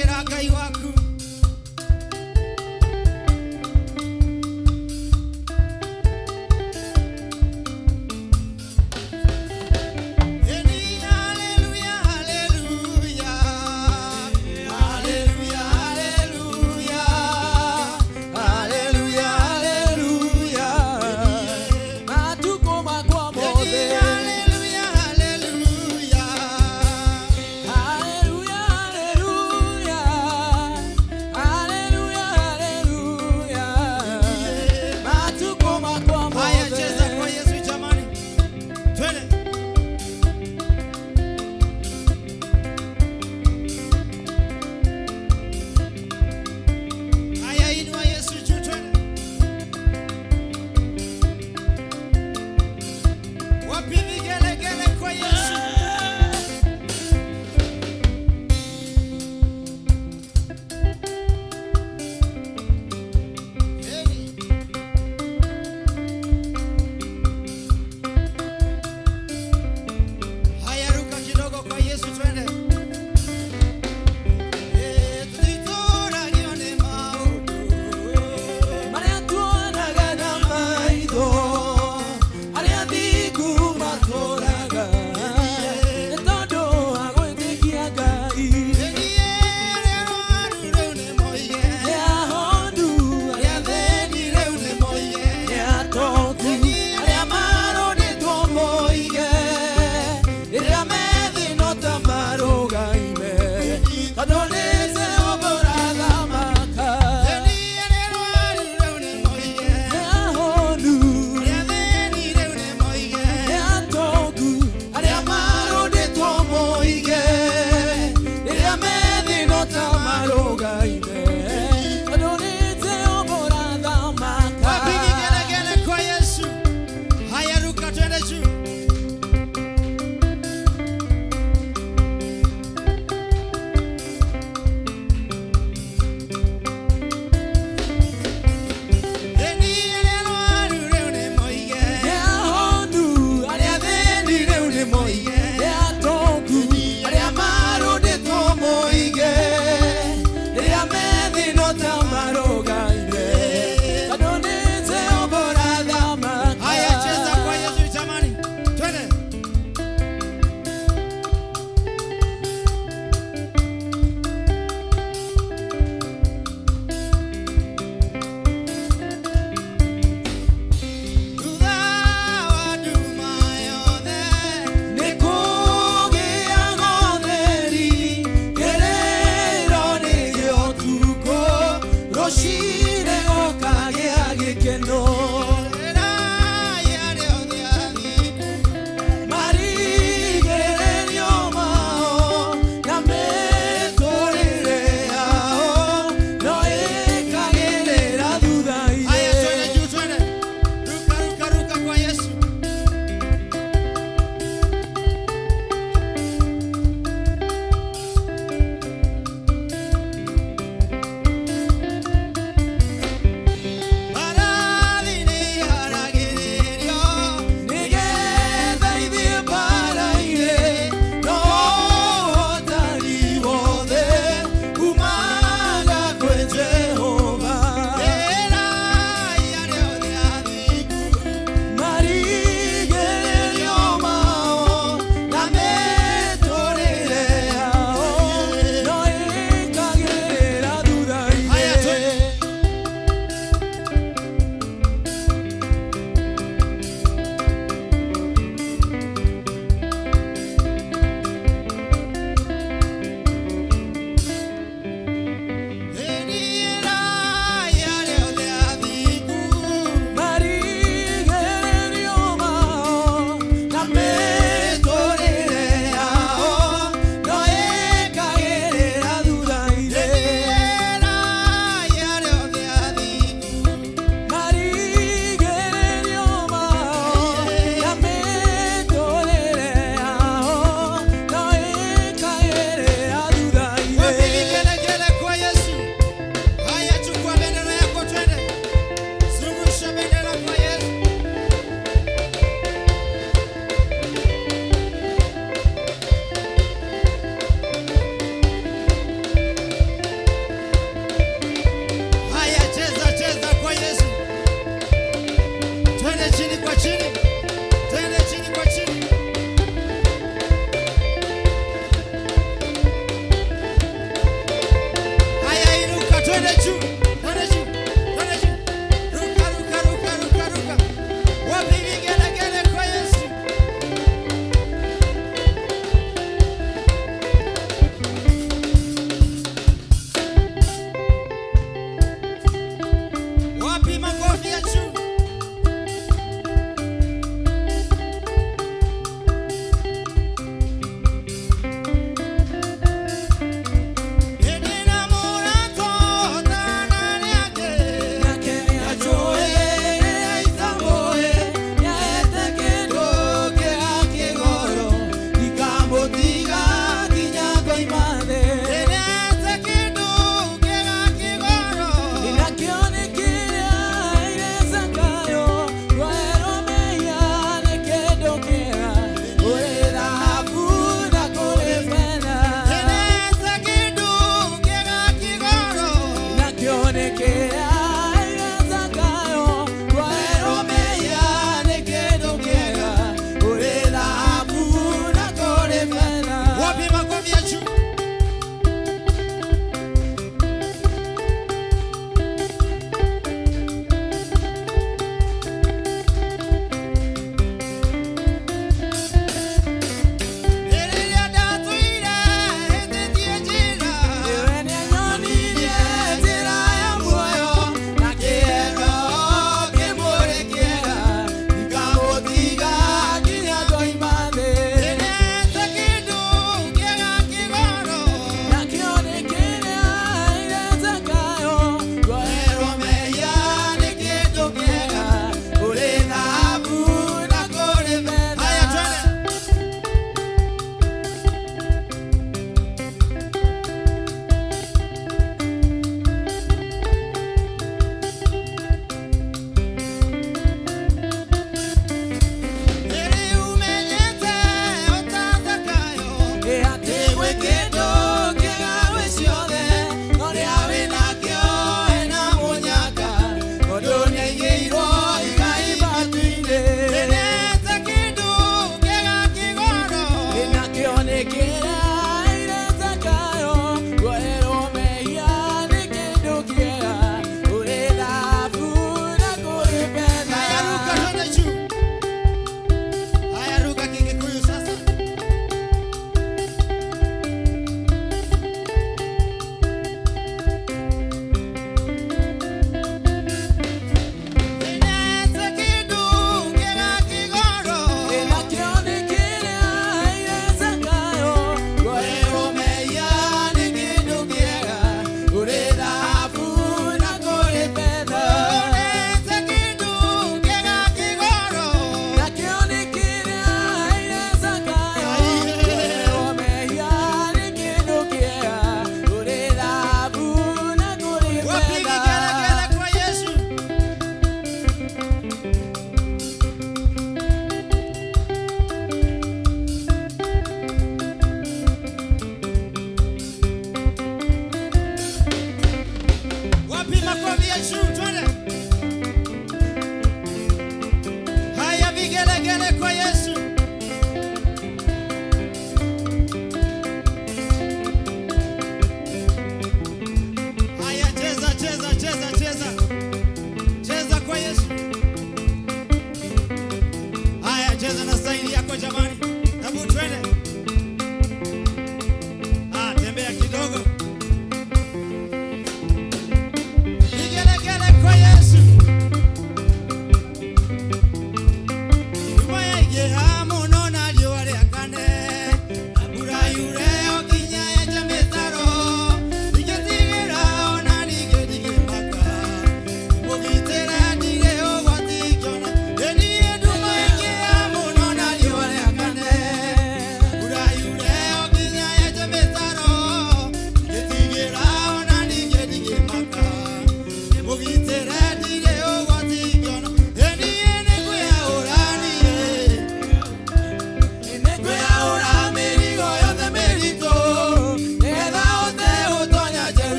Rukĩra Ngai waku. Eni haleluya, haleluya. Haleluya, haleluya. Haleluya, haleluya. Matukũ makwa Eni mothe. haleluya, haleluya. Haleluya, haleluya. Haleluya, haleluya. Matukũ makwa Haya, mothe. cheza kwa Yesu jamani. Twende. Haya, inua Yesu juu, twende. Wapi vigelegele kwa Yesu? Hey. Haya, ruka kidogo kwa Yesu, twende. Eh, tũtitũragio nĩ maũndũ. Marĩa tuonaga na maitho, arĩa thingu matũraga, nĩ tondũ wa gwĩtĩkia Ngai. Ĩniĩ arĩa arwaru rĩu nĩ moige. Nĩ ahonu, Arĩa athĩni rĩu nĩ moige. nĩ atongu, arĩa marũndĩtwo moige, rĩrĩa me thĩ no ta marũgaime, tondũ nĩ Jehova ũrathamaka. Ĩniĩ arĩa arwaru rĩu nĩ moige. Nĩ ahonu, Arĩa athĩni rĩu nĩ moige. nĩ atongu, arĩa marũndĩtwo moige, rĩrĩa me thĩ no ta marũgaime, tondũ nĩ Jehova ũrathamaka. Wapi vigelegele kwa Yesu? Haya, ruka twende juu. Ĩniĩ arĩa arwaru rĩu nĩ moige. Nĩ ahonu, arĩa athĩni rĩu nĩ moige, nĩ atongu, arĩa marũndĩtwo moige, rĩrĩa me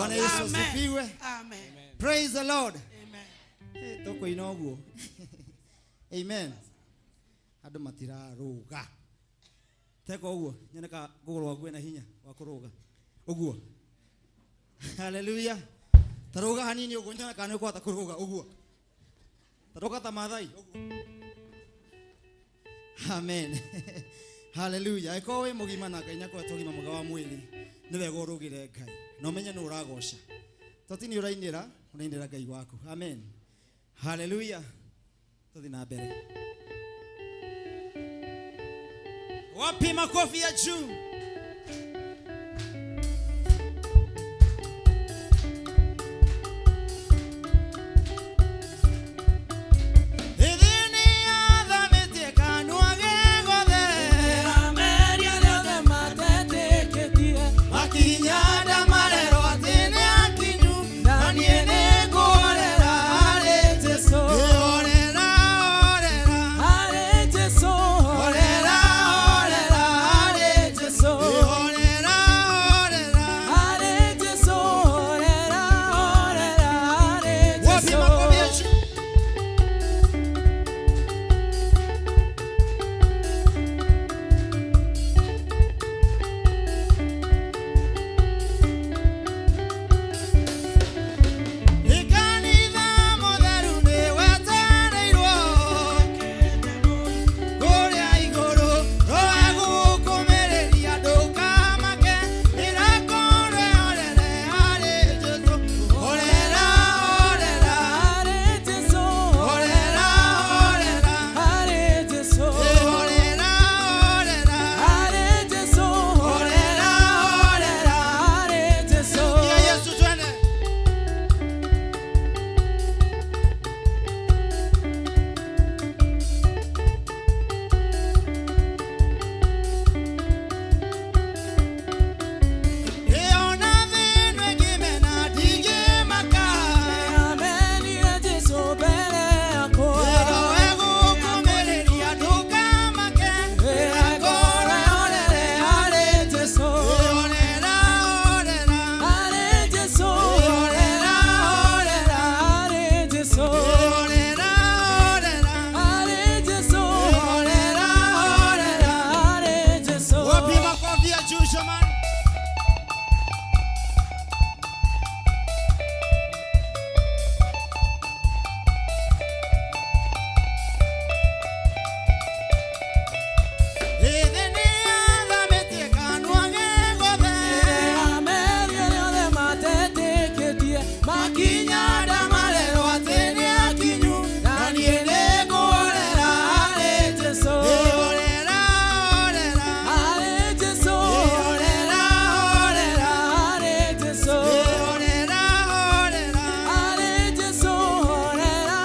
Bwana Yesu Amen. asifiwe. Amen. Praise the Lord. Amen. Tũkũina ũguo. Amen. Andũ matirarũga. Teka ũguo, nyone ka kũgũrũ gwaku kwĩna hinya wa kũrũga. Ũguo. Hallelujah. Ta rũga hanini ũguo nyone kana nĩ ũkũhota kũrũga ũguo. Ta rũga ta Maathai ũguo. Amen. Hallelujah. Ĩkorwo wĩ mũgima na Ngai nĩakũhete ũgima mwega wa mwĩrĩ, nĩ wega ũrũgĩre Ngai. Na ũmenye nũ ũragoca. To ti nĩ ũrainĩra, ũrainĩra Ngai waku. Amen. Hallelujah. Tũthiĩ na mbere. Wapi makofi ya juu? Ĩthĩ nĩ athamĩtie kanua ge gothe. Ameria rĩothe matetĩkĩtie Makinya ndamarerwo atĩ nĩ akinyu, na niĩ nĩngũhorera harĩ Jesũ. Ĩ horera, horera. Harĩ Jesũ. Horera, horera harĩ Jesũ. Ĩ horera, horera. Harĩ Jesũ, horera, horera, harĩ Wapi Jesũ. makofi ya juu? Ikanitha mũtheru nĩ wetereirwo kũrĩa igũrũ, roho gũkũmĩrĩria ndũkamake, ĩrakorwo horere harĩ Jesũ. Horera, horera, Harĩ Jesũ. horera, horera, Harĩ Jesũ. ĩ horera, horera, Harĩ Jesũ. horera, horera. Harĩ Jesũ. Kia Yesu twende. Ĩona thĩna ĩngĩmena ndingĩmaka. Amenire Jesũ mbere yakwa. Ĩro ĩgũkũmĩrĩria ndũkamake. Ĩrakorwo horere harĩ Jesũ. Ĩ horera, horera. Harĩ Jesũ. Ĩ horera, horera. Harĩ Jesũ. Ĩ horera, horera. Harĩ Jesũ. Ĩ horera, horera. Harĩ Jesũ. Wapi makofi ya juu jamani? Ĩthĩ nĩ athamĩtie kanua ge gothe. Ameria rĩothe matetĩkĩtie Makinya ndamarerwo atĩ nĩ akinyu, na niĩ nĩngũhorera harĩ Jesũ. Ĩ horera, horera. Harĩ Jesũ. Ĩ horera, horera. Harĩ Jesũ. Ĩ horera, horera. Harĩ Jesũ. Horera,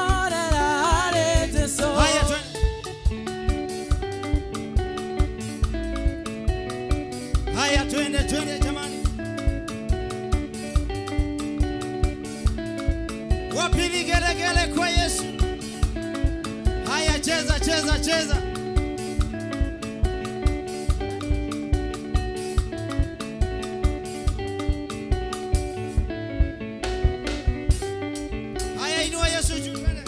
horera, harĩ Jesũ. Haya twende. Haya twende twende jamani. Wapi vigelegele kwa Yesu? Haya cheza cheza cheza. Haya inua Yesu juu twende.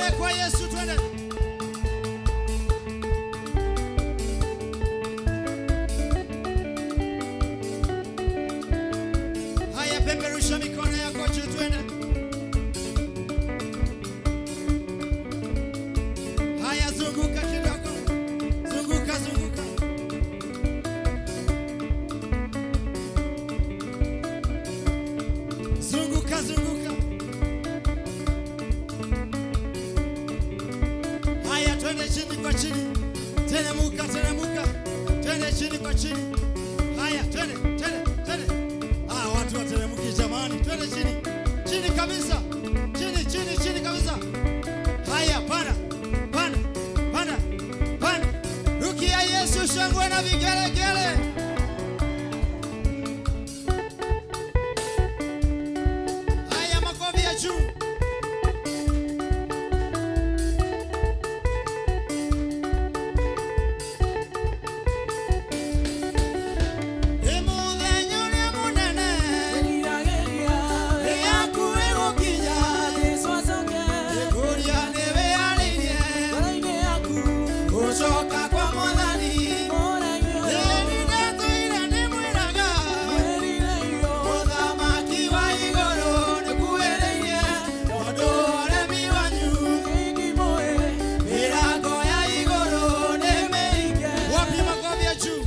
vigelegele kwa Yesu, twende. Haya, peperusha mikono yako juu, twende. Haya, zunguka kidogo, zunguka, zunguka. Zunguka, zunguka. Haya, twende chini kwa chini, teremuka, teremuka, twende chini kwa chini. Haya, twende, twende, twende. Ah, watu wateremuki jamani, twende chini, chini kabisa, chini, chini, chini kabisa. Haya, panda, panda, panda, panda. Rukia Yesu, shangwe na vigelegele. Haya, makofi ya juu. Mũthenya ũrĩa mũnene nĩakuĩ gũkinya, kũria nĩwe arĩirie gũcoka kwa Mwathani. Ĩni ndatũire ndĩmwĩraga, ũthamaki wa igũrũ nĩkuhĩrĩirie, tondũ ũremi wanyu mĩrango ya igũrũ nĩ mĩhinge. Wapi makofi ya juu?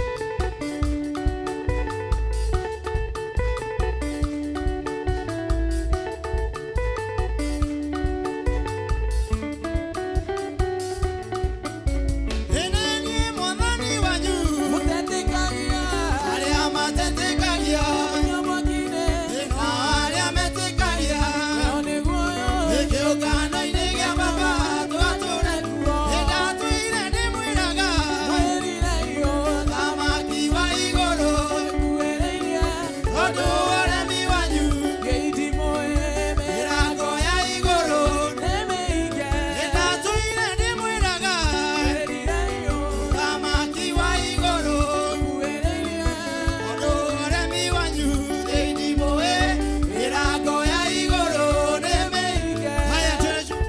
Ĩni niĩ Mwathani wanyu, arĩa matetĩkagia na arĩa metĩkagia, kĩũngano-inĩ gĩa Baba twatũre. Nĩndatũire ndĩmwĩraga, ũthamaki wa igũrũ, tondũ ũremi wanyu mĩrango ya igũrũ. Nĩndatũire ndĩmwĩraga, ũthamaki wa igũrũ, tondũ ũremi wanyu thĩinĩ mũĩ mĩrango ya igũrũ nĩ mĩhinge. Haya, twende juu.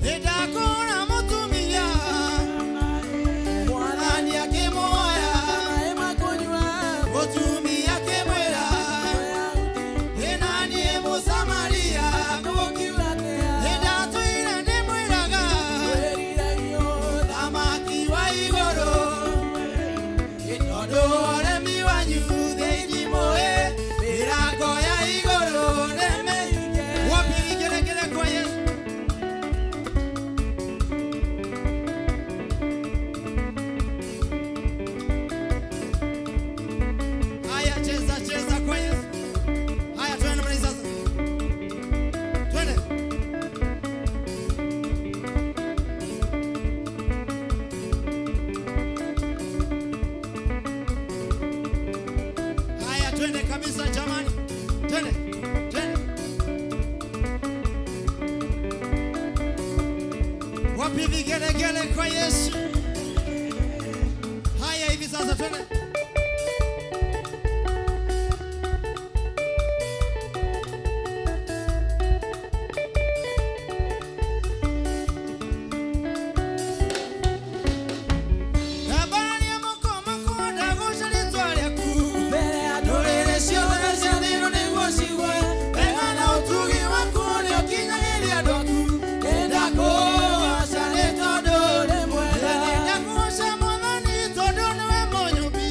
Nĩndakora mũtumia, Mwathani akĩmuoya, mũtumia akĩmwĩra, ĩ na niĩ Mũsamaria. Nĩndatũire ndĩmwĩraga, ũthamaki wa igũrũ, tondũ ũremi wanyu thĩinĩ mũĩ mĩrango ya igũrũ nĩ mĩhinge. Wapi vigelegele kwa Yesu? Haya, cheza cheza kwa Yesu. Haya, twende namna hii sasa, twende. Haya, twende kabisa jamani, twende, twende. Wapi vigelegele kwa Yesu? Haya, hivi sasa twende. Habari ya moko ndagũca rĩtwa rĩaku, ndũrĩrĩ ciothe cia thĩ ĩno nĩguo cigue wega na ũtugi waku nĩ ũkinyagĩria andũ aku. Nĩndakũgoca nĩ tondũ ũrĩ mwega, nĩndakũgoca Mwathani tondũ nĩwe mũnyũmbi.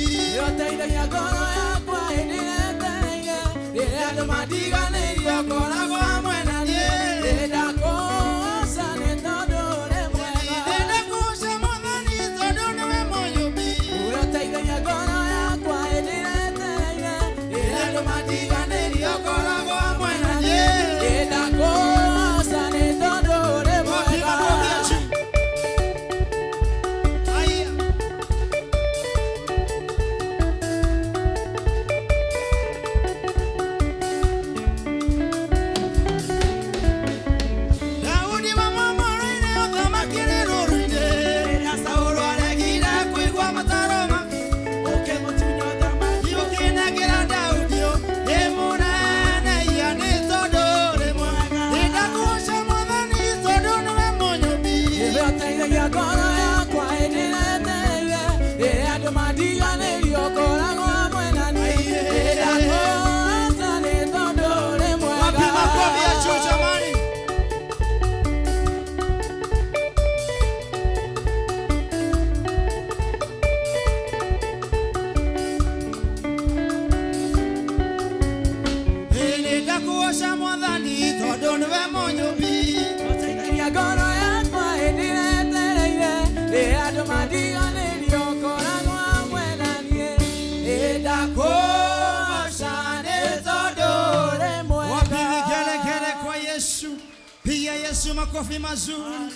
Yesu makofi mazuri.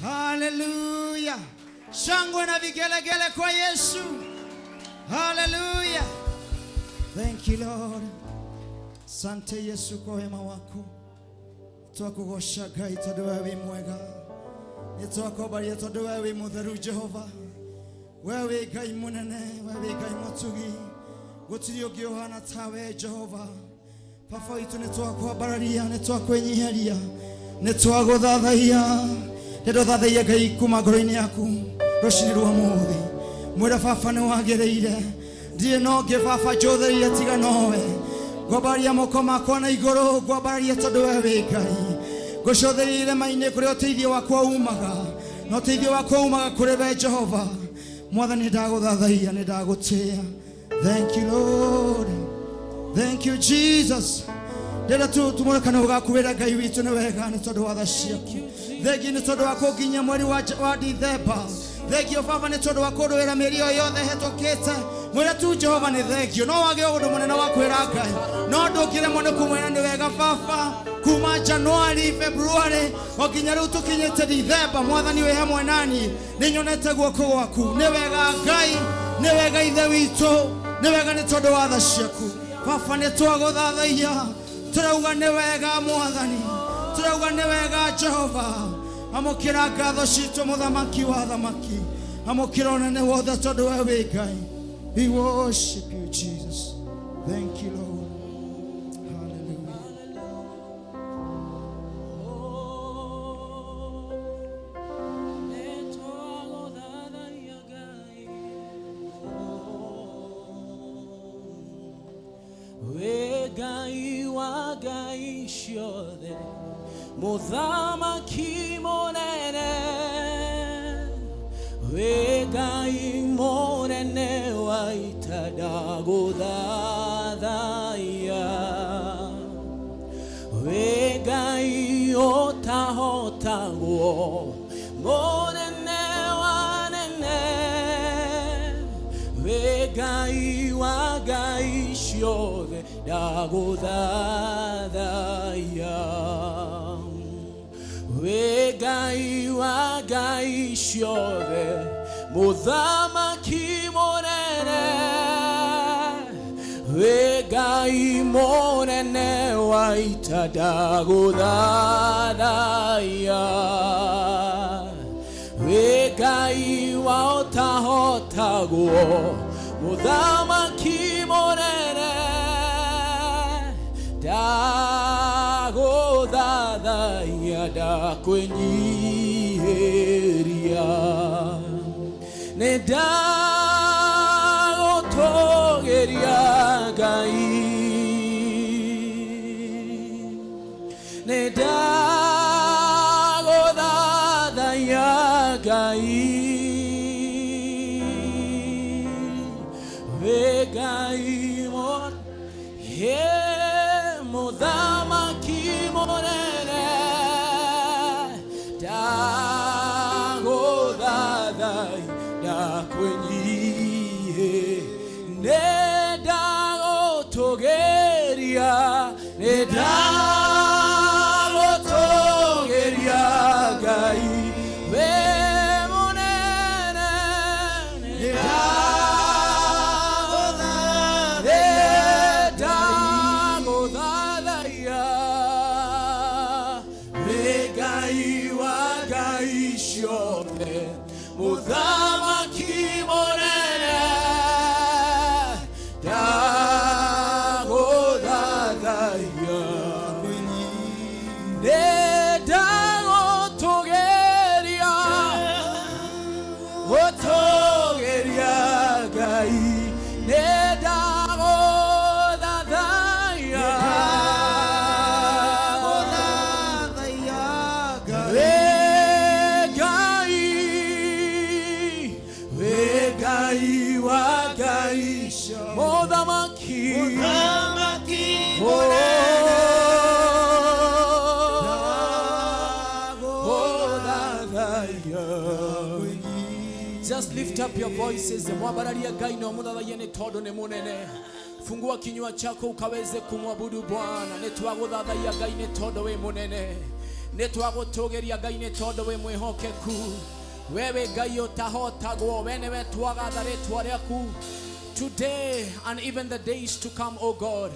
Haleluya. Shangwe na vigelegele kwa Yesu. Haleluya. Thank you Lord. Sante Yesu kwa wema wako. Twakugosha Ngai tondu we wi mwega. Nitwakwambaria tondu we wi mutheru Jehova. We wi Ngai munene, we wi Ngai mutugi. Gutiri ungi uhana tawe Jehova. Baba witũ nĩ twakwambararia, nĩ twakwĩnyiheria, nĩ twagũthathaiya. Ndĩrenda ũthathaiye Ngai kuma ngoro-inĩ yaku rũcinĩ rwa mũthĩ. Mwĩre baba nĩ wagĩrĩire, ndirĩ na ũngĩ baba njũthĩrĩire tiga nowe. Ngwambararia moko makwa na igũrũ, ngwambararia tondũ we wĩ Ngai. Ngũcũthĩrĩria irĩma-inĩ kũrĩa ũteithio wakwa umaga, na ũteithio wakwa umaga kũrĩ we Jehova. Mwathani ndagũthathaiya, nĩ ndagũtĩĩa. Thank you Lord. Thank you Jesus. Ndĩrenda tu tumũre kanua gaku wĩre Ngai witũ nĩ wega nĩ tondũ wa tha ciaku. Thengiũ nĩ tondũ wa kũnginyia mweri wa Dithemba. Thengiũ baba nĩ tondũ wa kũndũĩra mĩeri ĩyo yothe hetũkĩte. Mwĩre tu Jehova nĩ thengiũ. No wage ũndũ mũnene wa kwĩra Ngai, no ndũngĩremwo nĩ kũmwĩra nĩ wega baba. Kuma Januari, February o nginya rĩu tũkinyĩte Dithemba, Mwathani wĩ hamwe nani, nĩ nyonete guoko gwaku. Nĩ wega Ngai, nĩ wega Ithe witũ, nĩ wega nĩ tondũ wa tha ciaku. Baba nĩ twagũthathaiya, tũrauga nĩ wega Mwathani, tũrauga nĩ wega Jehova. Amũkĩra ngatho citũ mũthamaki wa thamaki, amũkĩra ũnene wothe tondũ we wĩ Ngai. We worship you Jesus. Thank you Lord. Hallelujah. We Ngai wa ngai ciothe, mũthamaki mũnene, we Ngai mũnene wa ita, ndagũthathaiya. We Ngai ũtahotagwo, mũnene wa nene, we Ngai wa ngai ciothe, ndagũthathaiya. We Ngai wa ngai ciothe, mũthamaki mũnene, we Ngai mũnene wa ita, ndagũthathaiya. We Ngai wa ũtahotagwo, mũthamaki mũnene, ndagũthathaiya, ndakwĩnyiihĩria, nĩ ndagũtũgĩria Ngai, nĩ ndagũthathaiya Ngai, we Ngai mũthamaki mũnene, ndagũthathaiya, ndakwĩnyihĩ, nĩ ndagũtũgĩria, nĩ ndagũtũgĩria Ngai, we mũnene, nĩ ndagũthathaiya, we Ngai wa ngai ciothe, mũthamaki mũnene, ndagũthathaiya, nĩ ndagũtũgĩria, gũtũgĩria Ngai, nĩ ndagũthathaiya, we Ngai, we Ngai wa ngai, mũthamaki, oh, ndagũthathaiya. Just lift up your voices, mwambararie Ngai na ũmũthathaiye nĩ tondũ nĩ mũnene. Fungua kinywa chako ukaweze kumwabudu Bwana. Nĩ twagũthathaiya Ngai nĩ tondũ wĩ mũnene. Nĩ twagũtũgĩria Ngai nĩ tondũ wĩ mwĩhokeku. Wewe Ngai ũtahotagwo, we nĩwe twagatha rĩtwa rĩaku today and even the days to come, oh God.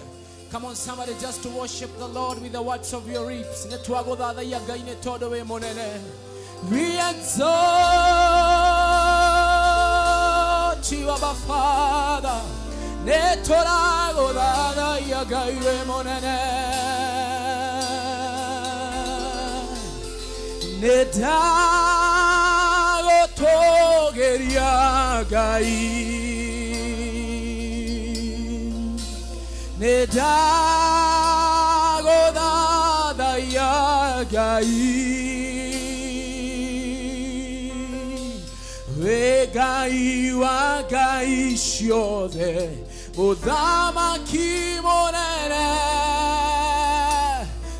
Come on, somebody, just to worship the Lord with the words of your lips. Nĩ twagũthathaiya Ngai nĩ tondũ wĩ mũnene. We exalt you, Abba Father. Nĩ tũragũthathaiya Ngai wĩ mũnene. Nĩ ndagũtũgĩria Ngai. Nĩ ndagũthathaiya Ngai. Wĩ Ngai wa ngai ciothe, mũthamaki mũnene,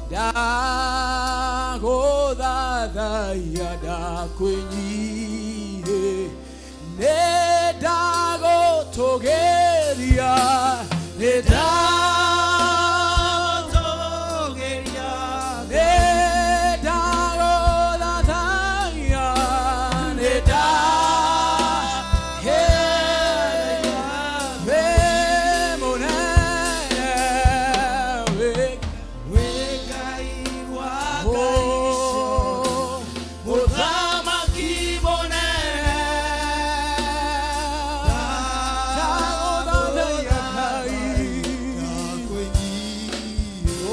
ndagũthathaiya, ndakwĩnyihĩ, nĩ ndagũtũgĩria, nĩ Ndagũtũgĩria. Nĩ ndagũthathaiya, nĩ nda Hey, wĩ mũnene, wĩ Wĩ Ngai wa ngai Oh, mũthamaki mũnene, ndagũthathaiya Ngai. Ndakwĩnyihia.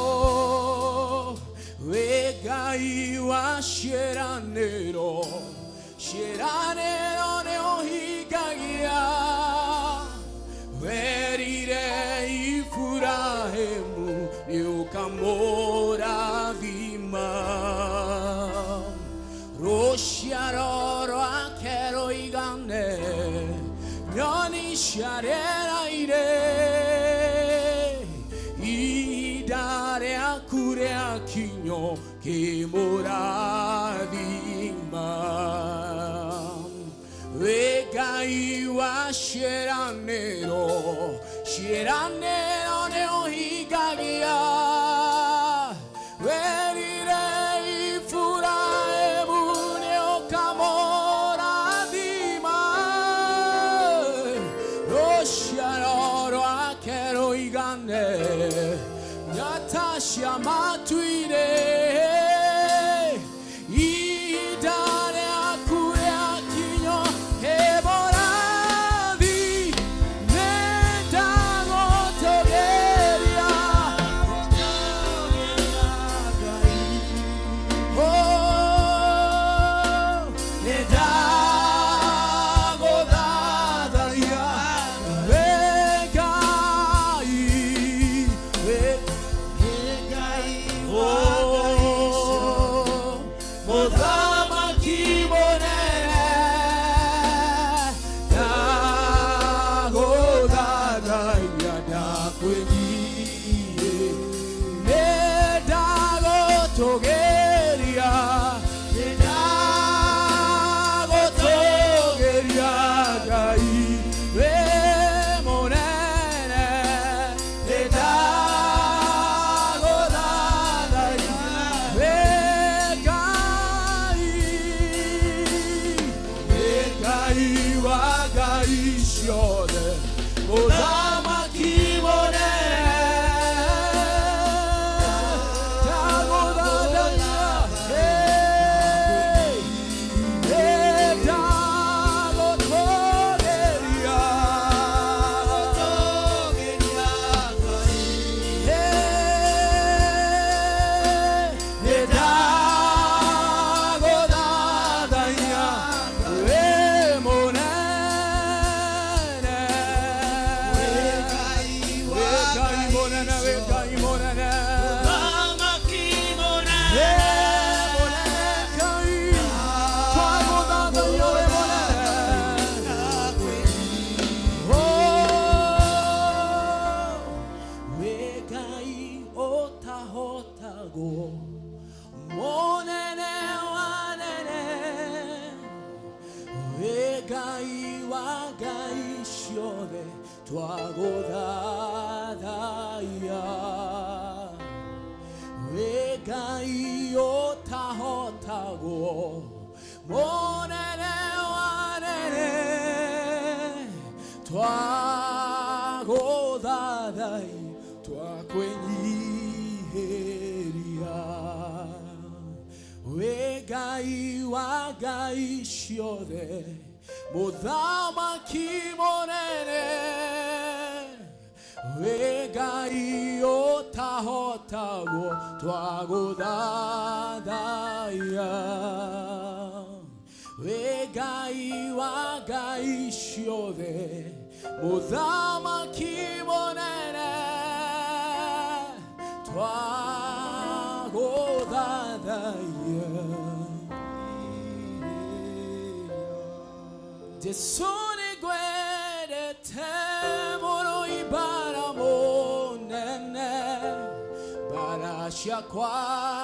Oh, wĩ Ngai wa ciĩranĩro, ciĩranĩro nĩ ũhingagia. Werire Iburahĩmu nĩ ũkamũrathima, rũciaro rwake rũigane nyoni cia rĩera-inĩ. Ihinda rĩaku rĩakinyo kĩmũrathima. Wĩ Ngai wa ciĩranĩro, ciĩranĩro nĩ ũhingagia. Werire Iburahĩmu nĩ ũkamũrathima, rũciaro rwake rũigane njata cia matu-inĩ. Ihinda rĩaku rĩakinyo kĩmũrathi, nĩ ndagũtũgĩria. Oh, nĩ ndagũthathaiya, wĩ Ngai, wĩ Ngai wa ngai Oh, mũthamaki mũnene, ndagũthathaiya, ndakwĩnyihĩ, nĩ ndagũtũgĩria, nĩ ndagũtũgĩria Ngai wĩ mũnene, nĩ ndagũthathaiya, wĩ Ngai, wĩ Ngai wa ngai ciothe, mũthamaki mũnene, ndagũthathaiya, hey, nĩ ndagũtũgĩria. Ndagũtũgĩria Ngai. Hey, nĩ ndagũthathaiya, wĩ mũnene. Wĩ Ngai wa Wĩ Ngai mũnene, wĩ Ngai mũnene. Mũthamaki mũnene. Wĩ mũnene Ngai, twagũthathaiya wĩ mũnene. Oh, wĩ Ngai ũtahotagwo, mũnene wa nene, wĩ Ngai wa ngai ciothe, twagũthathaiya. Wĩ Ngai ũtahotagwo, mũnene wa anene, twagũthathai, twakwĩnyihĩria. Wĩ Ngai wa ngai ciothe, mũthamaki mũnene, wĩ Ngai ũtahotagwo, twagũthathaiya. Wĩ Ngai wa ngai ciothe, mũthamaki mũnene, twagũthathaiya. Jesu, nĩngwendete mũno, ibara mũnene, mbara ciakwa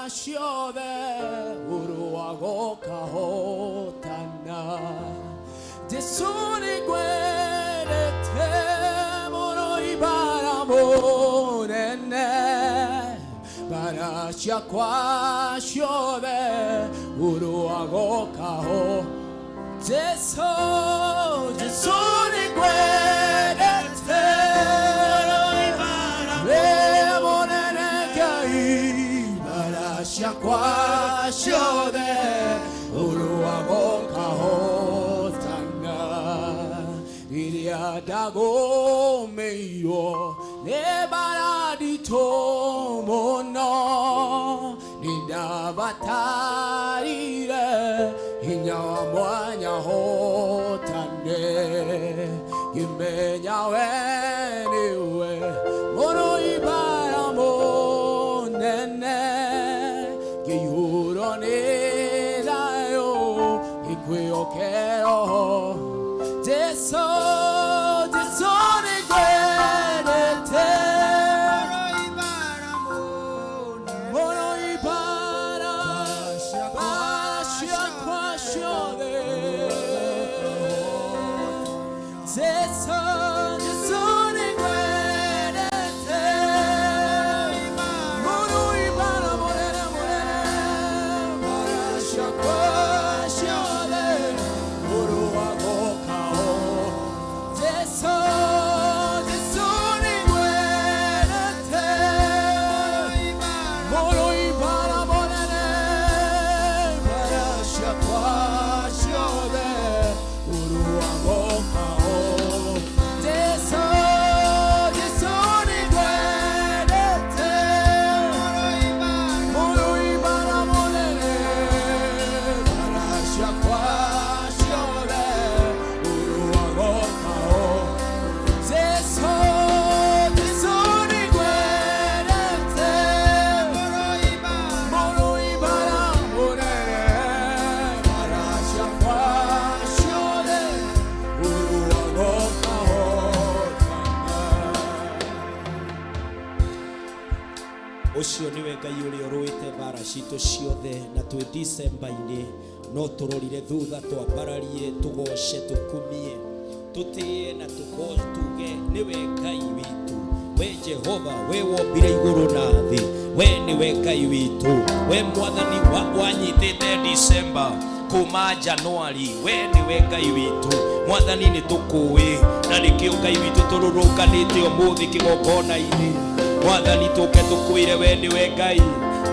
ciothe ũrũaga ũkahotana. Jesu, nĩngwendete mũno, ibara mũnene, mbara ciakwa ciothe ũrũaga ũkahotana. Jesu, Jesu, nĩngwendete wĩ mũnene Ngai, mbara ciakwa ciothe ũrũaga ũkahotana. Rĩrĩa ndagũmĩirwo nĩ mbara nditũ mũno, nĩndabatarire hinya wa mwanya hotane, ngĩmenya we nĩwe mũrũi mbara mũnene, ngĩihũrwo nĩ thayũ, ngĩkwĩhokera. Jesu, Jesu, nĩngwendete mũrũi mbara, mbara ciakwa ciothe. Jesu, Jesu, nĩngwendete mũrũi mbara mũnene, mũnene, mbara ciakwa ciothe ũrũaga ũkaho. Jesu, Jesu, nĩngwendete mũrũi mbara mũnene, mbara ciakwa ciothe ũrũaga ũkaho. Jesu, Jesu, nĩngwendete mũrũi mbara mũnene, mbara ciakwa ciothe ũrũaga ũkaho. Jesu, Jesu, nĩngwendete mũrũi mbara mũnene, mbara ciakwa ciothe ũrũaga ũkahotana. Ũcio nĩwe Ngai ũrĩa ũrũĩte mbara citũ ciothe, na twĩ Disemba-inĩ no tũrorire thutha, twambararie, tũgoce, tũkumie, tũtĩe na tuge nĩwe Ngai witũ. We Jehova, we wombire igũrũ na thĩ, we nĩwe Ngai witũ. We Mwathani wanyitĩte Disemba kuma Januari, we nĩwe Ngai witũ. Mwathani, nĩ tũkũĩ na nĩkĩo Ngai witũ tũrũrũnganĩte ũmũthĩ kĩgongona-inĩ. Mwathani, tũke tũkwĩre we nĩwe Ngai,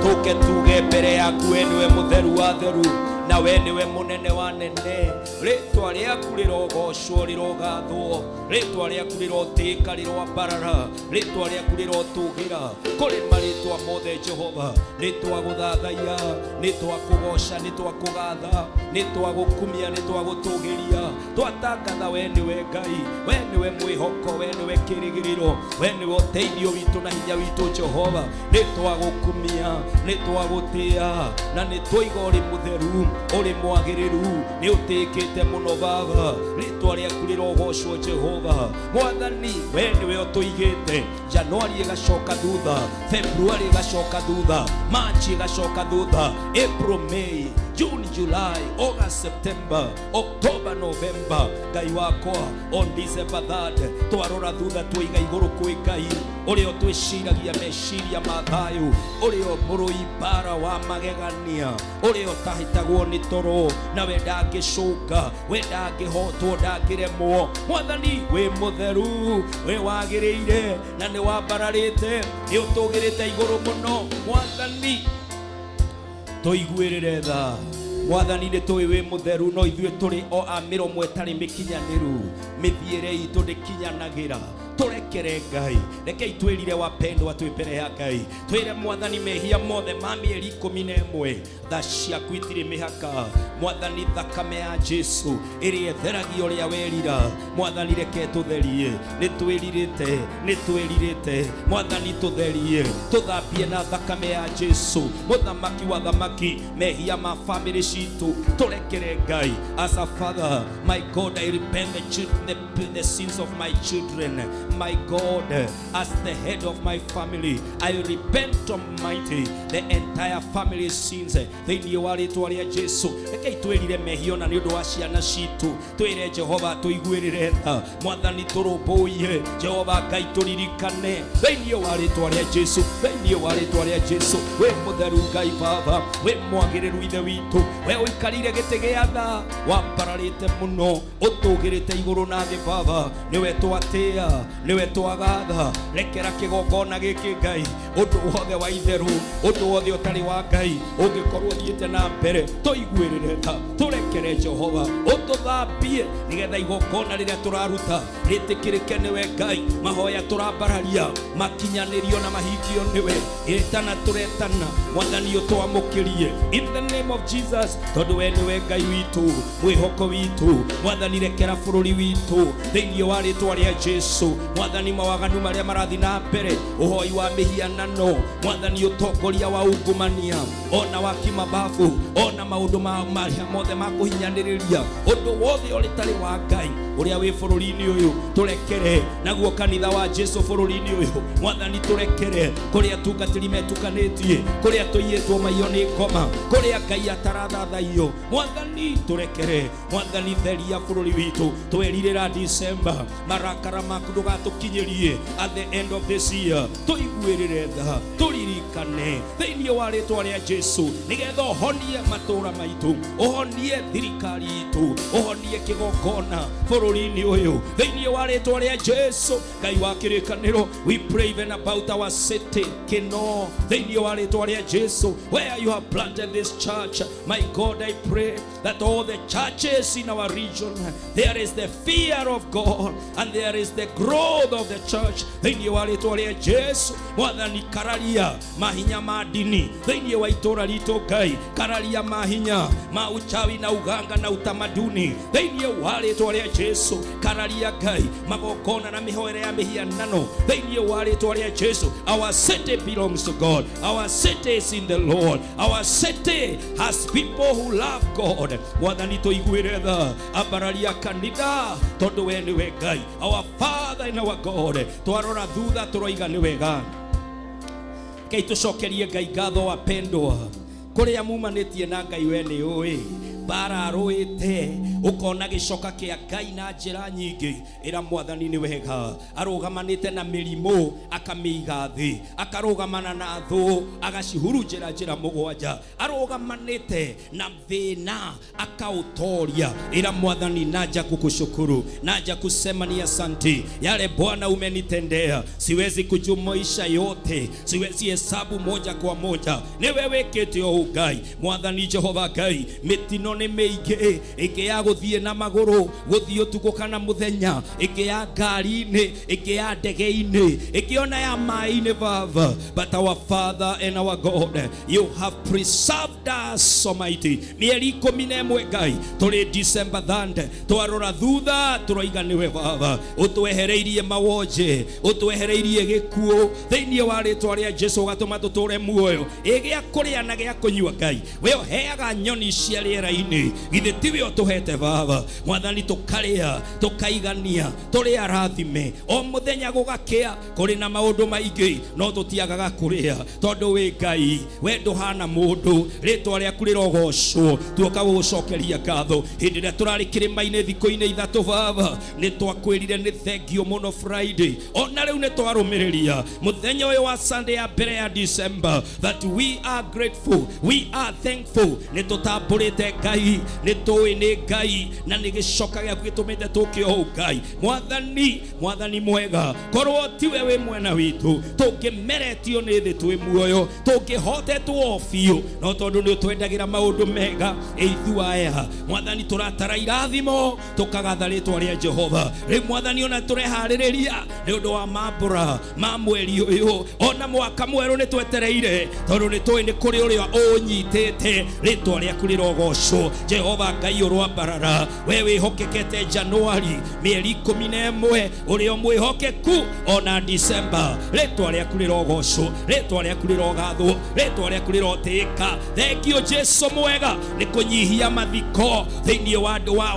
tũke tuge mbere yaku we nĩwe mũtheru wa theru na we nĩwe mũnene wa nene. Rĩtwa rĩaku rĩrogocwo, rĩrogathwo, rĩtwa rĩaku rĩrotĩĩka, rĩroambarara, rĩtwa rĩaku rĩrotũgĩra kũrĩ marĩtwa mothe. Jehova, nĩ twagũthathaiya, nĩ twakũgoca, nĩ twakũgatha, nĩ twagũkumia, nĩ twagũtũgĩria, twatangatha we nĩwe Ngai, we nĩwe mwĩhoko, we nĩwe kĩrĩgĩrĩro, we nĩwe ũteithio witũ na hinya witũ. Jehova, nĩ twagũkumia, nĩ twagũtĩa na nĩ twaiga ũrĩ mũtheru, ũrĩ mwagĩrĩru, nĩ ũtĩkĩte mũno. Baba, rĩtwa rĩaku rĩrogocwo. Jehova Mwathani, we nĩwe ũtũigĩte. Januari ĩgacoka thutha, February ĩgacoka thutha, March ĩgacoka thutha, April, May. June, July, August, September, October, November. Ngai wakwa, on December 3rd twarora thutha twaiga igũrũ kwĩ Ngai ũrĩa ũtwĩciragia meciria ma thayũ, ũrĩa mũrũi mbara wa magegania, ũrĩa ũtahĩtagwo nĩ toro na we ndangĩcũnga, we ndangĩhotwo, ndangĩremwo. Mwathani wĩ mũtheru, wĩ wagĩrĩire na nĩ wambararĩte, nĩ ũtũgĩrĩte igũrũ mũno. Mwathani tũiguĩrĩre tha. Mwathani nĩ tũĩ wĩ mũtheru, no ithuĩ tũrĩ o a mĩromo ĩtarĩ mĩkinyanĩru, mĩthiĩre itũ ndĩkinyanagĩra. Tũrekere Ngai, rekei twĩrire wapendwa, twĩ mbere ya Ngai twĩre Mwathani mehia mothe ma mĩeri 11. Tha ciaku itirĩ mĩhaka Mwathani, thakame ya Jesu ĩrĩa ĩtheragia ũrĩa werira. Mwathani reke tũtherie, nĩ twĩrirĩte, nĩ twĩrirĩte. Mwathani tũtherie, tũthambie na thakame ya Jesu, mũthamaki wa thamaki. Mehia ma famĩlĩ citũ tũrekere Ngai. As a father, my God, I repent the sins of my children. My God, as the head of my family, I repent, Almighty, the entire family sins thĩinĩ wa rĩtwa rĩa Jesu. Rekei twĩrire mehia ona nĩ ũndũ wa ciana citũ, twĩre Jehova tũiguĩrĩre tha. Mwathani tũrũmbũiye, Jehova Ngai tũririkane thĩinĩ wa rĩtwa rĩa Jesu, thĩinĩ wa rĩtwa rĩa Jesu. Wĩ mũtheru Ngai Baba, wĩ mwagĩrĩru Ithe witũ, we ũikarire gĩtĩ gĩa tha, wambararĩte mũno, ũtũgĩrĩte igũrũ na thĩ. Baba nĩwe twatĩa, nĩwe twagatha. Rekera kĩgongona gĩkĩ Ngai, ũndũ wothe wa itherũ, ũndũ wothe ũtarĩ wa Ngai ũngĩkorwo ũthiĩte na mbere, tũiguĩrĩre tha, tũrekere Jehova, ũtũthambie nĩgetha igongona rĩrĩa tũraruta rĩtĩkĩrĩke nĩwe Ngai, mahoya tũrambararia makinyanĩrio na mahingio nĩwe. Ĩtana tũretana Mwathani ũtwamũkĩrie in the name of Jesus, tondũ we nĩwe Ngai witũ, mwĩhoko witũ. Mwathani rekera bũrũri witũ thĩinĩ wa rĩtwa rĩa Jesu. Mwathani mawaganu marĩa marathiĩ na mbere, ũhoi wa mĩhianano, Mwathani ũtongoria wa ungumania ona wa kimababu, ona maũndũ marĩa mothe ma kũhinyanĩrĩria, ũndũ wothe ũrĩtarĩ wa Ngai ũrĩa wĩ bũrũri-inĩ ũyũ, tũrekere. Naguo kanitha wa Jesu bũrũri-inĩ ũyũ, Mwathani tũrekere, kũrĩa atungatĩri metukanĩtie, kũrĩa tũiyĩtwo maiyo nĩ ngoma, kũrĩa Ngai atarathathaiyo, Mwathani tũrekere. Mwathani theria bũrũri witũ. Twerirĩra December, marakara maku ndũgatũkinyĩrie at the end of this year. Tũiguĩrĩre tha, tũririkane thĩinĩ wa rĩtwa rĩa Jesu, nĩgetha ũhonie matũũra maitũ, ũhonie thirikari itũ, ũhonie kĩgongona bũrũri-inĩ ũyũ thĩinĩ wa rĩtwa rĩa Jesu. Ngai wa kĩrĩkanĩro, we pray even about our city Kino thĩinĩ wa rĩtwa rĩa Jesu, where you have planted this church. My God, I pray that all the churches in our region, there is the fear of God and there is the growth of the church thĩinĩ wa rĩtwa rĩa Jesu. Mwathani kararia mahinya ma ndini thĩinĩ wa itũra ritũ. Ngai kararia mahinya ma uchawi na uganga na utamaduni thĩinĩ wa rĩtwa rĩa Jesu. Kararia Ngai magongona na mĩhoere ya mĩhianano thĩinĩ wa rĩtwa rĩa Jesu. Our city belongs to God. Our city is in the Lord. Our city has people who love God. Mwathani tũiguĩre tha, ambararia kanitha, tondũ we nĩwe Ngai, our Father and our God. Twarora thutha tũroiga nĩ wega. Ngai tũcokerie Ngai ngatho wapendwa, kũrĩa mumanĩtie na Ngai we nĩ ũĩ mbara arũĩte, ũkona gĩcoka kĩa Ngai na njĩra nyingĩ. Ĩra Mwathani nĩ wega. Arũgamanĩte na mĩrimũ akamĩiga thĩ, akarũgamana na thũ agacihurunjĩra njĩra mũgwanja, arũgamanĩte na thĩna akautoria. Ĩra Mwathani naja kukushukuru, naja kusema ni asanti, yale Bwana umenitendea siwezi kujumuisha yote, siwezi hesabu moja kwa moja, niwe wĩkĩte ũũ Ngai. Mwathani Jehova Ngai, mĩtino nĩ mĩingĩ, ĩngĩ ya gũthiĩ na magũrũ, gũthiĩ ũtukũ kana mũthenya, ĩngĩ ya ngari-inĩ, ĩngĩ ya ndege-inĩ, ĩngĩ ona ya maĩ-inĩ Baba. But our Father and our God, you have preserved us, Almighty. Mĩeri 11 Ngai, tũrĩ December 3rd, twarora thutha tũroiga nĩwe Baba ũtwehereirie mawonje, ũtwehereirie gĩkuũ thĩinĩ wa rĩtwa rĩa Jesu, ũgatũma tũtũre muoyo, ĩ gĩa kũrĩa na gĩa kũnyua. Ngai we ũheaga nyoni cia rĩera-inĩ, githĩ tiwe ũtũhete? Baba. Mwathani tũkarĩa tũkaigania, tũrĩ arathime o mũthenya gũgakĩa. Kũrĩ na maũndũ maingĩ no tũtiagaga kũrĩa, tondũ wĩ Ngai, we ndũhana mũndũ. Rĩtwa rĩaku rĩrogocwo. Tuoka gũgũcokeria ngatho. Hĩndĩ ĩrĩa tũrarĩ kĩrĩma-inĩ thikũ-inĩ ithatũ, Baba, nĩ twakwĩrire nĩ thengio mũno Friday, ona rĩu nĩ twarũmĩrĩria mũthenya ũyũ wa Sunday ya mbere ya December, that we are grateful, we are thankful. Nĩ tũtambũrĩte Ngai, nĩ tũĩ nĩ Ngai na nĩ gĩcoka gĩaku gĩtũmĩte tũke ũũ. Ngai Mwathani, Mwathani mwega, korwo tiwe wĩ mwena witũ, tũngĩmeretio nĩ thĩ twĩ muoyo, tũngĩhotetwo o biũ, no tondũ nĩ ũtwendagĩra maũndũ mega, ithu aya Mwathani tũratara irathimo, tũkagatha rĩtwa rĩa Jehova. Rĩu Mwathani, ona tũreharĩrĩria nĩ ũndũ wa mambũra ma mweri ũyũ, ona mwaka mwerũ nĩ twetereire, tondũ nĩ tũĩ nĩ kũrĩ ũrĩa ũnyitĩte. Rĩtwa rĩaku rĩrogocwo. Jehova Ngai ũrwambarara, we wĩhokekete Januari mĩeri 11, ũrĩa mwĩhokeku ona December, rĩtwa rĩaku rĩrogocwo, rĩtwa rĩaku rĩrogathwo, rĩtwa rĩaku rĩrotĩĩka. Thengio Jesu mwega nĩ kũnyihia mathiko thĩinĩ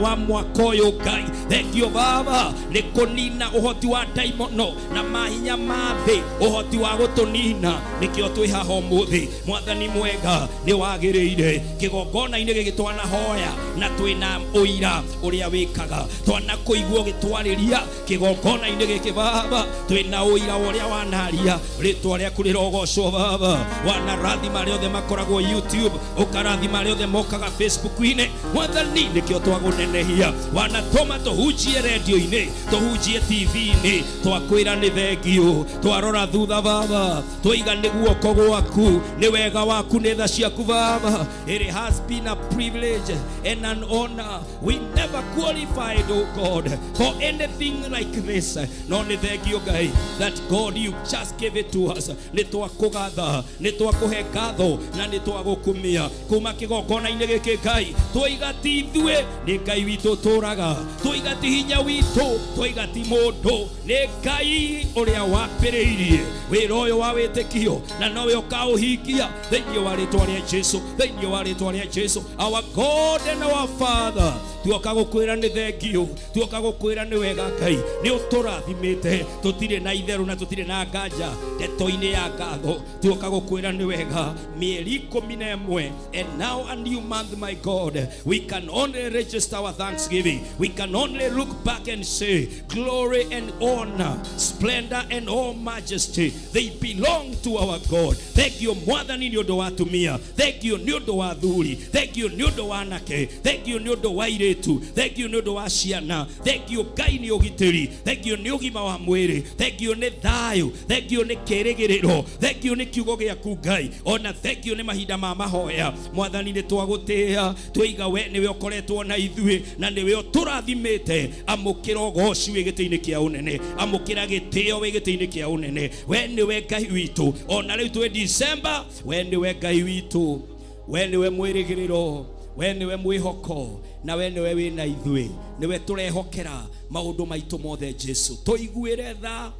wa mwaka ũyũ. Ngai, thengio Baba nĩ kũnina ũhoti wa ndaimono na mahinya ma thĩ, ũhoti wa gũtũnina. Nĩkĩo twĩ haha ũmũthĩ. Mwathani mwega, nĩ wagĩrĩire kĩgongona-inĩ gĩkĩ twanahoya na twĩna ũira ũrĩa wĩkaga. Twanakũigua ũgĩtwarĩria kĩgongona-inĩ gĩkĩ, Baba, twĩna ũira wa ũrĩa wanaria. Rĩtwa rĩaku rĩrogocwo. Baba, wanarathima arĩa othe makoragwo YouTube, ũkarathima arĩa othe mokaga Facebook-inĩ. Mwathani, nĩkĩo twagũnenehia. Wanatũma tũhunjie redio-inĩ, tũhunjie TV-inĩ, twakwĩra nĩ thengio. Twarora thutha, Baba, twaiga nĩ guoko gwaku, nĩ wega waku, nĩ tha ciaku. Baba, it has been a privilege and an honor. We never qualified, oh God, for anything like this, no nĩ thengio Ngai that God, you just gave it to us. Nĩ twakũgatha, nĩ twakũhe ngatho na nĩ twagũkumia kuma kĩgongona-inĩ gĩkĩ. Ngai, twaiga ti ithuĩ, nĩ Ngai witũ tũraga. Twaiga ti hinya witũ, twaiga ti mũndũ, nĩ Ngai ũrĩa wambĩrĩirie wĩra ũyũ wa wĩtĩkio na nowe ũkaũhingia thĩinĩ wa rĩtwa rĩa Jesu, thĩinĩ wa rĩtwa rĩa Jesu. Our God and our Father, tuoka gũkwĩra nĩ thengio, tuoka gũkwĩra nĩ wega. Ngai, nĩ ũtũrathimĩte, tũtirĩ na itherũ na tũtirĩ na nganja ndeto-inĩ ya ngatho. Tuoka gũkwĩra nĩ wega mĩeri 11, and now a new month. My God, we can only register our thanksgiving. We can only look back and say glory and honor, splendor and all majesty, they belong to our God. Thank you, Mwathani, nĩ ũndũ wa atumia. Thank you nĩ ũndũ wa athuri. Thank you nĩ ũndũ wa anake. Thank you nĩ ũndũ wa airĩtu. Thank you nĩ ũndũ wa ciana. Thank you, Ngai, nĩ ũgitĩri. Thank you nĩ ũgima wa mwĩrĩ. Thank you nĩ thayũ. Thank you nĩ kĩrĩgĩrĩro. Thank you nĩ kiugo gĩaku, Ngai. Ona thank you nĩ mahinda ma mahoya. Mwathani, nĩ twagũtĩĩa, twaiga we nĩwe ũkoretwo na ithuĩ na nĩwe ũtũrathimĩte. Amũkĩra ũgoci wĩ gĩtĩ-inĩ kĩa ũnene, amũkĩra gĩtĩo wĩ gĩtĩ-inĩ kĩa ũnene. We nĩwe Ngai witũ, ona rĩu twĩ December, we nĩwe Ngai witũ, we nĩwe mwĩrĩgĩrĩro, we nĩwe mwĩhoko, na we nĩwe wĩna ithuĩ, nĩwe tũrehokera maũndũ maitũ mothe. Jesu, tũiguĩre tha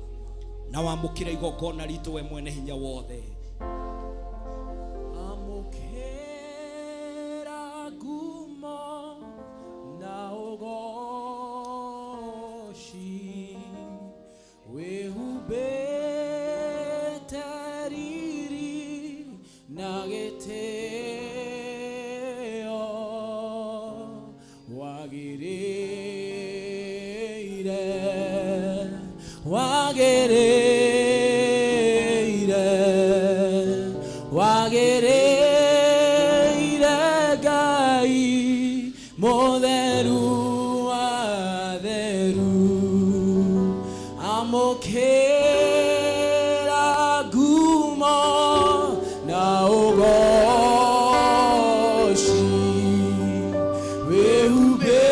na wamũkĩra igongona ritũ, we mwene hinya wothe. Amũkĩra ngumo na ũgoci, wĩhumbĩte riri na gĩtĩo, wagĩrĩire, wagĩrĩire, wagĩrĩire, Ngai mũtheru wa theru. Amũkĩra ngumo na ũgoci, wĩhumbĩte.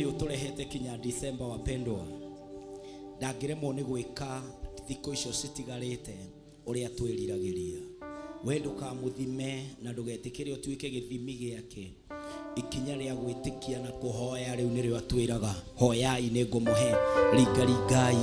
Ũyũ tũrehete kinya December, wapendwa, ndangĩremwo nĩ gwĩka thikũ icio citigarĩte ũrĩa twĩriragĩria. We ndũkamũthime na ndũgetĩkĩre ũtuĩke gĩthimi gĩake. Ikinya rĩa gwĩtĩkia na kũhoya rĩu nĩrĩo atwĩraga, hoyai nĩ ngũmũhe, ringaringai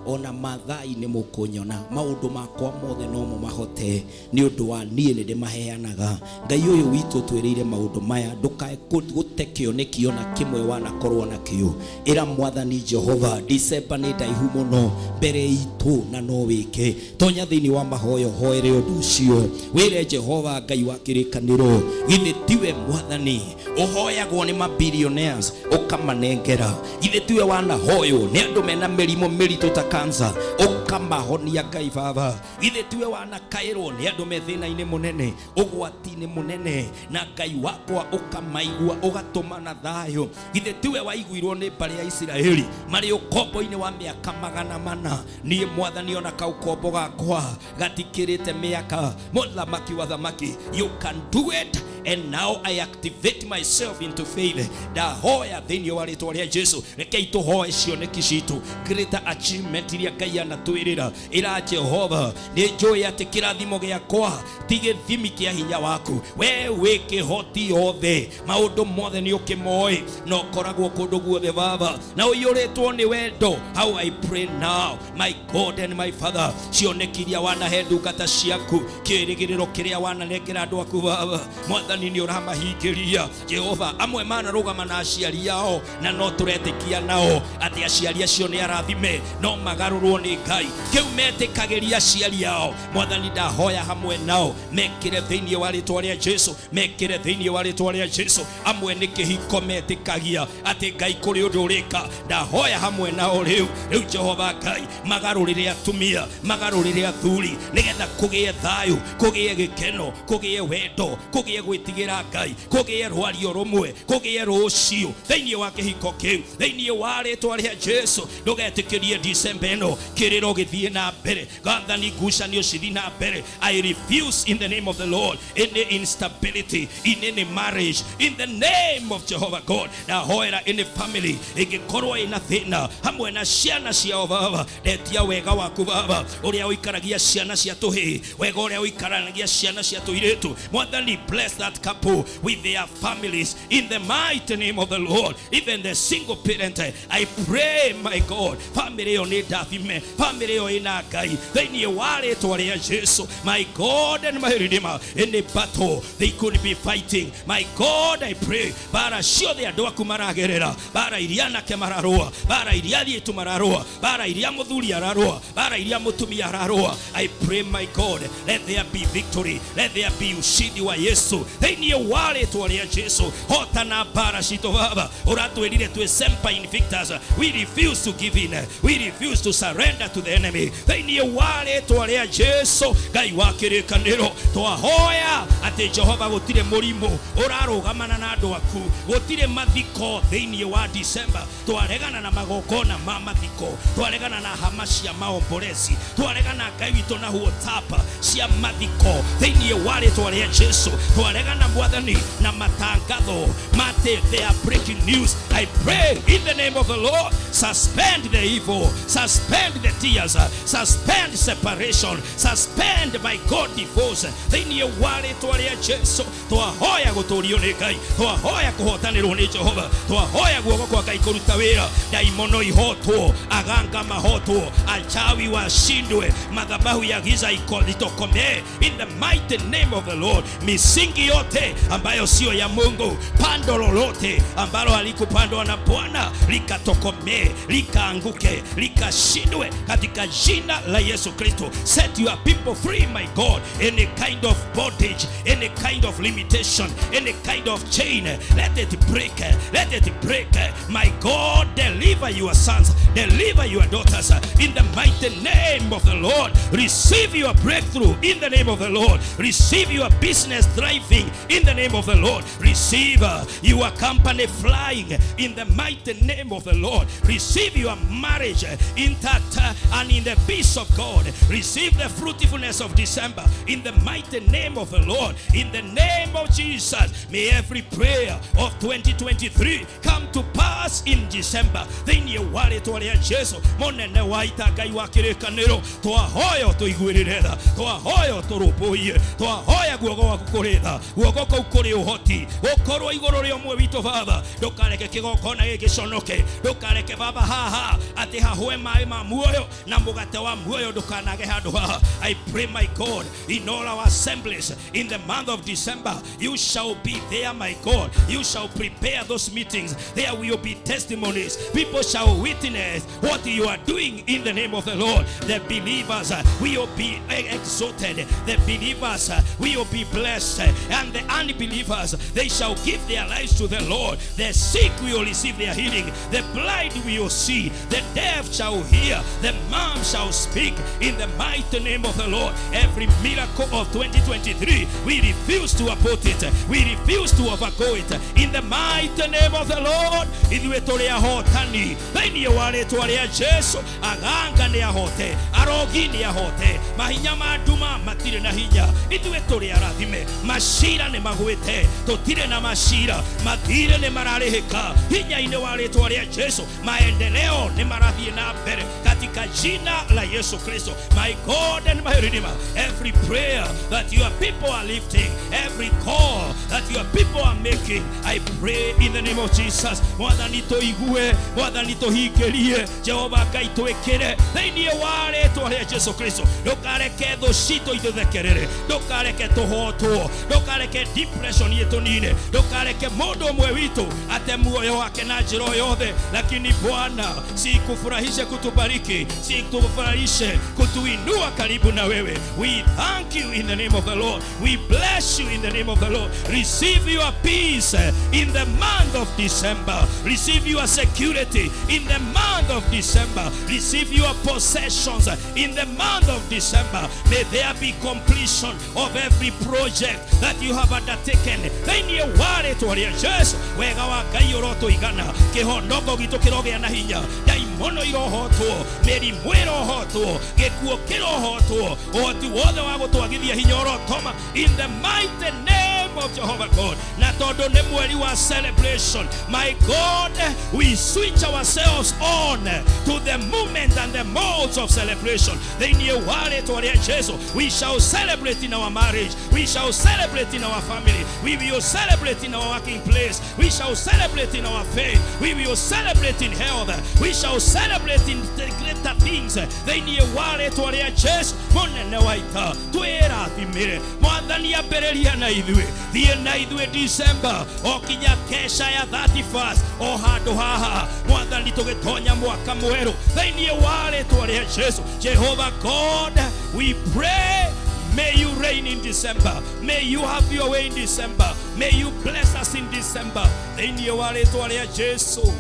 ona mathai nĩ mũkũnyona. Maũndũ makwa mothe no mũmahote nĩ ũndũ wa niĩ nĩ ndĩmaheanaga. Ngai ũyũ witũ twĩrĩire maũndũ maya, ndũkae gũte kĩoneki ona kĩmwe wanakorwo nakĩo. Ĩra Mwathani Jehova, December nĩ ndaihu mũno mbere itũ na no wĩke. Tonya thĩinĩ wa mahoyo, hoere ũndũ ũcio, wĩre Jehova Ngai wa kĩrĩkanĩro, githĩ tiwe Mwathani ũhoyagwo nĩ mabillionaires ũkamanengera? Githĩ tiwe wanahoywo nĩ andũ mena mĩrimũ mĩritũ ta cancer ũkamahonia? Ngai Baba, githĩ tiwe wanakaĩrwo nĩ andũ me thĩna-inĩ mũnene, ũgwati-inĩ mũnene, na Ngai wakwa ũkamaigua ũgatũma na thayũ? Githĩ tiwe waiguirwo nĩ mbarĩ ya Isiraeli marĩ ũkombo-inĩ wa mĩaka 400? Niĩ Mwathani, ona kaukombo gakwa gatikĩrĩte mĩaka. Mũthamaki wa thamaki, you can do it, and now I activate myself into faith. Ndahoya thĩinĩ wa rĩtwa rĩa Jesu, rekei tũhoe cioneki citũ, greater achievement iria Ngai anatwĩrĩra. Ĩra Jehova, nĩ njũĩ atĩ kĩrathimo gĩakwa ti gĩthimi kĩa hinya waku. We wĩ kĩhoti yothe, maũndũ mothe nĩ ũkĩmoĩ na ũkoragwo kũndũ guothe, Baba, na ũiyũrĩtwo nĩ wendo. How I pray now, my God and my Father, cioneki iria wanahe ndungata ciaku, kĩĩrĩgĩrĩro kĩrĩa wananengera andũ aku, Baba Mwathani, nĩ ũramahingĩria. Jehova, amwe manarũgama na aciari ao na no tũretĩkia nao atĩ aciari acio nĩ arathime, no magarũrwo nĩ Ngai. Kĩu metĩkagĩria aciari ao, Mwathani, ndahoya hamwe nao mekĩre thĩinĩ wa rĩtwa rĩa Jesu, mekĩre thĩinĩ wa rĩtwa rĩa Jesu. Amwe nĩ kĩhiko metĩkagia atĩ Ngai kũrĩ ũndũ ũrĩka, ndahoya hamwe nao rĩu rĩu, Jehova Ngai, magarũrĩre atumia, magarũrĩre athuri, nĩgetha kũgĩe thayũ, kũgĩe gĩkeno, kũgĩe wendo, kũgĩe gwĩtigĩra Ngai, kũgĩe rwario rũmwe, kũgĩe rũciũ thĩinĩ wa kĩhiko kĩu, thĩinĩ wa rĩtwa rĩa Jesu. Ndũgetĩkĩrie December ĩno kĩrĩro gĩthiĩ na mbere, gathani ngucanio cithi na mbere. I refuse in the name of the Lord any instability in any marriage, in the name of Jehovah God. Ndahoera any family ĩngĩkorwo ĩna thĩna hamwe na ciana ciao, Baba, ndetia wega waku, Baba, ũrĩa ũikaragia ciana cia tũhĩĩ, wega ũrĩa ũikaranagia ciana cia tũirĩtu. Mwathani, bless that couple with their families in the mighty name of the Lord. Even the single parent, I pray, my God, family ĩyo nĩ ndathime, family ĩyo ĩna Ngai thĩinĩ wa rĩtwa rĩa Jesu. My God and my Redeemer, any battle they could be fighting, my God, I pray, bara ciothe andũ aku maragerera, bara iria anake mararũa, bara iria athietu mararũa, bara iria mũthuri ararũa, bara iria mũtumia ararũa, I pray, my God, let there be victory, let there be ushindi wa Yesu thĩinĩ wa rĩtwa rĩa Jesu. Hotana bara citũ, Baba. Ũratwĩrire twĩ semper invictus. We refuse to give in, we refuse to surrender to the enemy thĩinĩ wa rĩtwa rĩa Jesu. Ngai wa kĩrĩkanĩro, twahoya atĩ Jehova, gũtirĩ mũrimũ ũrarũgamana na andũ aku, gũtirĩ mathiko thĩinĩ wa December. Twaregana na magongona ma mathiko, twaregana na hama cia maombolezi, twaregana, Ngai witũ, na WhatsApp cia mathiko thĩinĩ wa rĩtwa rĩa Jesu. Twaregana, Mwathani, na matangatho mate they are breaking news. I pray in the name of the Lord, suspend the evil, suspend the tears, suspend separation, suspend, my God, divorce thĩinĩ wa rĩtwa rĩa Jesu. Twahoya gũtũrio nĩ Ngai, twahoya kũhotanĩrwo nĩ Jehova, twahoya guoko kwa Ngai kũruta wĩra. Ndaimono ihotwo, aganga mahotwo, achawi washindwe, madhabahu ya giza itokomee in the mighty name of the Lord. Misingi yote ambayo sio ya Mungu, pando lolote ambalo halikupandwa na Bwana likatokomee, likaanguke, likashindwe katika jina la Yesu Kristo. Set your people free, my God. Any kind of bondage, any kind of limitation, any kind of chain, let it break, let it break. My God, deliver. Deliver your sons, deliver your daughters in the mighty name of the Lord. Receive your breakthrough in the name of the Lord. Receive your business thriving in the name of the Lord. Receive your company flying in the mighty name of the Lord. Receive your marriage intact and in the peace of God. Receive the fruitfulness of December in the mighty name of the Lord. In the name of Jesus, may every prayer of 2023 come to pass in December. Thĩinĩ wa rĩtwa rĩa Jesu, mũnene wa ita, Ngai wa kĩrĩkanĩro, twahoya ũtũiguĩrĩre tha, twahoya ũtũrũmbũiye, twahoya guoko gwaku kũrĩ tha, guoko kũu kũrĩ ũhoti gũkorwo igũrũ rĩa ũmwe witũ. Baba, ndũkareke kĩgongona gĩkĩ gĩconoke, ndũkareke, Baba, haha atĩ hahũe maĩ ma muoyo na mũgate wa muoyo ndũkanage handũ haha. I pray, my God, in all our assemblies in the month of December, you shall be there, my God. You shall prepare those meetings. There will be testimonies. People shall witness what you are doing in the name of the Lord. The believers will be exalted. The believers will be blessed. And the unbelievers, they shall give their lives to the Lord. The sick will receive their healing. The blind will see. The deaf shall hear. The mum shall speak in the mighty name of the Lord. Every miracle of 2023, we refuse to abort it. We refuse to overgo it. In the mighty name of the Lord, ithuĩ tũrĩ ahotani thĩinĩ wa rĩtwa rĩa Jesu. Aganga nĩ ahote, arogi nĩ ahote, mahinya ma nduma matirĩ na hinya. Ithuĩ tũrĩ arathime, macira nĩ magwĩte, tũtirĩ na macira, mathirĩ nĩ mararĩhĩka hinya-inĩ wa rĩtwa rĩa Jesu. Maendeleo nĩ marathiĩ na mbere katika jina la Yesu Kristo. My God and my Redeemer, every prayer that your people are lifting, every call that your people are making, I pray in the name of Jesus, Mwathani tũigue, Mwathani tũhingĩrie, Jehova Ngai twĩkĩre thĩinĩ wa rĩtwa rĩa Jesu Kristo. Ndũkareke thũ citũ itũthekerere, ndũkareke tũhotwo, ndũkareke depression ĩtũnine, ndũkareke mũndũ ũmwe witũ ate muoyo wake na njĩra o yothe. Lakini Bwana, sikufurahishe kutubariki, sikufurahishe kutuinua karibu na wewe. We thank you in the name of the Lord. We bless you in the name of the Lord. Receive your peace in the month of December. Receive your security in the month of December. Receive your possessions in the month of December. May there be completion of every project that you have undertaken thĩinĩ wa rĩtwa rĩa Jesu. Wega wa Ngai ũrotũigana, kĩhonoko gitũ kĩrogĩa na hinya, ndaimono irohotwo, mĩrimũ ĩrohotwo, gĩkuũ kĩrohotwo, ũhoti wothe wa gũtwagithia hinya ũrotoma in the mighty name of Jehovah God. Na tondũ nĩ mweri wa celebration, my God, we switch ourselves on to the movement and the modes of celebration thĩinĩ wa rĩtwa rĩa Jesu. We shall celebrate in our marriage. We shall celebrate in our family. We will celebrate in our working place. We shall celebrate in our faith. We will celebrate in health. We shall celebrate in the greater things thĩinĩ wa rĩtwa rĩa Jesu. Mũnene wa ita, twĩrathimĩre. Mwathani, ambĩrĩria na ithuĩ, thiĩ na ithuĩ December o kinya kesha ya 31st, o handũ haha, Mwathani, tũgĩtonya mwaka mwerũ thĩinĩ wa rĩtwa rĩa Jesu. Jehovah God, we pray, may you reign in December. May you have your way in December. May you bless us in December. Thĩinĩ wa rĩtwa rĩa Jesu.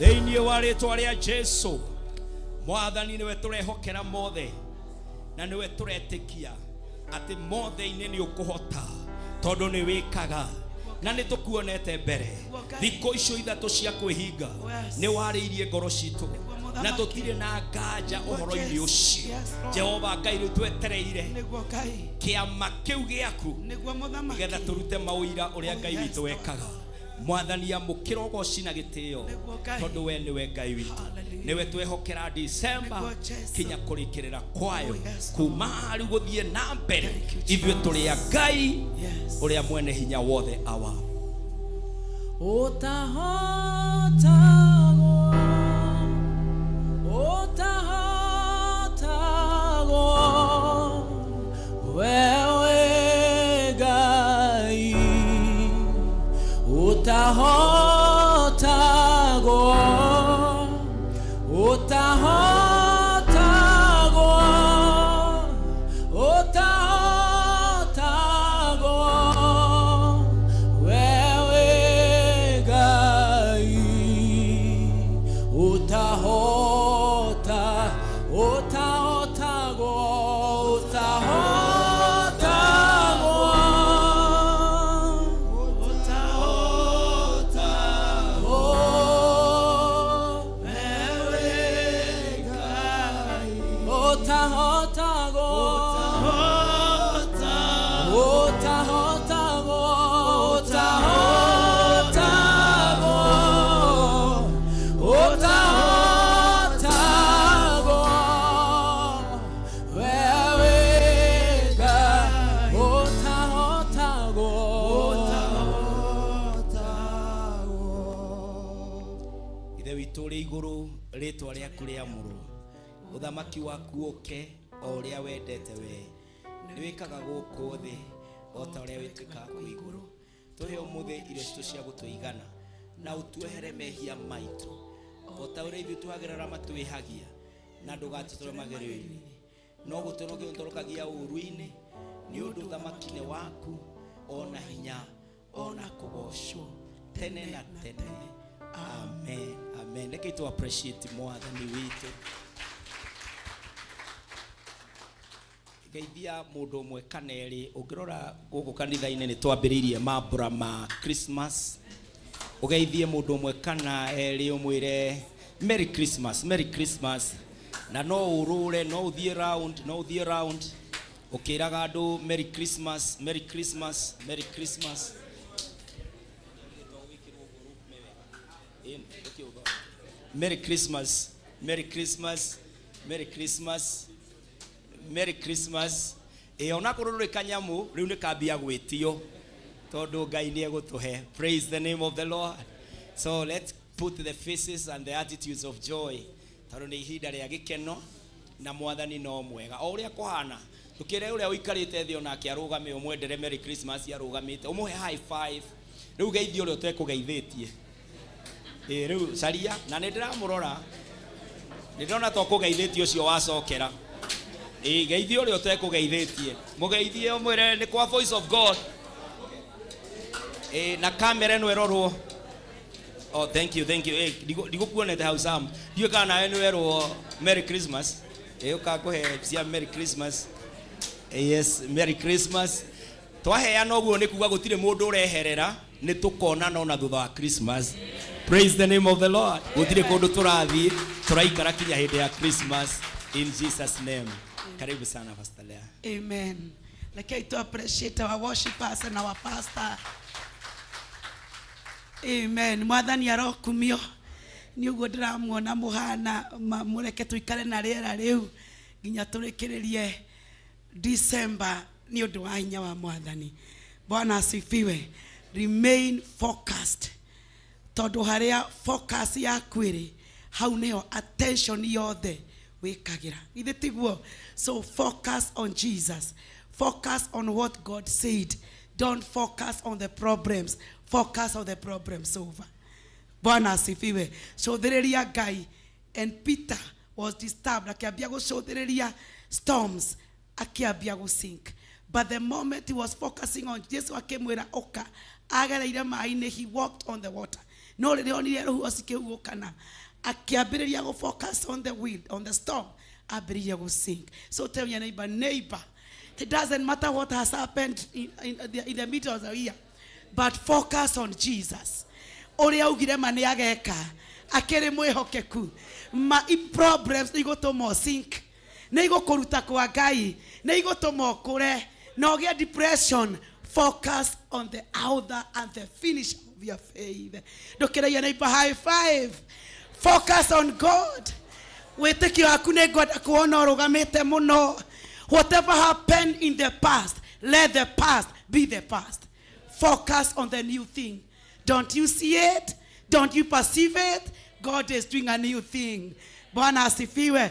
Thĩinĩ wa rĩtwa rĩa Jesu. Mwathani, nĩwe tũrehokera mothe na nĩwe tũretĩkia atĩ mothe-inĩ nĩ ũkũhota, tondũ nĩ wĩkaga na nĩ tũkuonete mbere. Thikũ icio 3 cia kwĩhinga nĩ warĩirie ngoro citũ na tũtirĩ na nganja ũhoro-inĩ ũcio. Jehova Ngai, rĩu twetereire Nĩguo Ngai. kĩama kĩu gĩaku Nĩguo mũthamaki. nĩgetha tũrute maũira ũrĩa Ngai witũ ekaga. Mwathani, amũkĩra ũgoci na gĩtĩo, Nĩguo Ngai. tondũ we nĩwe Ngai witũ. Hallelujah. Nĩwe twehokera December Nĩguo Jesu. kinya kũrĩkĩrĩra kwayo. Oh, yes, Kuma rĩu gũthiĩ na mbere, Thank you, ithuĩ tũrĩ a Ngai ũrĩa mwene hinya wothe, awa. Ũtahotagwo, ũtahotagwo, wewe Ngai, ũtahotagwo, ũtahotagwo, ũtahotagwo, wewe Ngai. Utahota, utahotagwo, utahotagwo. Utahotagwo. Utahotagwo. Utahotagwo, utahotagwo, utahotagwo. Wewe Ngai, utahotagwo. Ithe witũ ũrĩ igũrũ, rĩtwa rĩaku rĩamũrwo, ũthamaki waku ũke o ũrĩa wendete we nĩ wĩkaga gũkũ thĩ o ta ũrĩa wĩtĩkaga kũu igũrũ. Tũhe ũmũthĩ irio citũ cia gũtũigana, na ũtuohere mehia maitũ o ta ũrĩa ithuĩ tuohagĩra arĩa matwĩhagia, na ndũgatũtware magerio-inĩ, no gũtũrogia ũtũrokagia ũũru-inĩ, nĩ ũndũ ũthamaki nĩ waku, ona hinya, ona kũgocwo tene na tene. Amen, amen. Reke tu appreciate Mwathani witũ. Geithia mũndũ ũmwe kana erĩ. Ũngĩrora gũkũ kanitha-inĩ nĩ twambĩrĩirie mambura ma Christmas. Ũgeithie mũndũ ũmwe kana erĩ, ũmwĩre Merry Christmas, Merry Christmas. Na no ũrũre, no ũthiĩ round, no ũthiĩ round ũkĩraga andũ Merry Christmas, Merry Christmas, Merry Christmas. Merry Christmas, Merry Christmas, Merry Christmas, Merry Christmas. Ĩ onakorwo ndũrĩ kanyamũ, rĩu nĩ kambia gwĩtio tondũ Ngai nĩ egũtũhe. Praise the name of the Lord. So let's put the faces and the attitudes of joy, tondũ nĩ ihinda rĩa gĩkeno na Mwathani no mwega o ũrĩa kũhana. Ndũkĩre ũrĩa ũikarĩte thĩ onake arũgame, ũmwendere Merry Christmas arũgamĩte, ũmũhe high five. Rĩu geithie ũrĩa ũtekũgeithĩtie. Ĩ rĩu caria na nĩ ndĩramũrora, nĩ ndĩrona to kũgeithĩtie ũcio wacokera. Ĩ geithie ũrĩa ũtekũgeithĩtie, mũgeithie ũmwĩre nĩ kwa Voice of God. Ĩ na kamera ĩno ĩrorwo. Oh, thank you, thank you. Eh, ndigũkuonete hau, Sam. Ndiũĩ kana nawe nĩ werwo Merry Christmas. Ĩ ũkakũhe cia Merry Christmas. Yes, Merry Christmas. Twaheana ũguo nĩ kuga gũtirĩ mũndũ ũreherera, nĩ tũkonana ona thutha wa Christmas. Praise the name of the Lord. Gũtirĩ kũndũ tũrathiĩ, tũraikara kinya hĩndĩ ya Christmas in Jesus' name. Karibu sana, Pastor Lea. Amen. Like to appreciate our worshipers and our pastor. Amen. Mwathani arokumio. Nĩ ũguo ndĩramuona mũhana mũreke tũikare na rĩera rĩu nginya tũrĩkĩrĩrie December nĩ ũndũ wa hinya wa Mwathani. Bwana asifiwe. Remain focused. Tondũ harĩa focus yaku ĩrĩ, hau nĩho attention yothe wĩkagĩra. Githĩ tiguo? So focus on Jesus. Focus on what God said. Don't focus on the problems. Focus on the problem solver. Bwana asifiwe. Cũthĩrĩria Ngai. And Peter was disturbed, akĩambia gũcũthĩrĩria storms, akĩambia gũsink. But the moment he was focusing on Jesu, akĩmwĩra ũka, agereire maĩ-inĩ, he walked on the water. No rĩrĩa onire rũhuho cikĩhuhũkana, akĩambĩrĩria gũ focus on the wind, on the storm, ambĩrĩria gũsink. So tell your neighbor, "Neighbor, it doesn't matter what has happened in the middle of the year, but focus on Jesus." Ũrĩa augire ma nĩ ageka, akĩrĩ mwĩhokeku. Ma i problems nĩ igũtũma ũsink, nĩ igũkũruta kwa Ngai, nĩ igũtũma ũkũre na ũgĩe depression. Focus on the author and the finish of your faith. Ndũkĩraia neighbor high five. Focus on God. Wĩtĩkio waku nĩ ngwenda kuona ũrũgamĩte mũno. Whatever happened in the past, let the past be the past. Focus on the new thing. Don't you see it? Don't you perceive it? God is doing a new thing. Bwana asifiwe.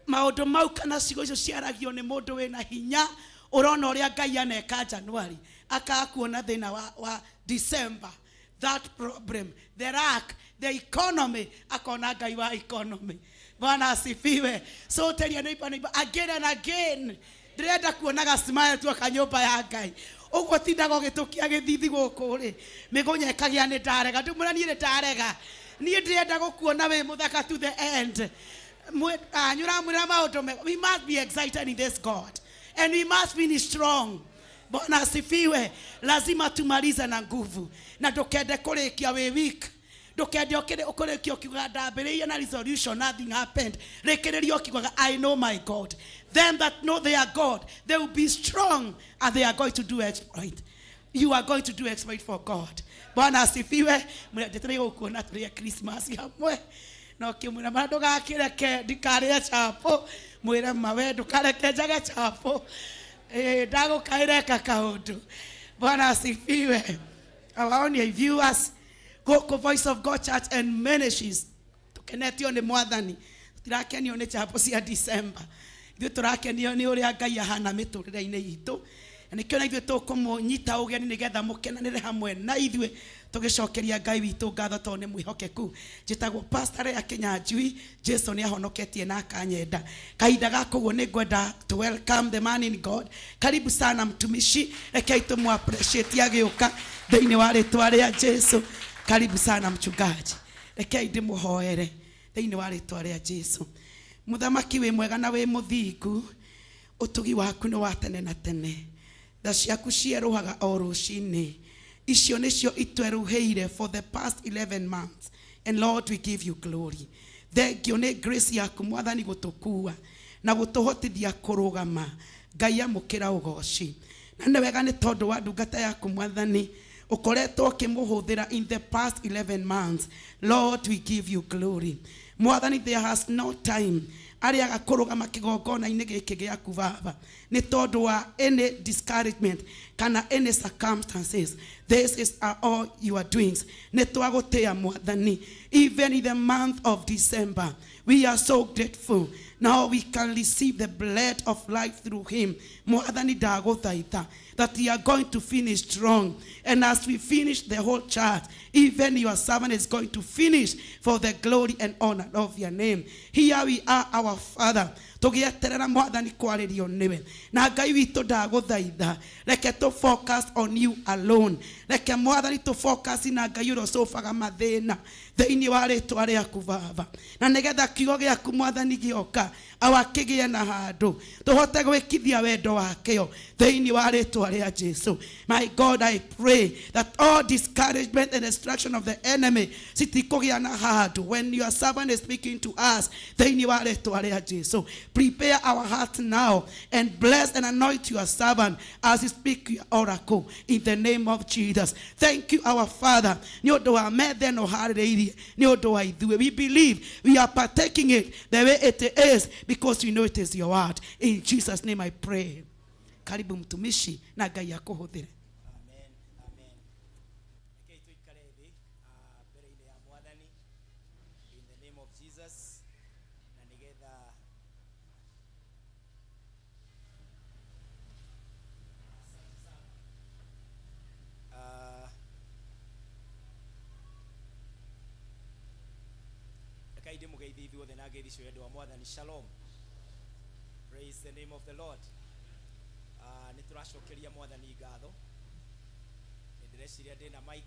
Maũndũ mau kana ciugo icio ciaragio nĩ mũndũ wĩna hinya ũrona ũrĩa Ngai aneka January, akaga kuona thĩna wa December, that problem, the lack, the economy, akona Ngai wa economy. Bwana asifiwe. So tell your neighbor, "Neighbor, again and again, ndĩrenda kuonaga smile tuoka nyũmba ya Ngai." Ũguo tindaga ũgĩtũkia gĩthithi gũkũ rĩ, mĩgũnya ĩkagĩa nĩ ndarega. Ndĩmwĩra niĩ nĩ ndarega. Niĩ ndĩrenda gũkuona wĩ mũthaka to the end. Nĩ ũramwĩra maũndũ mega. We must be excited in this God and we must finish strong. Bwana asifiwe. Lazima tumalize na nguvu, na ndũkende kũrĩkia wĩ weak. Ndũkende ũkũrĩkia ũkiugaga ndambĩrĩirie na resolution, nothing happened. Rĩkĩrĩria ũkiugaga I know my God. Them that know their God, they will be strong and they are going to do exploit. You are going to do exploit for God. Bwana asifiwe. Njetereire gũkuona tũrĩe Christmas hamwe. No kĩmwĩra ma ndũgakĩreke ndikarĩe chapo. Mwĩre ma we ndũkareke njage chapo. Ndagũkaĩra eka kaũndũ. Bwana asifiwe. Our only viewers, gũkũ Voice of God Church and Ministries, tũkenetio nĩ Mwathani. Tũtirakenio nĩ chapo cia December. Ithuĩ tũrakenio nĩ ũrĩa Ngai ahana mĩtũrĩre-inĩ itũ. Na nĩkĩo na ithuĩ tũkũmũnyita ũgeni nĩgetha mũkenanĩre hamwe na ithuĩ tũgĩcokeria Ngai witũ ngatho tondũ nĩ mwĩhokeku. Njĩtagwo Pastor Leah Kinyanjui. Jesu nĩ ahonoketie na akanyenda. Kahinda gaka ũguo nĩ ngwenda to welcome the man in God. Karibu sana mtumishi, rekei tũmũ appreciate agĩũka thĩinĩ wa rĩtwa rĩa Jesu. Karibu sana mchungaji, rekei ndĩmũhoere thĩinĩ wa rĩtwa rĩa Jesu. Mũthamaki wĩ mwega na wĩ mũthingu, ũtugi waku nĩ wa tene na tene. Tha ciaku cierũhaga o rũcinĩ. Icio nĩcio itweruhĩire for the past 11 months. And Lord, we give you glory. Thank you nĩ grace yaku Mwathani gũtũkua na gũtũhotithia kũrũgama. Ngai amũkĩra ũgoci. Na nĩ wega nĩ tondũ wa ndungata yaku Mwathani ũkoretwo ũkĩmũhũthĩra in the past 11 months. Lord, we give you glory. Mwathani, there has no time arĩaga kũrũgama kĩgongona-inĩ gĩkĩ gĩaku Baba nĩ tondũ wa any discouragement kana any circumstances. This is all your doings. Nĩ twagũtĩa Mwathani. Even in the month of December, we are so grateful. Now we can receive the bread of life through him. Mwathani ndagũthaitha that we are going to finish strong. And as we finish the whole church, even your servant is going to finish for the glory and honor of your name. Here we are, our Father. Tũgĩeterera Mwathani kwarĩrio nĩwe. Na Ngai witũ ndagũthaitha, reke tũ focus on you alone. Reke Mwathani tũ focus na Ngai ũrĩa ũcobaga mathĩna thĩinĩ wa rĩtwa rĩaku Baba. Na nĩgetha kiugo gĩaku Mwathani gĩoka awakĩgĩe na handũ tũhote gwĩkithia wendo wakĩo thĩinĩ wa rĩtwa rĩa Jesu. My God, I pray that all discouragement and destruction of the enemy citikũgĩa na handũ when your servant is speaking to us thĩinĩ wa rĩtwa rĩa Jesu. Prepare our hearts now and bless and anoint your servant as he speak your oracle in the name of Jesus. Thank you, our Father. Nĩ ũndũ wa metha ĩno ũharĩrĩirie nĩ ũndũ wa ithuĩ. We believe we are partaking it the way it is because we know it is your word. In Jesus' name I pray. Karibu mtumishi na Ngai akũhũthĩre. Amen, amen. Rekei tũikare thĩ mbere-inĩ ya Mwathani in the name of Jesus, na nĩgetha rekei ndĩmũgeithie ithuothe na ngeithi cio wendo wa Mwathani. Shalom. Praise the name of the Lord. Nĩ tũracokeria Mwathani ngatho. Nĩ ndĩreciria ndĩna mic.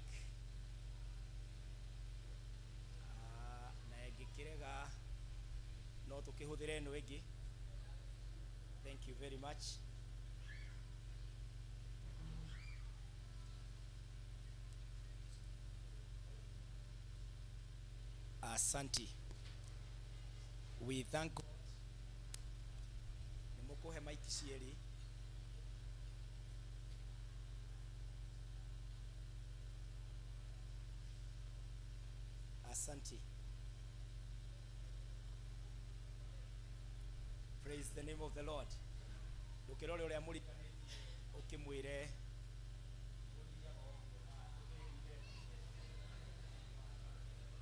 Na ĩngĩkĩrega no tũkĩhũthĩre ĩno ĩngĩ. Thank you very much. Asante. We thank God. Nĩ mũkũhe mic cierĩ. Asante. Praise the name of the Lord. Ndũkĩrore ũrĩa mũriganĩtie ũkĩmwĩre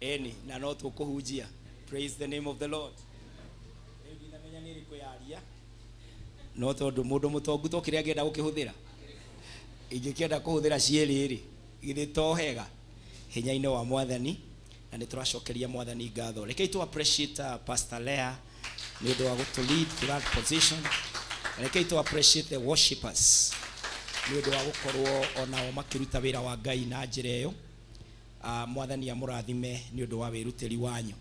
eni na no tũkũhunjia. Praise the name of the Lord. Rĩu ndinamenya nĩ ĩrĩkũ yaria, no tondũ mũndũ mũtongu to kĩrĩa angĩenda gũkĩhũthĩra, ingĩkĩenda kũhũthĩra cierĩ rĩ, githĩ to hega hinya-inĩ wa Mwathani. Na nĩ tũracokeria Mwathani ngatho. Rekei tũ appreciate Pastor Leah nĩ ũndũ wa gũtũ lead to that position. Rekei tũ appreciate the worshipers nĩ ũndũ wa gũkorwo onao makĩruta wĩra wa Ngai na njĩra ĩyo. Mwathani amũrathime nĩ ũndũ wa wĩrutĩri wanyu.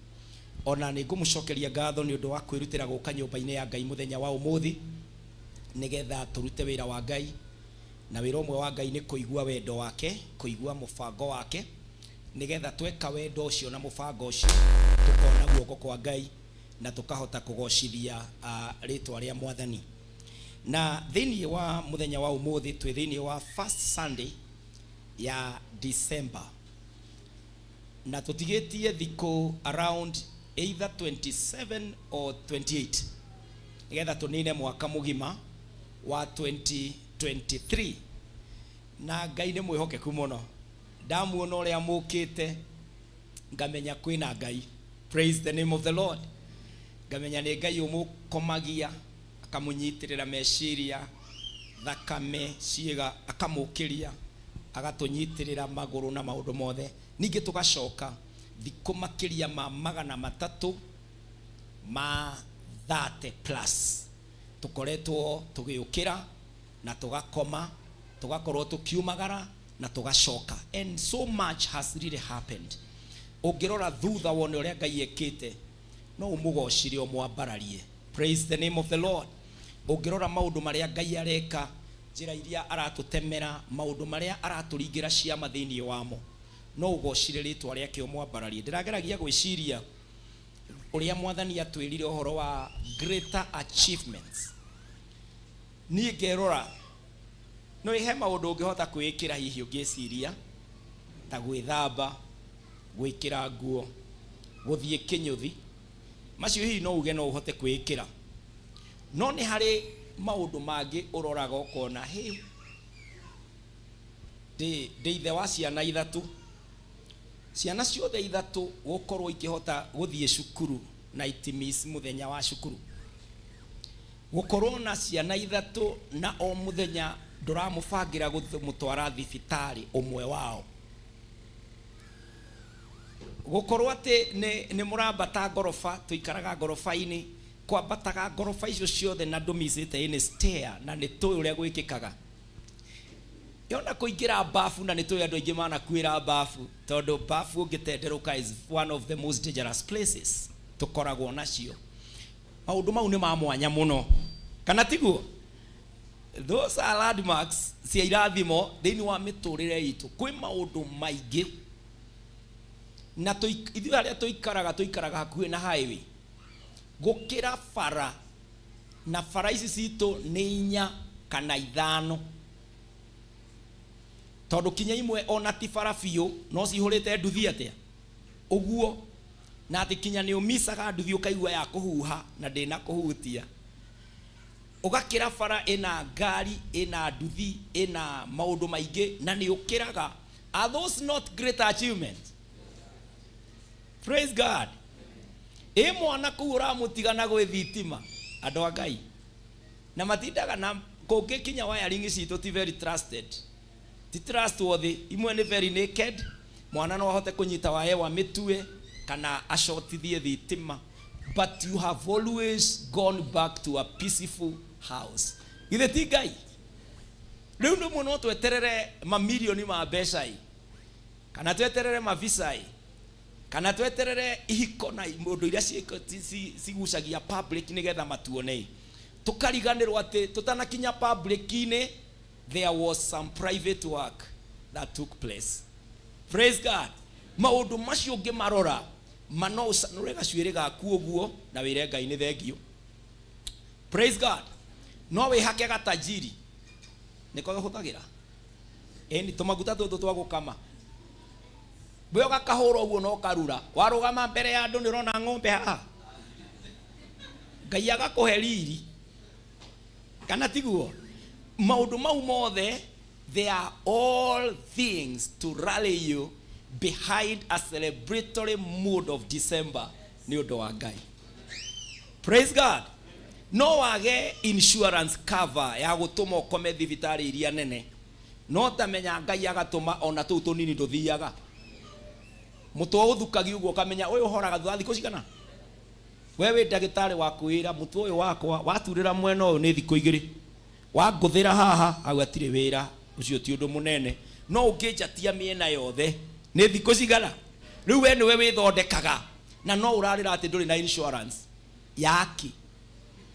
Ona nĩ ngũmũcokeria ngatho nĩ ũndũ wa kwĩrutĩra gũka nyũmba-inĩ ya Ngai mũthenya wa ũmũthĩ, nĩgetha tũrute wĩra wa Ngai. Na wĩra ũmwe wa Ngai nĩ kũigua wendo wake, kũigua mũbango wake, nĩgetha tweka wendo ũcio na mũbango ũcio tũkona guoko kwa Ngai na tũkahota kũgocithia rĩtwa rĩa Mwathani. Na thĩinĩ wa mũthenya wa ũmũthĩ twĩ thĩinĩ wa first Sunday ya December, na tũtigĩtie thikũ around either 27 or 28 nĩgetha tũnine mwaka mũgima wa 2023. Na Ngai nĩ mwĩhokeku mũno. Ndamuona ũrĩa mũkĩte ngamenya kwĩna Ngai. Praise the name of the Lord. Ngamenya nĩ Ngai ũmũkomagia, akamũnyitĩrĩra meciria, thakame, ciĩga, akamũkĩria, agatũnyitĩrĩra magũrũ na maũndũ mothe. Ningĩ tũgacoka thikũ makĩria ma 300 ma 30 plus tũkoretwo tũgĩũkĩra na tũgakoma, tũgakorwo tũkiumagara na tũgacoka, and so much has really happened. Ũngĩrora thutha wone ũrĩa Ngai ekĩte, no ũmũgocire, ũmwambararie. Praise the name of the Lord. Ũngĩrora maũndũ marĩa Ngai areka, njĩra iria aratũtemera, maũndũ marĩa aratũringĩra ciama thĩinĩ wamo, no ũgocire rĩtwa rĩake, ũmwambararie. Ndĩrageragia gwĩciria ũrĩa Mwathani atwĩrire ũhoro wa greater achievements. Niĩ ngerora no he maũndũ ũngĩhota kwĩĩkĩra, hihi ũngĩciria ta gwĩthamba, gwĩkĩra nguo, gũthiĩ kĩnyũthi, macio hihi no uge no ũhote kwĩĩkĩra. No nĩ harĩ maũndũ mangĩ ũroraga ũkona, hĩ, ndĩ ithe wa ciana ithatũ, ciana ciothe ithatũ gũkorwo ikĩhota gũthiĩ cukuru na itimiss mũthenya wa cukuru, gũkorwo na ciana ithatũ na o mũthenya ndũramũbangĩra gũmũtwara thibitarĩ ũmwe wao, gũkorwo atĩ nĩ mũrambata ngoroba, tũikaraga ngoroba-inĩ, kwambataga ngoroba icio ciothe na ndũmicĩte any stair, na nĩ tũĩ ũrĩa gwĩkĩkaga. Yona kũingĩra bafu, na nĩ tũĩ andũ aingĩ manakuĩra bafu, tondũ bafu ũngĩtenderũka is one of the most dangerous places tũkoragwo nacio. Maũndũ mau nĩ ma mwanya mũno, kana tiguo? Those are landmarks cia irathimo thĩinĩ wa mĩtũrĩre itũ. Kwĩ maũndũ maingĩ na ithuĩ arĩa tũikaraga hakuhĩ na highway, gũkĩra bara, na bara ici citũ nĩ 4 kana 5, tondũ kinya imwe ona ti bara biũ, no cihũrĩte nduthi atĩa ũguo, na atĩ kinya nĩ ũmicaga nduthi ũkaigua ya kũhuha na ndĩna kũhutia. Ũgakĩra bara ĩna ngari, ĩna nduthi, ĩna maũndũ maingĩ, na nĩ ũkĩraga. Are those not great achievements? Praise God. Ĩ mwana kũu ũramũtiga na gwĩ thitima, andũ a Ngai, na matindaga na kũngĩ kinya wiring citũ ti very trusted, ti trustworthy, imwe nĩ very naked. Mwana no ahote kũnyita waye wa mĩtue kana acotithie thitima, but you have always gone back to a peaceful house. Githĩ ti Ngai? Rĩu rĩmwe no tweterere mamirioni ma mbeca ĩ, kana tweterere mavisa ĩ, kana tweterere ihiko na ũndũ iria cigucagia public nĩgetha matuone ĩ. Tũkariganĩrwo atĩ tũtanakinya public-inĩ there was some private work that took place. Praise God. Maũndũ macio ũngĩmarora ma no ũcanũre gacuĩrĩ gaku ũguo na wĩre Ngai nĩ thengiũ. Praise God. No wĩhake gatajiri, nĩko hũthagĩra ĩni tũmaguta tũtũ twa gũkama, we ũgakahũra ũguo no karura, warũgama mbere ya andũ nĩ ũrona ng'ombe haha, Ngai agakũhe riri, kana tiguo? Maũndũ mau mothe, they are all things to rally you behind a celebratory mood of December nĩ ũndũ wa Ngai. Praise God. No wage insurance cover ya gũtũma ũkome thibitarĩ iria nene, no tamenya Ngai agatũma ona tũu tũnini ndũthiaga mũtwe ũthukagia ũguo, ũkamenya ũyũ ũhoraga thutha wa thikũ cigana. We wĩ ndagĩtarĩ wa kwĩra mũtwe ũyũ wakwa waturĩra mwena ũyũ nĩ thikũ 2, wangũthĩra haha hau hatirĩ wĩra, ũcio ti ũndũ mũnene, no ũngĩnjatia mĩena yothe. Nĩ thikũ cigana? Rĩu we nĩwe wĩthondekaga na no ũrarĩra atĩ ndũrĩ na insurance yaki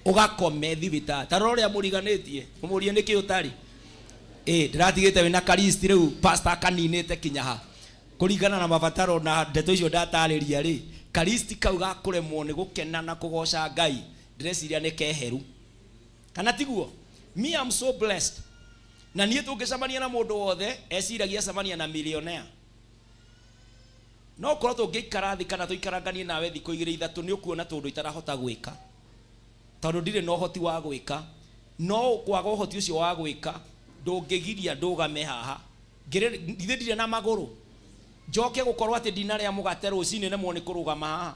ũgakome thibitarĩ. Ta rora ũrĩa mũriganĩtie, ũmũrie nĩkĩ ũtarĩ. Ĩ ndĩratigĩte wĩna karisti rĩu pastor akaninĩte kinya ha kũringana na mabataro na ndeto icio ndatarĩria rĩ, karisti kau ga kũremwo nĩ gũkena na kũgoca Ngai ndĩreciria nĩ keheru, kana tiguo? Me, I'm so blessed. Na niĩ tũngĩcemania na mũndũ wothe eciragia acemania na millionaire. No ũkorwo tũngĩikara thĩ kana tũikaranganie nawe thikũ igĩrĩ ithatũ nĩ ũkuona tũndũ itarahota gwĩka tondũ ndirĩ na ũhoti wa gwĩka. No kwaga ũhoti ũcio wa gwĩka ndũngĩgiria ndũgame haha. Githĩ ndirĩ na magũrũ? Njoke gũkorwo atĩ ndinarĩa mũgate rũcinĩ nemwo nĩ kũrũgama haha.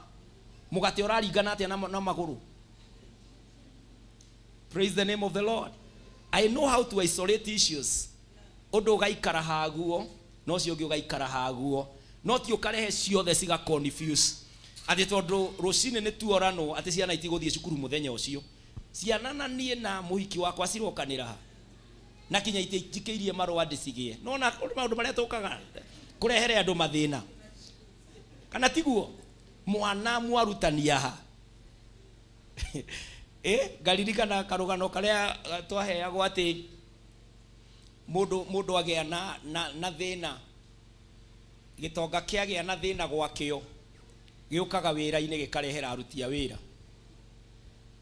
Mũgate ũraringana atĩa na magũrũ? Praise the name of the Lord. I know how to isolate issues. Ũndũ ũgaikara haguo na ũcio ũngĩ ũgaikara haguo, no ti ũkarehe ciothe ciga confuse atĩ tondũ rũcinĩ nĩ tuoranwo atĩ ciana itigũthiĩ cukuru mũthenya ũcio. Ciana na niĩ na mũhiki wakwa cirokanĩra ha na kinya itinjikĩirie marũa ndĩcigĩe. Nona maũndũ marĩa tũkaga kũrehere andũ mathĩna, kana tiguo? Mwana mwarutania ha? Ngaririkana karũgano karĩa twaheagwo atĩ mũndũ agĩa na thĩna, gĩtonga kĩagĩa na thĩna gwakĩo gĩũkaga wĩra-inĩ gĩkarehera aruti a wĩra.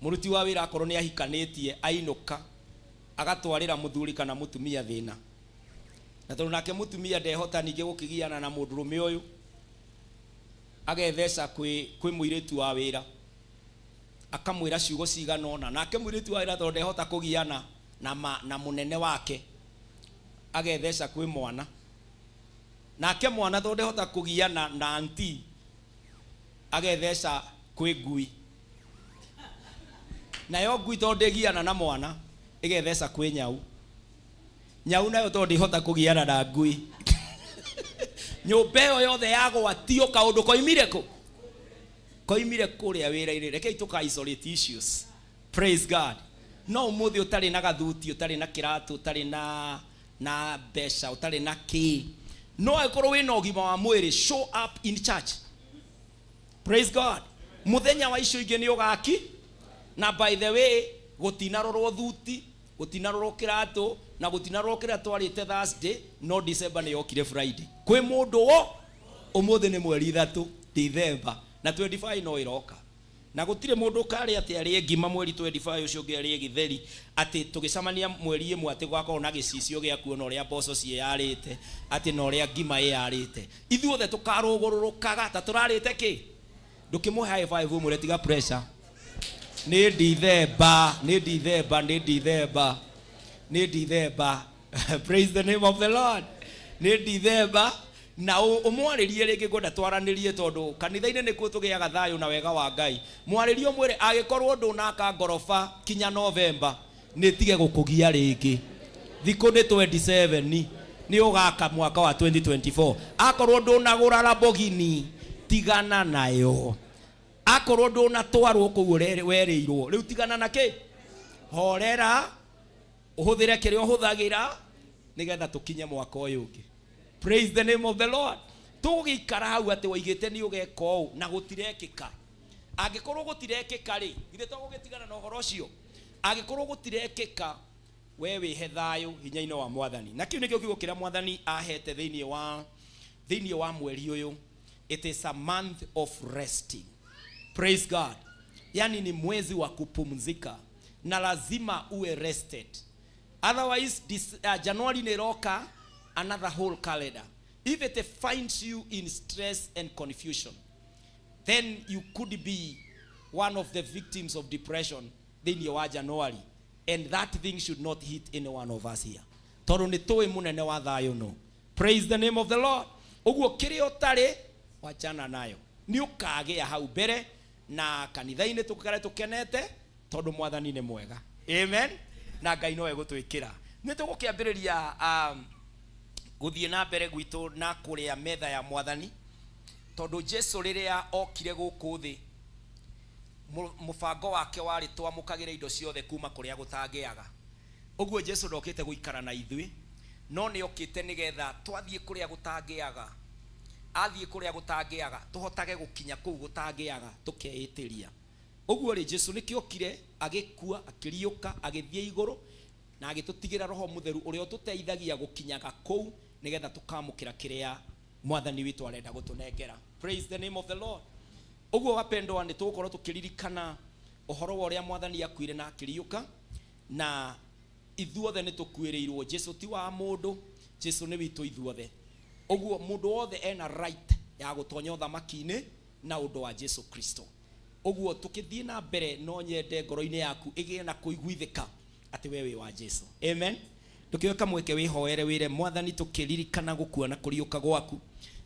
Mũruti wa wĩra akorwo nĩ ahikanĩtie ainũka agatwarĩra mũthuri kana mũtumia thĩna, na tondũ nake mũtumia ndehota ningĩ gũkĩgiana na mũndũrũme ũyũ, agetheca kwĩ mũirĩtu wa wĩra akamwĩra ciugo cigana ũna, nake mũirĩtu wa wĩra tondũ ndehota kũgiana na mũnene wake agetheca kwĩ mwana, nake mwana tondũ ndehota kũgiana na anti agetheca kwĩ ngui, nayo ngui tondũ ndĩgiana na mwana ĩgetheca kwĩ nyau, nyau nayo tondũ ndĩhota kũgiana na ngui. Nyũmba ĩyo yothe yagwatio kaũndũ koimire kũ? Koimire kũrĩa wĩra-inĩ. Rekei tũka isolate issues. Praise God. No ũmũthĩ ũtarĩ na gathuti, ũtarĩ na kĩratũ, ũtarĩ na mbeca, ũtarĩ na kĩ, no angĩkorwo wĩna ũgima wa mwĩrĩ, show up in church. Praise God. Mũthenya wa icio ingĩ nĩ ũgaki. Na by the way, gũtinarorwo thuti, gũtinarorwo kĩratũ, na gũtinarorwo kĩrĩa twarĩte Thursday, no December nĩ yokire Friday. Kwĩ mũndũ wo ũmũthĩ nĩ mweri 3 December, na 25 no ĩroka. Na gũtirĩ mũndũ ũkarĩa atĩ arĩe ngima mweri 25 ũcio ũngĩ arĩe gĩtheri, atĩ tũgĩcemania mweri ĩmwe atĩ gũgakorwo na gĩcicio gĩa kuona ũrĩa mboco ciĩyarĩte, atĩ na ũrĩa ngima ĩyarĩte. Ithuothe tũkarũgũrũrũkaga ta tũrarĩte kĩ? Ndũkĩmũhe high five ũmwĩre tiga pressure. Nĩ December, nĩ December, nĩ December, nĩ December. Praise the name of the Lord. Nĩ December. Na ũmwarĩrie rĩngĩ, ngwenda twaranĩrie tondũ kanitha-inĩ nĩkuo tũgĩaga thayũ na wega wa Ngai. Mwarĩrie ũmwĩre angĩkorwo ndũnaka ngoroba kinya November, nĩ tige gũkũgia rĩngĩ. Thikũ nĩ 27, nĩ ũgaka mwaka wa 2024. Akorwo ndũnagũra Lamborghini, tigana nayo. Akorwo ndũnatwarwo kũu werĩirwo, rĩu tigana na kĩ? Horera, ũhũthĩre kĩrĩa ũhũthagĩra nĩgetha tũkinye mwaka ũyũ ũngĩ. Praise the name of the Lord. Tũgũgĩikara hau atĩ waigĩte nĩ ũgeka ũũ na gũtirekĩka. Angĩkorwo gũtirekĩka rĩ, githĩ to gũgĩtigana na ũhoro ũcio? Angĩkorwo gũtirekĩka, we wĩhe thayũ hinya-inĩ wa Mwathani. Na kĩu nĩkĩo kiugo kĩrĩa Mwathani ahete thĩinĩ wa mweri ũyũ. It is a month of resting. Praise God. Yani ni mwezi wa kupumzika na lazima uwe rested. Otherwise, this, January nĩ ĩroka, another whole calendar. If it finds you in stress and confusion, then you could be one of the victims of depression thĩinĩ wa January. And that thing should not hit any one of us here. Tondũ nĩ tũĩ mũnene wa thayũ no. Praise the name of the Lord. Ũguo kĩrĩa ũtarĩ, wachana nayo. Nĩ ũkagĩa hau mbere na kanitha-inĩ tũkare tũkenete tondũ Mwathani nĩ mwega. Amen. Na Ngai no egũtwĩkĩra. Nĩ tũgũkĩambĩrĩria gũthiĩ na mbere gwitũ na kũrĩa metha ya Mwathani, tondũ Jesu rĩrĩa okire gũkũ thĩ, mũbango wake warĩ twamũkagĩre indo ciothe kuma kũrĩa gũtangĩaga. Ũguo Jesu ndokĩte gũikara na ithuĩ, no nĩ okĩte nĩgetha twathiĩ kũrĩa gũtangĩaga. Athiĩ kũrĩa gũtangĩaga, tũhotage gũkinya kũu gũtangĩaga, tũkeĩtĩria. Ũguo rĩ, Jesu nĩkĩo okire, agĩkua, akĩriũka, agĩthiĩ igũrũ, na agĩtũtigĩra Roho Mũtheru ũrĩa ũtũteithagia gũkinyaga kũu nĩgetha tũkamũkĩra kĩrĩa Mwathani witũ arenda gũtũnengera. Praise the name of the Lord. Ũguo wapendwa, nĩ tũgũkorwo tũkĩririkana ũhoro wa ũrĩa Mwathani akuire na akĩriũka, na ithuothe nĩ tũkuĩrĩirwo. Jesu ti wa mũndũ, Jesu nĩ witũ ithuothe. Ũguo mũndũ wothe ena right ya gũtonya ũthamaki-inĩ na ũndũ wa Jesu Kristo. Ũguo tũkĩthiĩ na mbere, no nyende ngoro-inĩ yaku ĩgĩe na kũiguithĩka atĩ we wĩ wa Jesu. Amen. Ndũkĩoe kamweke wĩhoere wĩre Mwathani, tũkĩririkana gũkua na kũriũka gwaku,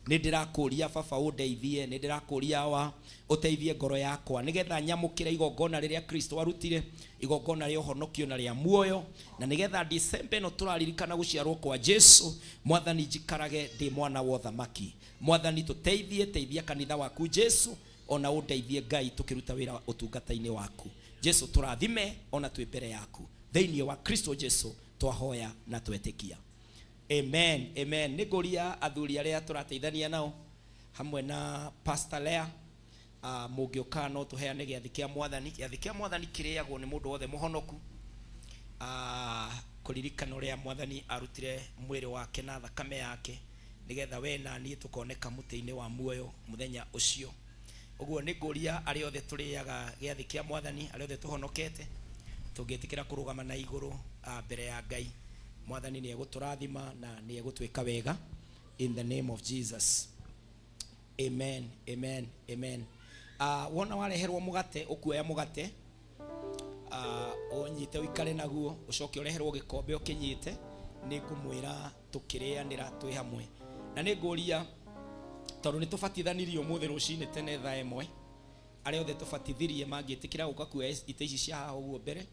nĩ ndĩrakũria baba ũndeithie, nĩ ndĩrakũria awa ũteithie ngoro yakwa nĩgetha nyamũkĩre igongona rĩrĩa Kristo arutire, igongona rĩa ũhonokio na rĩa muoyo, na nĩgetha Disemba ĩno tũraririkana gũciarwo kwa Jesu, Mwathani njikarage ndĩ mwana wa ũthamaki. Mwathani tũteithie, teithia kanitha waku Jesu, ona ũndeithie Ngai tũkĩruta wĩra ũtungata-inĩ waku. Jesu tũrathime ona twĩ mbere yaku. Thĩinĩ wa Kristo Jesu twahoya na twetĩkia. Amen, amen. Nĩ ngũria athuri arĩa tũrateithania nao hamwe na Pastor Lea, mũngĩũka no tũheane gĩathĩ kĩa Mwathani. Gĩathĩ kĩa Mwathani kĩrĩagwo nĩ mũndũ wothe mũhonoku, kũririkana ũrĩa Mwathani arutire mwĩrĩ wake na thakame yake nĩgetha we na niĩ tũkoneka mũtĩ-inĩ wa muoyo mũthenya ũcio. Ũguo nĩ ngũria arĩa othe tũrĩaga gĩathĩ kĩa Mwathani, arĩa othe tũhonokete, tũngĩtĩkĩra kũrũgama na igũrũ mbere ya Ngai, Mwathani nĩ egũtũrathima na nĩ egũtwĩka wega in the name of Jesus. Amen, amen, amen. Wona wareherwo mũgate, ũkuoya mũgate, ũnyite ũikare naguo, ũcoke ũreherwo gĩkombe ũkĩnyite, nĩ ngũmwĩra tũkĩrĩanĩra twĩ hamwe. Na nĩ ngũria tondũ nĩ tũbatithanirie ũmũthĩ rũcinĩ tene thaa ĩmwe, arĩa othe tũbatithirie mangĩtĩkĩra gũka kuoya itĩ ici cia haha ũguo mbere,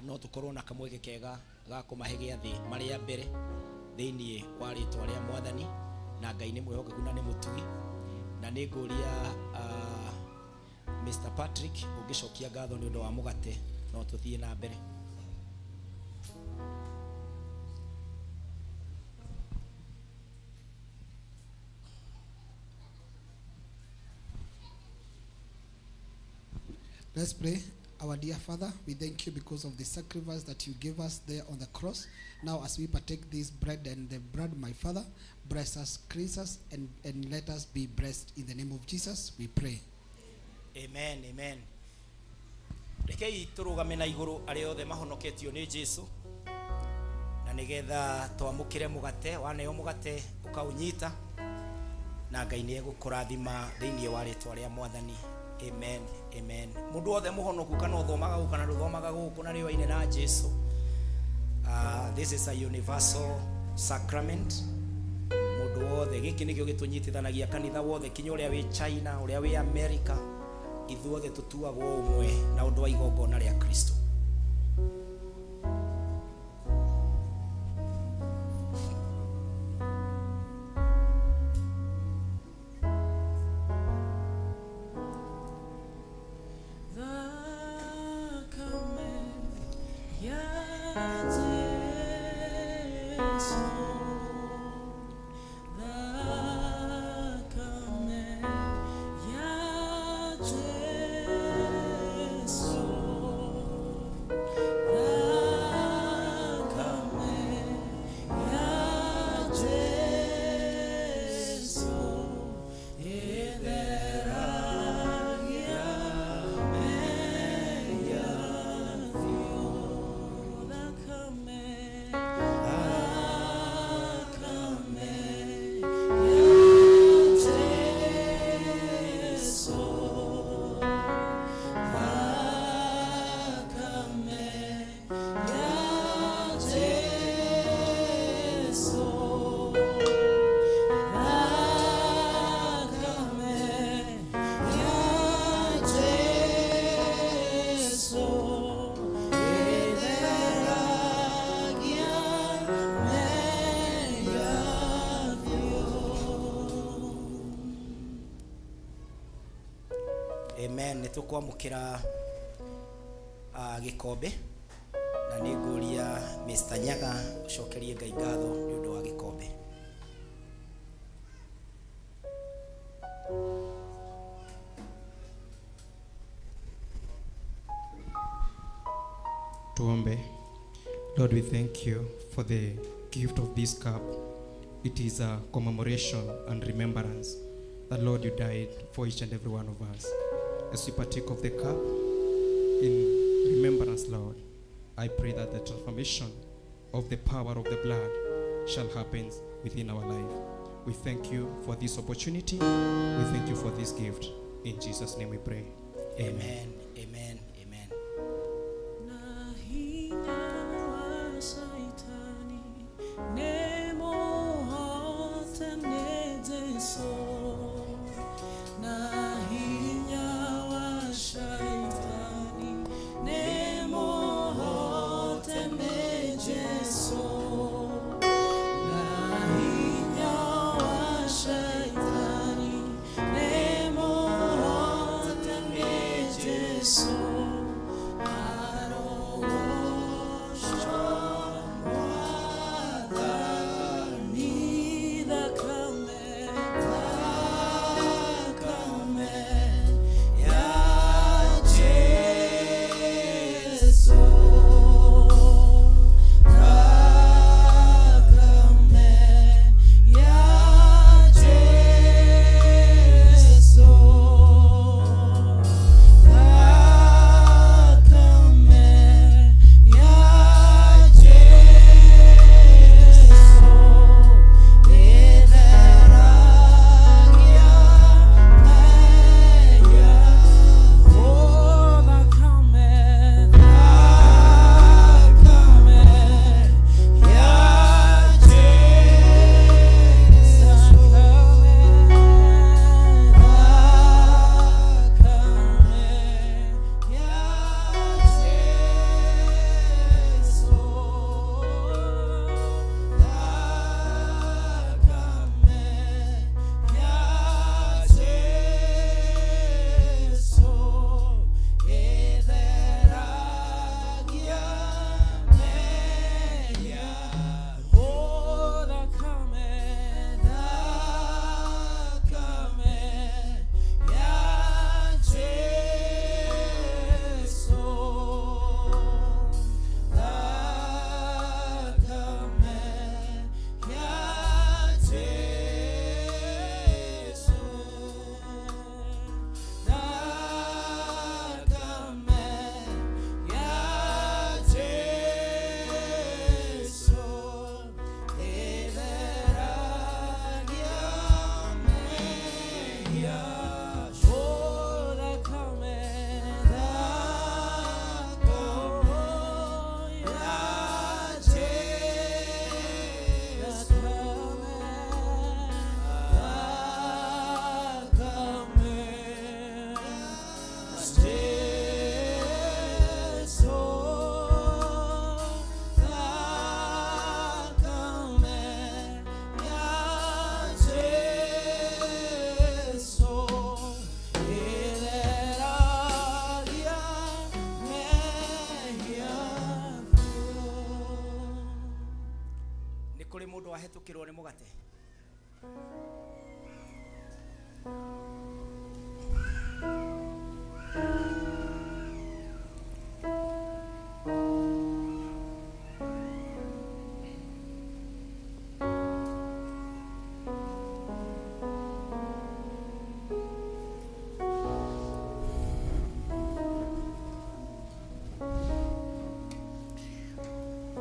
no tũkorwo na kamweke kega ga kũmahe gĩathĩ marĩa mbere thĩinĩ wa rĩtwa rĩa Mwathani. Na Ngai nĩ mwĩhokeku na nĩ mũtugi. Na nĩ ngũria Mr. Patrick ũngĩcokia ngatho nĩ ũndũ wa mũgate, no tũthiĩ na mbere. Let's pray. Our dear Father, we thank you because of the sacrifice that you gave us there on the cross. Now as we partake this bread and the blood, my Father, bless us, cleanse us, and let us be blessed. In the name of Jesus, we pray. Amen, amen. Rekei tũrũgame na igũrũ arĩa othe mahonoketio nĩ Jesu, na nĩgetha twamũkĩre mũgate, waneo mũgate ũkaũnyita, na Ngai nĩ egũkũrathima thĩinĩ wa rĩtwa rĩa Mwathani. Amen, amen. Mũndũ wothe mũhonoku kana ũthomaga gũkũ kana ndũthomaga gũkũ na rĩoaine na Jesu, this is a universal sacrament. Mũndũ wothe, gĩkĩ nĩkĩo gĩtũnyitithanagia kanitha wothe, kinya ũrĩa wĩ China, ũrĩa wĩ America, ithuothe tũtuagwo ũmwe na ũndũ wa igongona rĩa Kristo. Amen. Nĩ tũkwamũkĩra gĩkombe, na nĩ ngũria Mr. Nyaga ũcokerie Ngai ngatho nĩ ũndũ wa gĩkombe. Tuombe. Lord, we thank you for the gift of this cup. It is a commemoration and remembrance that, Lord, you died for each and every one of us. As we partake of the cup in remembrance, Lord, I pray that the transformation of the power of the blood shall happen within our life. We thank you for this opportunity. We thank you for this gift. In Jesus' name we pray. Amen. Amen. Amen. Na hinya wa Shaitani, nemo hotane Jesu. Na hinya wa Shaitani, nemo hotane Jesu. Na hinya wa Shaitani, nemo hotane Jesu. Nĩ kũrĩ mũndũ wahĩtũkĩrwo nĩ mũgate?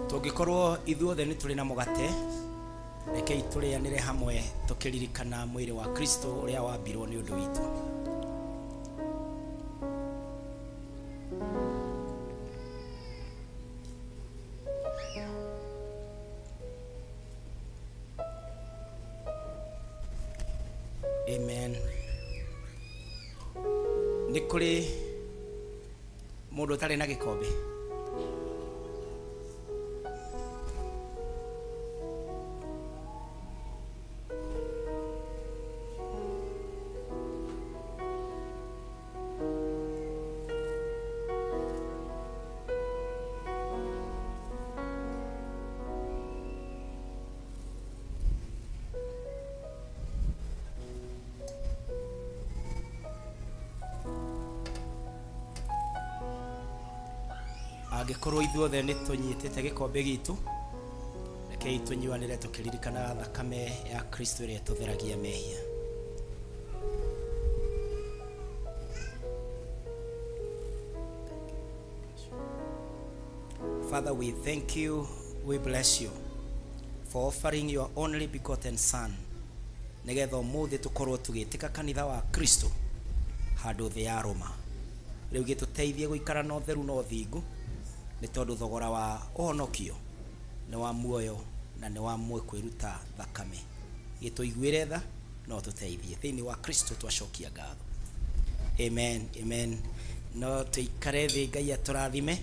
Tũngĩkorwo ithuothe nĩ tũrĩ na mũgate, rekei tũrĩanĩre hamwe tũkĩririkana mwĩrĩ wa Kristo ũrĩa wambirwo nĩ ũndũ witũ. Amen. Nĩ kũrĩ mũndũ ũtarĩ na gĩkombe? Angĩkorwo ithuothe nĩ tũnyitĩte gĩkombe gitũ, rekei tũnyuanĩre tũkĩririkanaga thakame ya Kristo ĩrĩa ĩtũtheragia mehia. Father, we thank you, we bless you for offering your only begotten Son nĩgetha ũmũthĩ tũkorwo tũgĩtĩka kanitha wa Kristo handũ thĩ ya Roma. Rĩu gĩtũteithie gũikara na ũtheru na ũthingu, nĩ tondũ thogora wa ũhonokio nĩ wa muoyo na nĩ wa kwĩruta thakame. Gĩtũiguĩre tha na ũtũteithie. Thĩinĩ wa Kristo twacokia ngatho. Amen, amen. No tũikare thĩ, Ngai atũrathime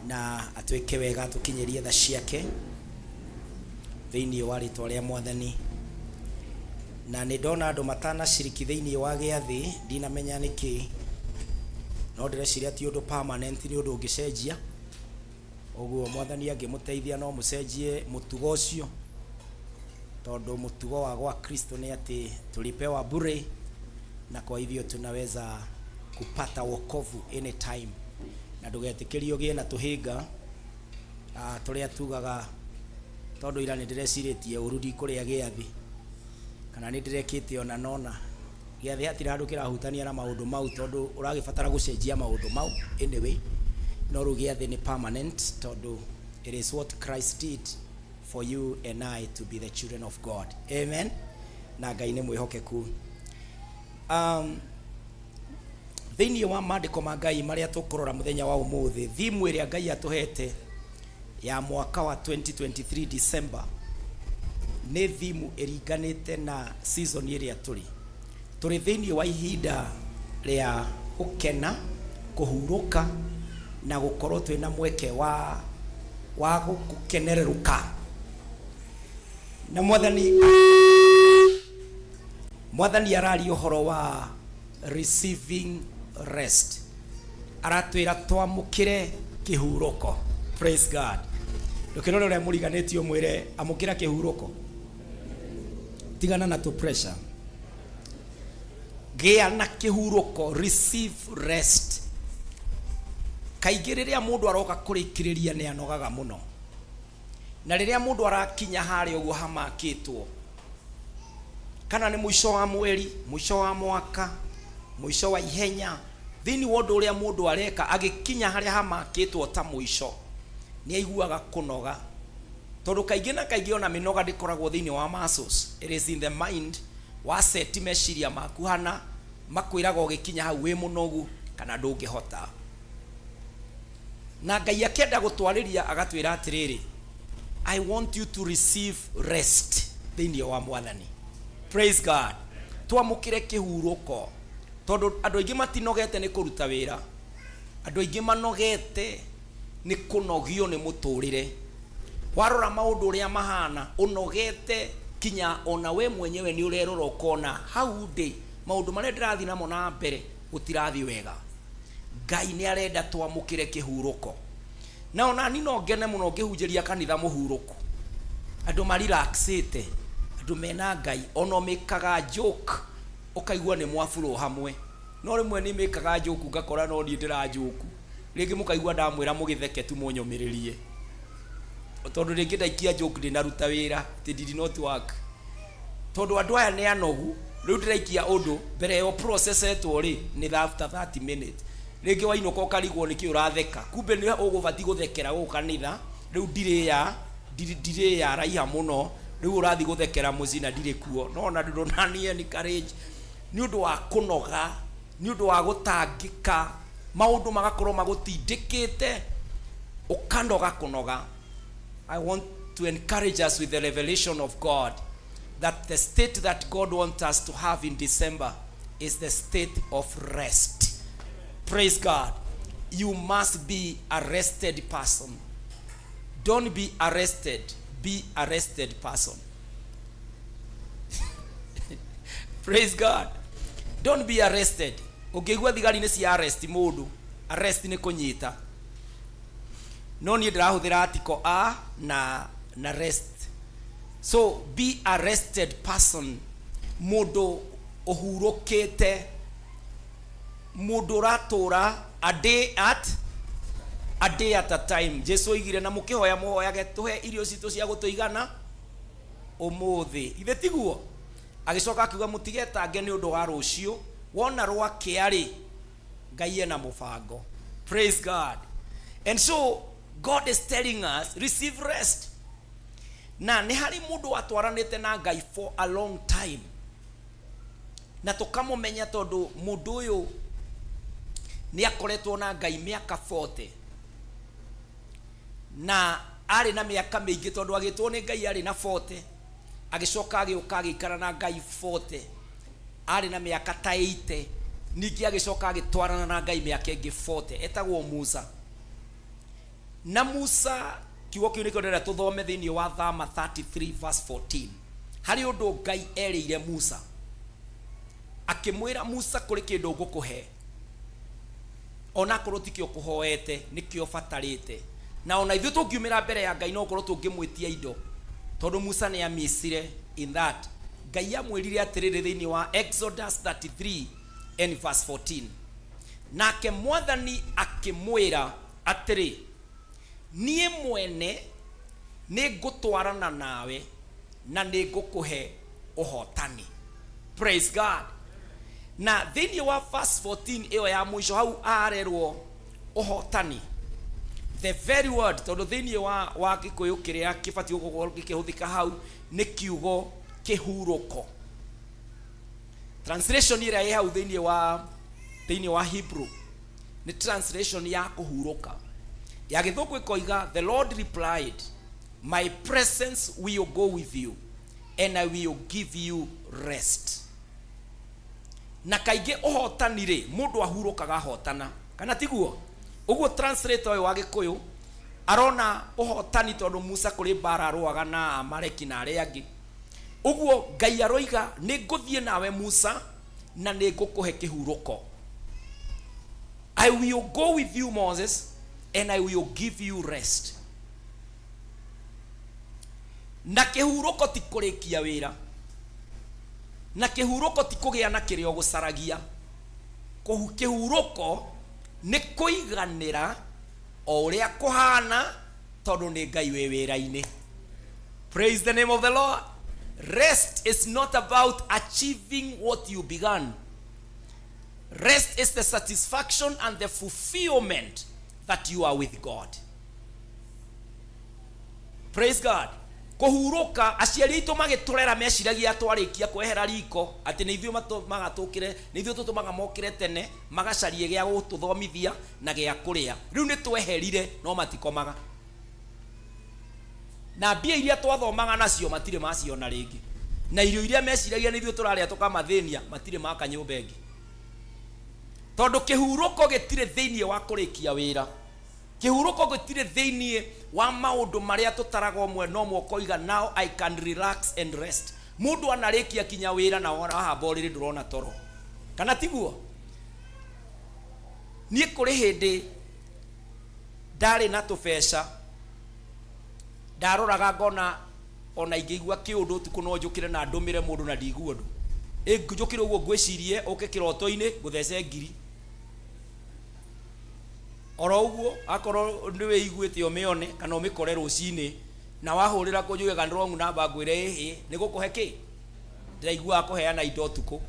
na atwĩke wega, atũkinyĩrie tha ciake thĩinĩ wa rĩtwa rĩa Mwathani. Na nĩ ndona andũ matanaciriki thĩinĩ wa gĩathĩ, ndinamenya nĩkĩ, no ndĩreciria ti ũndũ permanent, nĩ ũndũ ũngĩcenjia. Ũguo Mwathani angĩmũteithia no mũcenjie mũtugo ũcio, tondũ mũtugo wa gwa Kristo nĩ atĩ tulipewa bure, na kwa hivyo tunaweza kupata wokovu anytime. Na ndũgetĩkĩrie ũgĩe na tũhĩnga tũrĩa tugaga tondũ ira nĩ ndĩrecirĩtie ũru ndikũrĩa gĩathĩ, kana nĩ ndĩrekĩte ona nona. Gĩathĩ hatirĩ handũ kĩrahutania na maũndũ mau, tondũ ũragĩbatara gũcenjia maũndũ mau anyway, no rĩu gĩathĩ nĩ permanent, tondũ it is what Christ did for you and I to be the children of God. Amen. Na Ngai nĩ mwĩhokeku. Thĩinĩ wa maandĩko ma Ngai marĩa tũkũrora mũthenya wa ũmũthĩ, thimu ĩrĩa Ngai atũhete ya mwaka wa 2023 December nĩ thimu ĩringanĩte na season ĩrĩa tũrĩ. Tũrĩ thĩinĩ wa ihinda rĩa gũkena, kũhurũka na gũkorwo twĩna mweke wa gũkenererũka. Na Mwathani araria ũhoro wa receiving rest, aratwĩra twamũkĩre kĩhurũko. Praise God. Ndũkĩrore ũrĩa mũriganĩtie ũmwĩre amũkĩra kĩhurũko, tigana na tũ pressure, gĩa na kĩhurũko, receive rest. Kaingĩ rĩrĩa mũndũ aroka kũrĩkĩrĩria nĩ anogaga mũno, na rĩrĩa mũndũ arakinya harĩa ũguo hamakĩtwo, kana nĩ mũico wa mweri, mũico wa mwaka, mũico wa ihenya, thĩinĩ wa ũndũ ũrĩa mũndũ areka, agĩkinya harĩa hamakĩtwo ta mũico, nĩ aiguaga kũnoga, tondũ kaingĩ na kaingĩ ona mĩnoga ndĩkoragwo thĩinĩ wa muscles, it is in the mind. Waseti meciria maku hana makwĩraga ũgĩkinya hau wĩ mũnogu kana ndũngĩhota. Na Ngai akĩenda gũtwarĩria agatwĩra atĩrĩrĩ, I want you to receive rest thĩinĩ wa Mwathani. Praise God. Twamũkĩre kĩhurũko, tondũ andũ aingĩ matinogete nĩ kũruta wĩra, andũ aingĩ manogete nĩ kũnogio nĩ mũtũrĩre. Warora maũndũ ũrĩa mahana, ũnogete kinya ona we mwenyewe nĩ ũrerora ũkona hau ndĩ maũndũ marĩa ndĩrathiĩ namo na mbere gũtirathiĩ wega. Ngai nĩ arenda twamũkĩre kĩhurũko. Na ona ni no ngene mũno ngĩhunjĩria kanitha mũhurũku, andũ marelaxĩte, andũ mena Ngai, ona ũmĩkaga joke ũkaigua nĩ mwabũrwo hamwe. No rĩmwe nĩ mĩkaga joke ngakora no niĩ ndĩra joke, rĩngĩ mũkaigua ndamwĩra mũgĩtheke tu mũnyũmĩrĩrie, tondũ rĩngĩ ndaikia joke ndĩnaruta wĩra, it did not work, tondũ andũ aya nĩ anogu. Rĩu ndĩraikia ũndũ mbere yo processetwo rĩ nĩ after 30 minutes, rĩngĩ wainũka ũkarigwo nĩkĩ ũratheka, kumbe nĩ ũgũbatiĩ gũthekera gũkũ kanitha. Rĩu ndirĩ ndirĩ ya raiha mũno, rĩu ũrathiĩ gũthekera mũciĩ na ndirĩ kuo, no ona ndũnani encourage nĩ ũndũ wa kũnoga, nĩ ũndũ wa gũtangĩka, maũndũ magakorwo magũtindĩkĩte ũkanoga kũnoga. I want to encourage us with the revelation of God that the state that God wants us to have in December is the state of rest. Praise God. You must be a rested person. Don't be arrested, be a rested person. Praise God. Don't be arrested. Ũngĩigua thigari nĩ cia arrest mũndũ, arrest nĩ kũnyita. No niĩ ndĩrahũthĩra article a na rest. So be a rested person. Mũndũ ũhurũkĩte, mũndũ ũratũra a day at A day at a time. Jesu oigire na mũkĩhoya mũhoyage tũhe irio citũ cia gũtũigana ũmũthĩ. Ithe tiguo? Agĩcoka akiuga mũtigetange nĩ ũndũ wa rũciũ, wona rwakĩa rĩ, Ngai ena mũbango. Praise God. And so God is telling us, receive rest. Na nĩ harĩ mũndũ watwaranĩte na Ngai for a long time, na tũkamũmenya tondũ mũndũ ũyũ nĩ akoretwo na Ngai mĩaka 40, na arĩ na mĩaka mĩingĩ tondũ agĩtwo nĩ Ngai arĩ na 40, agĩcoka agĩũka agĩikara na Ngai 40, arĩ na mĩaka ta 80, ningĩ agĩcoka agĩtwarana na Ngai mĩaka ĩngĩ 40. Etagwo Musa. Na Musa, kiugo kĩu nĩkĩo ndĩrenda tũthome thĩinĩ wa Thama 33 verse 14. Harĩ ũndũ Ngai erĩire Musa, akĩmwĩra Musa, kũrĩ kĩndũ ngũkũhe onakorwo tikĩo kũhoete, nĩkĩo batarĩte. Na ona ithuĩ tũngiumĩra mbere ya Ngai no gũkorwo tũngĩmwĩtia indo, tondũ Musa nĩ amisire in that. Ngai amwĩrire atĩrĩrĩ thĩinĩ wa Exodus 33 and verse 14, nake Mwathani akĩmwĩra atĩrĩ, niĩ mwene nĩ ngũtwarana nawe na nĩ ngũkũhe ũhotani. Praise God. Na thĩinĩ wa verse 14 ĩyo ya mũico hau arerwo ũhotani, the very word, tondũ thĩinĩ wa Gĩkũyũ kĩrĩa kĩbatiĩ gũkorwo gĩkĩhũthĩka hau nĩ kiugo kĩhurũko. Translation ĩrĩa ĩ hau thĩinĩ wa Hebrew nĩ translation ya kũhurũka. Ya Gĩthũngũ ĩkoiga, "The Lord replied, my presence will go with you and I will give you rest." Na kaingĩ ũhotani rĩ, mũndũ ahurũkaga ahotana, kana tiguo? Ũguo translator ũyũ wa Gĩkũyũ arona ũhotani tondũ Musa kũrĩ mbara arũaga na Amaleki na arĩa angĩ. Ũguo Ngai aroiga, nĩ ngũthiĩ nawe Musa na nĩ ngũkũhe kĩhurũko. I will go with you, Moses, and I will give you rest. Na kĩhurũko ti kũrĩkia wĩra, na kĩhurũko ti kũgĩa na kĩrĩa ũgũcaragia. Kĩhurũko nĩ kũiganĩra o ũrĩa kũhana tondũ nĩ Ngai wĩ wĩra-inĩ. Praise the name of the Lord. Rest is not about achieving what you began. Rest is the satisfaction and the fulfillment that you are with God. Praise God. Kũhurũka, aciari aitũ magĩtũrera meciragia twarĩkia kwehera riko atĩ nĩ ithuĩ matũmaga tũkĩre, nĩ ithuĩ tũtũmaga mokĩre tene magacarie gĩa gũtũthomithia na gĩa kũrĩa. Rĩu nĩ tweherire no matikomaga, na mbia iria twathomaga nacio matirĩ maciona rĩngĩ, na irio iria meciragia nĩ ithuĩ tũrarĩa tũkamathĩnia matirĩ maka nyũmba ĩngĩ, tondũ kĩhurũko gĩtirĩ thĩinĩ wa kũrĩkia wĩra. Kĩhurũko gĩtirĩ thĩinĩ wa maũndũ marĩa tũtaraga ũmwe no ũkoiga, "Now I can relax and rest." Mũndũ anarĩkia kinya wĩra na wahamba ũrĩrĩ ndũrona toro, kana tiguo? Niĩ kũrĩ hĩndĩ ndarĩ na tũbeca ndaroraga ngona ona ingĩigua kĩũndũ ũtukũ no njũkĩre na ndũmĩre mũndũ na ndiigua ũndũ. Njũkĩre ũguo ngwĩcirie ũke kĩroto-inĩ ngũthece ngiri oro ũguo, akorwo nĩ wĩiguĩte ũmĩone kana ũmĩkore rũcinĩ, na wahũrĩra kũnjuge kana wrong number, ngwĩre ĩhĩ nĩ gũkũhe kĩ ndĩraiguaga kũheana indo ũtukũ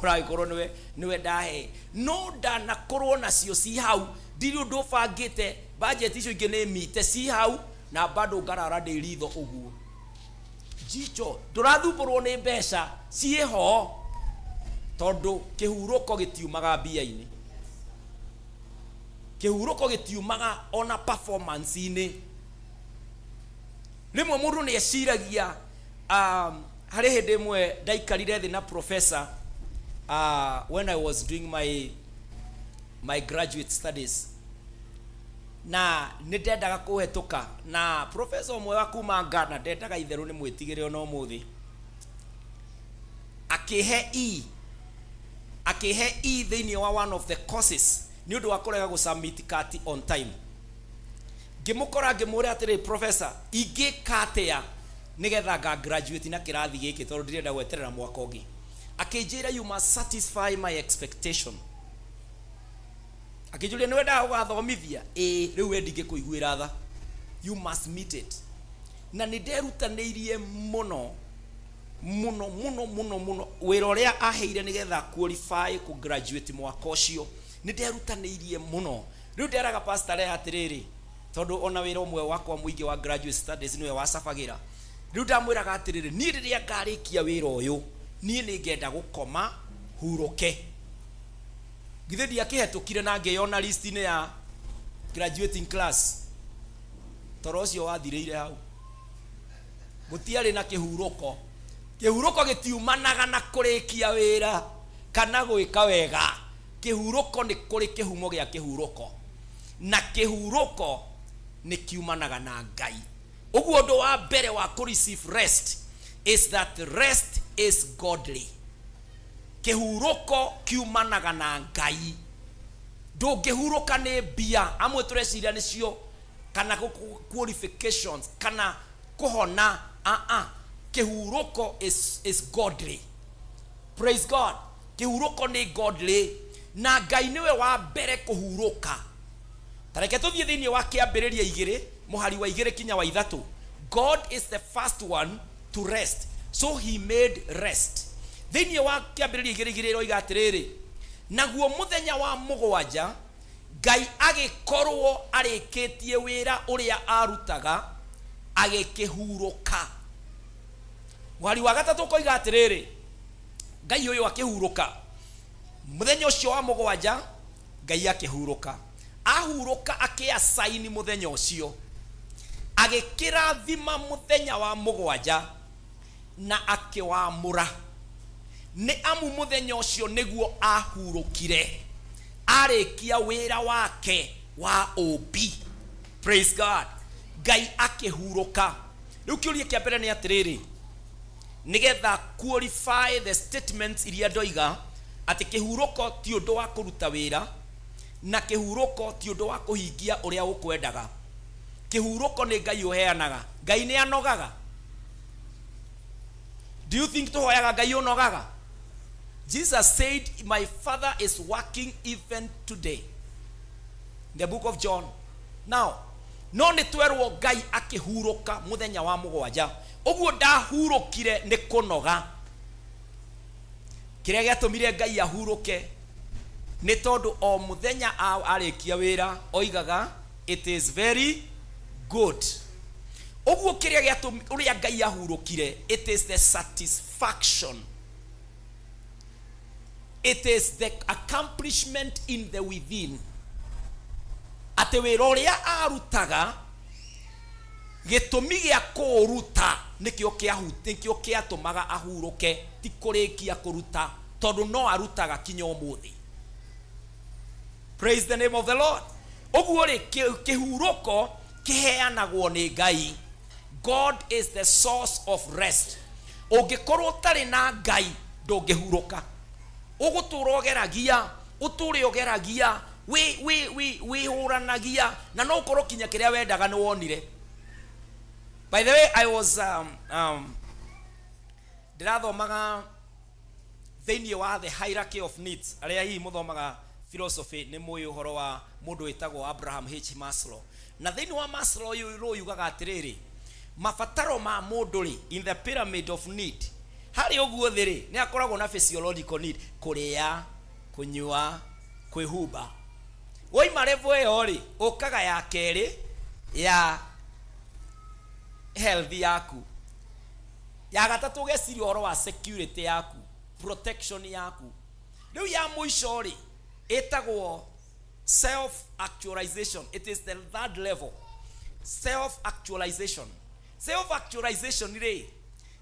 ũragĩkorwo nĩwe ndahe, no ndanakorwo nacio ci hau, ndirĩ ũndũ ũbangĩte, budget icio ingĩ nĩ mite ci hau, na bado ngarara ndĩ ritho ũguo jicho ndũrathumbũrwo nĩ mbeca ciĩho, tondũ kĩhurũko gĩtiumaga mbia-inĩ, kĩhurũko gĩtiumaga ona performance-inĩ. Rĩmwe mũndũ nĩ eciragia, harĩ hĩndĩ ĩmwe ndaikarire thĩ na professor when I was doing my graduate studies, na nĩ ndendaga kũhetũka, na professor ũmwe wa kuma Ghana ndendaga itherũ nĩ mwĩtigĩre ona ũmũthĩ, akĩhe E, akĩhe E thĩinĩ wa one of the courses nĩ ũndũ wa kũrega gũsubmit kati on time. Ngĩmũkora ngĩmũra atĩrĩ, "Professor, ingĩka atĩa nĩgetha nga graduate na kĩrathi gĩkĩ, tondũ ndirenda gweterera mwaka ũngĩ?" Akĩnjĩra, "You must satisfy my expectation." Akĩnjũria nĩ wendaga gũgathomithia? Ĩĩ, rĩu we ndingĩkũiguĩra tha. You must meet it. Na nĩ nderutanĩirie mũno mũno mũno mũno mũno wĩra ũrĩa aheire nĩgetha qualify kũ graduate mwaka ũcio nĩ nderutanĩirie mũno. Rĩu nderaga Pastor Lea atĩrĩrĩ, tondũ ona wĩra ũmwe wakwa mũingĩ wa graduate studies nĩwe wacabagĩra. Rĩu ndamwĩraga atĩrĩrĩ, niĩ rĩrĩa ngarĩkia wĩra ũyũ, niĩ nĩ ngenda gũkoma hurũke. Githĩ ndiakĩhetũkire na ngĩyona list-inĩ ya graduating class? Toro ũcio wathirĩire hau. Gũtiarĩ na kĩhurũko. Kĩhurũko gĩtiumanaga na kũrĩkia wĩra kana gwĩka wega. Kĩhurũko nĩ kũrĩ kĩhumo gĩa kĩhurũko. Na kĩhurũko nĩ kiumanaga na Ngai. Ũguo ũndũ wa mbere wa kũ receive rest is that rest is godly. Kĩhurũko kiumanaga na Ngai. Ndũngĩhurũka nĩ mbia, amwe tũreciria nĩcio kana qualifications kana kũhona. Aa, kĩhurũko is godly. Praise God. Kĩhurũko nĩ godly na Ngai nĩwe wa mbere kũhurũka. Ta reke tũthiĩ thĩinĩ wa Kĩambĩrĩria igĩrĩ mũhari wa igĩrĩ kinya wa ithatũ. God is the first one to rest, so he made rest. Thĩinĩ wa Kĩambĩrĩria igĩrĩ igĩrĩ ĩroiga atĩrĩrĩ, naguo mũthenya wa mũgwanja Ngai agĩkorwo arĩkĩtie wĩra ũrĩa arutaga, agĩkĩhurũka. Mũhari wa gatatũ ũkoiga atĩrĩrĩ, Ngai ũyũ akĩhurũka. Mũthenya ũcio wa mũgwanja Ngai akĩhurũka. Ahurũka akĩasaini mũthenya ũcio, agĩkĩrathima mũthenya wa mũgwanja na akĩwamũra, nĩ amu mũthenya ũcio nĩguo ahurũkire arĩkia wĩra wake wa ũũmbi. Praise God. Ngai akĩhurũka. Rĩu kĩũria kĩa mbere nĩ atĩrĩrĩ, nĩgetha qualify the statements iria ndoiga atĩ kĩhurũko ti ũndũ wa kũruta wĩra na kĩhurũko ti ũndũ wa kũhingia ũrĩa ũkwendaga. Kĩhurũko nĩ Ngai ũheanaga. Ngai nĩ anogaga? Do you think tũhoyaga Ngai ũnogaga? Jesus said, my father is working even today. In the book of John. Now, no nĩ twerwo Ngai akĩhurũka mũthenya wa mũgwanja. Ũguo ndahurũkire nĩ kũnoga. Kĩrĩa gĩatũmire Ngai ahurũke nĩ tondũ o mũthenya arĩkia wĩra oigaga it is very good. Ũguo kĩrĩa gĩatũmire ũrĩa Ngai ahurũkire, it is the satisfaction. It is the accomplishment in the within. Atĩ wĩra ũrĩa arutaga, gĩtũmi gĩa kũũruta nĩkĩo nĩkĩo kĩatũmaga ahurũke, ti kũrĩkia kũruta, tondũ no arutaga kinya ũmũthĩ. Praise the name of the Lord. Ũguo rĩ, kĩhurũko kĩheanagwo nĩ Ngai. God is the source of rest. Ũngĩkorwo ũtarĩ na Ngai, ndũngĩhurũka. Ũgũtũra ũgeragia, ũtũre ũgeragia, wĩhũranagia, na no ũkorwo kinya kĩrĩa wendaga nĩ wonire. By the way, I was, ndĩrathomaga thĩinĩ wa The Hierarchy of Needs. Arĩa hihi mũthomaga philosophy nĩ mũĩ ũhoro wa mũndũ wĩtagwo Abraham H. Maslow. Na thĩinĩ wa Maslow ũyũ rũyugaga atĩrĩrĩ, mabataro ma mũndũ rĩ, in the pyramid of need, harĩ ũguo thĩ rĩ, nĩ akoragwo na physiological need, kũrĩa, kũnyua, kwĩhumba. Woima level ĩyo rĩ, ũkaga ya kerĩ ya health yaku. Ya gatatũ ũgeciria ũhoro wa security yaku, protection yaku. Rĩu ya mũico rĩ, ĩtagwo self-actualization. It is the third level. Self-actualization. Self-actualization rĩ,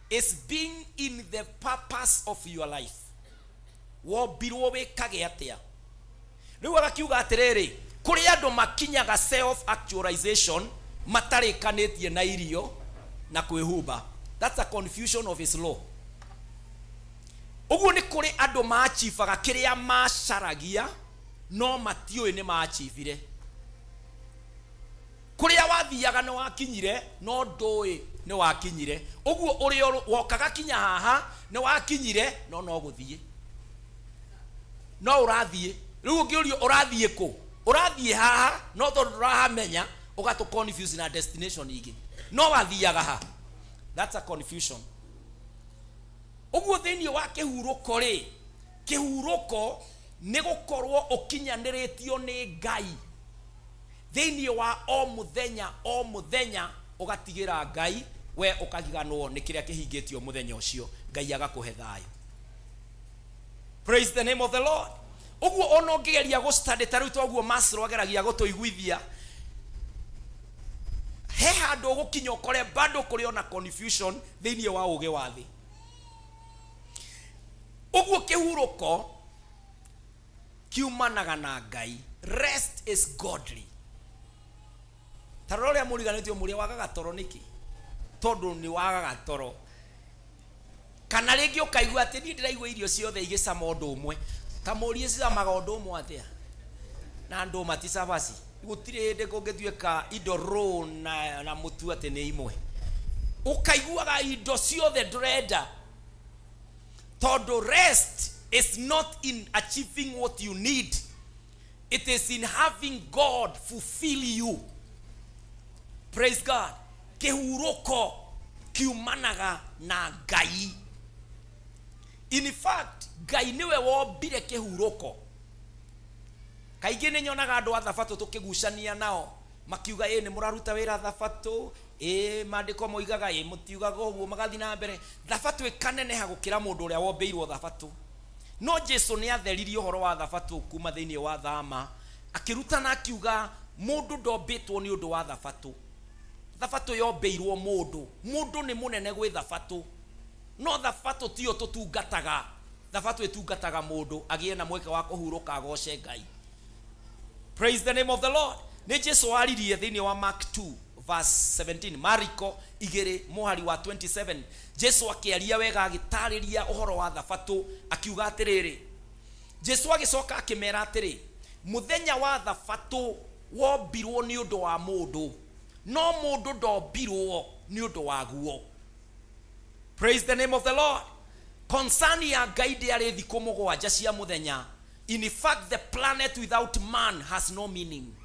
is being in the purpose of your life. Wombirwo wĩkage atĩa? Rĩu agakiuga atĩrĩrĩ, kũrĩ andũ makinyaga self-actualization matarĩkanĩtie na irio na kwĩhumba. That's a confusion of his law. Ũguo nĩ kũrĩ andũ maachibaga kĩrĩa macaragia no matiũĩ nĩ maachibire. Kũrĩa wathiaga nĩ wakinyire no ndũĩ nĩ wakinyire. Ũguo ũrĩa wokaga kinya haha nĩ wakinyire no no gũthiĩ. No ũrathiĩ. Rĩu ũngĩũrio ũrathiĩ kũ? Ũrathiĩ haha no tondũ ndũrahamenya ũgatũ confuse na destination ingĩ. No wathiaga ha? That's a confusion. Ũguo thĩinĩ wa kĩhurũko rĩ, kĩhurũko nĩ gũkorwo ũkinyanĩrĩtio nĩ Ngai thĩinĩ wa o mũthenya o mũthenya, ũgatigĩra Ngai, we ũkagiganwo nĩ kĩrĩa kĩhingĩtio mũthenya ũcio, Ngai agakũhe thayũ. Praise the name of the Lord. Ũguo ona ũngĩgeria gũ study ta rĩu toguo Maslow ageragia gũtũiguithia, he handũ ũgũkinya ũkore bado kũrĩ ona confusion thĩinĩ wa ũgĩ wa thĩ. Ũguo kĩhurũko kiumanaga na Ngai. Rest is godly. Ta rora ũrĩa mũriganĩtio mũrĩa wagaga toro nĩkĩ? Tondũ nĩ wagaga toro. Kana rĩngĩ ũkaigua atĩ niĩ ndĩraigua irio ciothe igĩcama ũndũ ũmwe. Ta mũrie cicamaga ũndũ ũmwe atĩa? Na ndũma ti cabaci. Gũtirĩ hĩndĩ kũngĩtuĩka indo raw na mũtu atĩ nĩ imwe. Ũkaiguaga indo ciothe ndũrenda. Tondũ rest is not in achieving what you need. It is in having God fulfill you. Praise God. Kĩhurũko kiumanaga na Ngai. In fact, Ngai nĩwe wombire kĩhurũko. Kaingĩ nĩ nyonaga andũ a thabatũ tũkĩgucania nao makiuga ĩ nĩ mũraruta wĩra thabatũ, ĩ maandĩko moigaga ĩ mũtiugaga ũguo, magathiĩ na mbere. Thabatũ ĩkaneneha gũkĩra mũndũ ũrĩa wombĩirwo thabatũ. No Jesu nĩ atheririe ũhoro wa thabatũ kuma thĩinĩ wa thama, akĩrutana akiuga mũndũ ndombĩtwo nĩ ũndũ wa thabatũ. Thabatũ yombĩirwo mũndũ. Mũndũ nĩ mũnene gwĩ thabatũ. No thabatũ tiyo tũtungataga. Thabatũ ĩtungataga mũndũ agĩe na mweke wa kũhurũka agoce Ngai. Praise the name of the Lord. Nĩ Jesu aririe thĩinĩ wa Mark 2 verse 17, Mariko igĩrĩ mũhari wa 27. Jesu akĩaria wega agĩtarĩria ũhoro wa thabatũ akiuga atĩrĩrĩ, Jesu agĩcoka akĩmera atĩrĩ, mũthenya wa thabatũ wombirwo nĩ ũndũ wa mũndũ, no mũndũ ndombirwo nĩ ũndũ waguo. Praise the name of the Lord. Concern ya Ngai ndĩarĩ thikũ mũgwanja cia mũthenya. In fact, the planet without man has no meaning.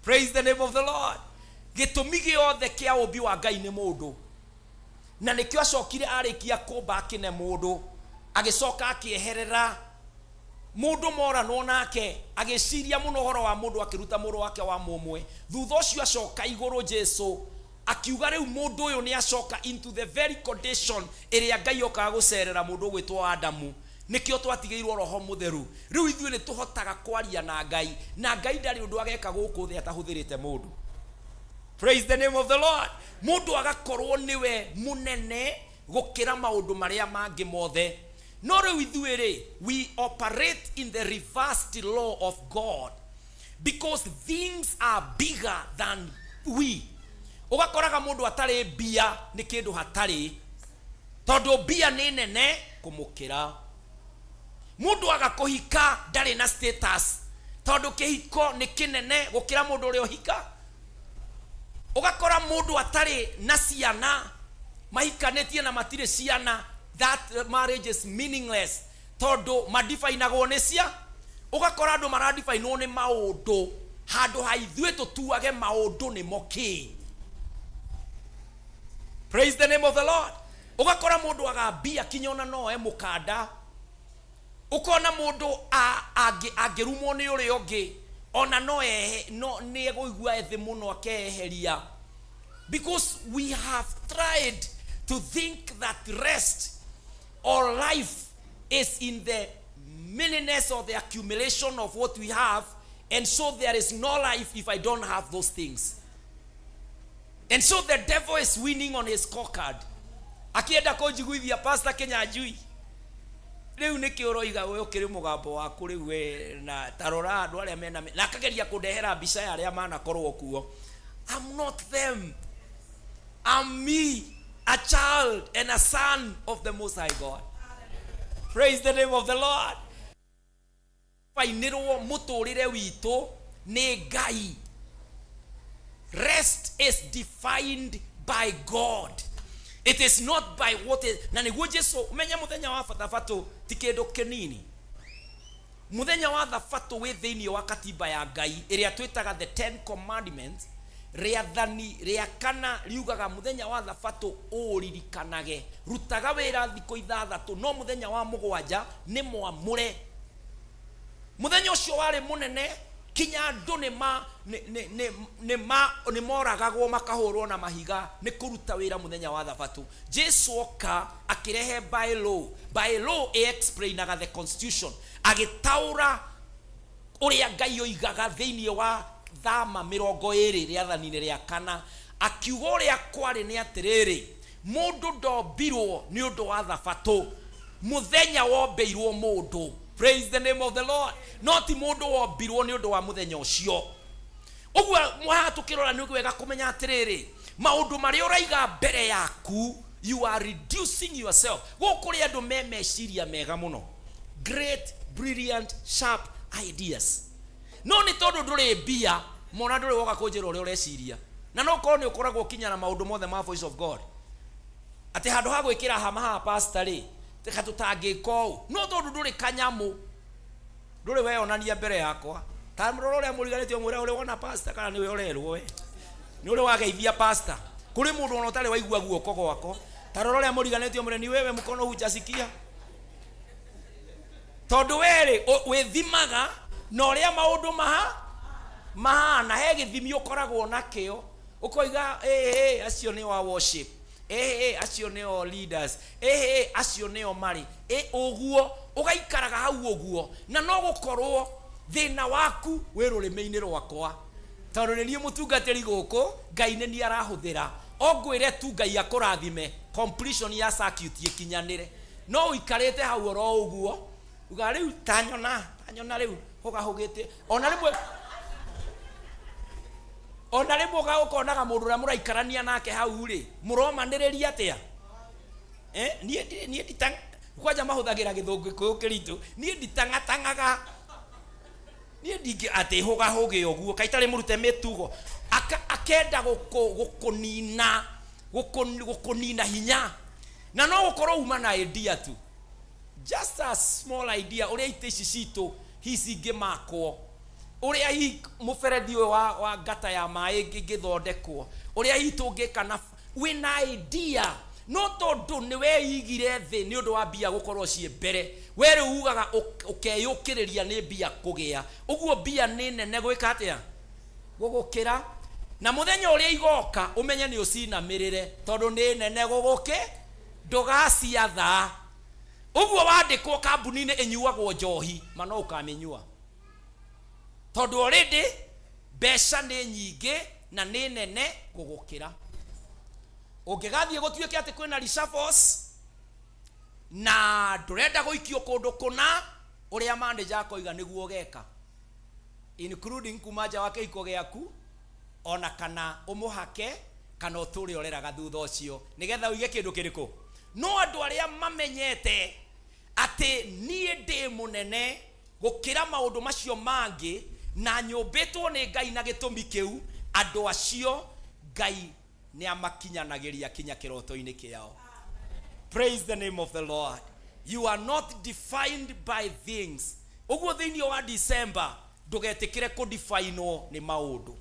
Praise the name of the Lord. Gĩtũmi gĩothe kĩa ũmbi wa Ngai nĩ mũndũ. Na nĩkĩo acokire arĩkia kũmba akĩne mũndũ, agĩcoka akĩeherera mũndũ moranwo nake, agĩciria mũno ũhoro wa mũndũ, akĩruta mũrũ wake wa mũmwe. Thutha ũcio acoka igũrũ Jesu akiuga rĩu mũndũ ũyũ nĩ acoka into the very condition ĩrĩa Ngai okaga gũcerera mũndũ ũgwĩtwo Adamu. Nĩkĩo twatigĩirwo roho mũtheru. Rĩu ithuĩ nĩ tũhotaga kwaria na Ngai, na Ngai ndarĩ ũndũ ageka gũkũ thĩ atahũthĩrĩte mũndũ. Praise the name of the Lord. Mũndũ agakorwo nĩwe mũnene gũkĩra maũndũ marĩa mangĩ mothe. No rĩu ithuĩ rĩ, we operate in the reversed law of God because things are bigger than we. Ũgakoraga mũndũ atarĩ mbia nĩ kĩndũ hatarĩ, tondũ mbia nĩ nene kũmũkĩra. Mũndũ aga kũhika ndarĩ na status, tondũ kĩhiko nĩ kĩnene gũkĩra mũndũ ũrĩa ũhika. Ũgakora mũndũ atarĩ na ciana, mahikanĩtie na matirĩ ciana, that marriage is meaningless, tondũ madifinagwo nĩ cia. Ũgakora andũ maradifinwo nĩ maũndũ, handũ ha ithuĩ tũtuage maũndũ nĩmo kĩ. Praise the name of the Lord. Ũgakora mũndũ agambia kinya ona no oe mũkanda. Ũkona mũndũ angĩrumwo nĩ ũrĩa ũngĩ, ona no ehe, no nĩ egũigua ethĩ mũno akeyeheria. Because we have tried to think that rest or life is in the meaniness or the accumulation of what we have, and so there is no life if I don't have those things. And so the devil is winning on his scorecard. Akienda kũnjiguithia Pastor Kinyanjui, rĩu nĩkĩ ũroiga we ũkĩrĩ mũgambo waku rĩu we na tarora andũ arĩa mena na akageria kũndehera mbica ya arĩa manakorwo kuo. I'm not them. I'm me, a child and a son of the Most High God. Praise the name of the Lord. Bainĩrwo mũtũrĩre witũ nĩ Ngai. Rest is defined by God. It is not by what is. Na nĩguo Jesu menye mũthenya wa thabatũ ti kĩndũ kĩnini. Mũthenya wa thabatũ wĩ thĩinĩ wa katiba ya Ngai ĩrĩa twĩtaga the Ten Commandments. Rĩathani rĩa kana riugaga mũthenya wa thabatũ ũũririkanage. Rutaga wĩra thikũ ithathatũ, no mũthenya wa mũgwanja nĩ mwamũre. Mũthenya ũcio warĩ mũnene kinya andũ nĩ ma nĩ nĩ nĩ nĩ ma nĩ moragagwo makahũrwo na mahiga nĩ kũruta wĩra mũthenya wa thabatũ. Jesu oka akĩrehe by law. By law ĩ explainaga the constitution. Agĩtaũra ũrĩa Ngai oigaga thĩinĩ wa Thama 20 rĩathani-inĩ rĩa kana, akiuga ũrĩa kwarĩ nĩ atĩrĩrĩ, mũndũ ndombirwo nĩ ũndũ wa thabatũ, mũthenya wombĩirwo mũndũ. Praise the name of the Lord. No ti mũndũ wombirwo nĩ ũndũ wa mũthenya ũcio. Ũguo haha tũkĩrora nĩ wega kũmenya atĩrĩrĩ, maũndũ marĩa ũraiga mbere yaku, you are reducing yourself. Gũkũ kũrĩ andũ me meciria mega mũno, great, brilliant, sharp ideas, no nĩ tondũ ndũrĩ mbia mona ndũrĩ woka kũnjĩra ũrĩa ũreciria, na no korwo nĩ ũkoragwo ũkinya na maũndũ mothe ma Voice of God, atĩ handũ ha gwĩkĩra hama haha pastor rĩ, reka tũtangĩka ũũ, no tondũ ndũrĩ kanyamũ, ndũrĩ weyonania mbere yakwa. Ta rora ũrĩa mũriganĩtie, ũmwĩre ũrĩ wona pastor kana nĩwe ũrerwo we nĩ ũrĩ wageithia pastor. Kũrĩ mũndũ ona ũtarĩ waigua guoko gwako. Ta rora ũrĩa mũriganĩtie, ũmwĩre ni wewe mkono hujasikia, tondũ werĩ wĩthimaga na ũrĩa maũndũ maha mahana. He gĩthimi ũkoragwo nakĩo, ũkoiga ĩĩ, acio nĩo a worship, ĩĩ, acio nĩo leaders, ĩĩ, acio nĩo marĩ ĩ ũguo, ũgaikaraga hau ũguo. Na no gũkorwo thĩna waku wĩ rũrĩmĩ-inĩ rwakwa, tondũ nĩ niĩ mũtungatĩri gũkũ. Ngai nĩ niĩ arahũthĩra. O ngwĩre tu Ngai akũrathime, completion ya circuit ĩkinyanĩre, no ũikarĩte hau oro ũguo, uga rĩu tanyona tanyona rĩu hũgahũgĩte. Ona rĩmwe ũkonaga mũndũ ũrĩa mũraikarania nake hau rĩ, mũromanĩrĩria atĩa? Niĩ niĩ ndita kwanja mahũthagĩra gĩthũngũ gĩkũyũ kĩritũ. Niĩ nditang'atang'aga, niĩ ndingĩ atĩ hũgahũgĩ ũguo kaĩ itarĩ mũrute mĩtugo. Akenda gũkũnina gũkũnina hinya, na no gũkorwo uma na idea tu, just a small idea, ũrĩa itĩ ici citũ hihi cingĩmakwo, ũrĩa hihi mũberethi ũyũ wa ngata ya maĩ ĩngĩthondekwo, ũrĩa hihi tũngĩka, na wĩna idea, no tondũ nĩ weigire thĩ nĩ ũndũ wa mbia gũkorwo ciĩ mbere, we rĩu ugaga ũkeyũkĩrĩria nĩ mbia kũgĩa ũguo. Mbia nĩ nene gwĩka atĩa gũgũkĩra, na mũthenya ũrĩa igoka ũmenye nĩ ũcinamĩrĩre, tondũ nĩ nene gũgũkĩ ndũgaciatha. Ũguo wandĩkwo kambuni-inĩ ĩnyuagwo njohi, ma no ũkamĩnyua, tondũ already mbeca nĩ nyingĩ na nĩ nene gũgũkĩra. Ũngĩgathiĩ gũtuĩke atĩ kwĩna reshuffles na ndũrenda gũikio kũndũ kũna, ũrĩa manager akoiga nĩguo ũgeka, including kuma nja wa kĩhiko gĩaku, ona kana ũmũhake kana ũtũre ũreraga thutha ũcio nĩgetha ũige kĩndũ kĩrĩkũ. No andũ arĩa mamenyete atĩ niĩ ndĩ mũnene gũkĩra maũndũ macio mangĩ na nyũmbĩtwo nĩ Ngai na gĩtũmi kĩu, andũ acio Ngai nĩ amakinyanagĩria kinya kĩroto-inĩ kĩao. Praise the name of the Lord. You are not defined by things. Ũguo thĩinĩ wa December ndũgetĩkĩre kũdefinwo nĩ maũndũ.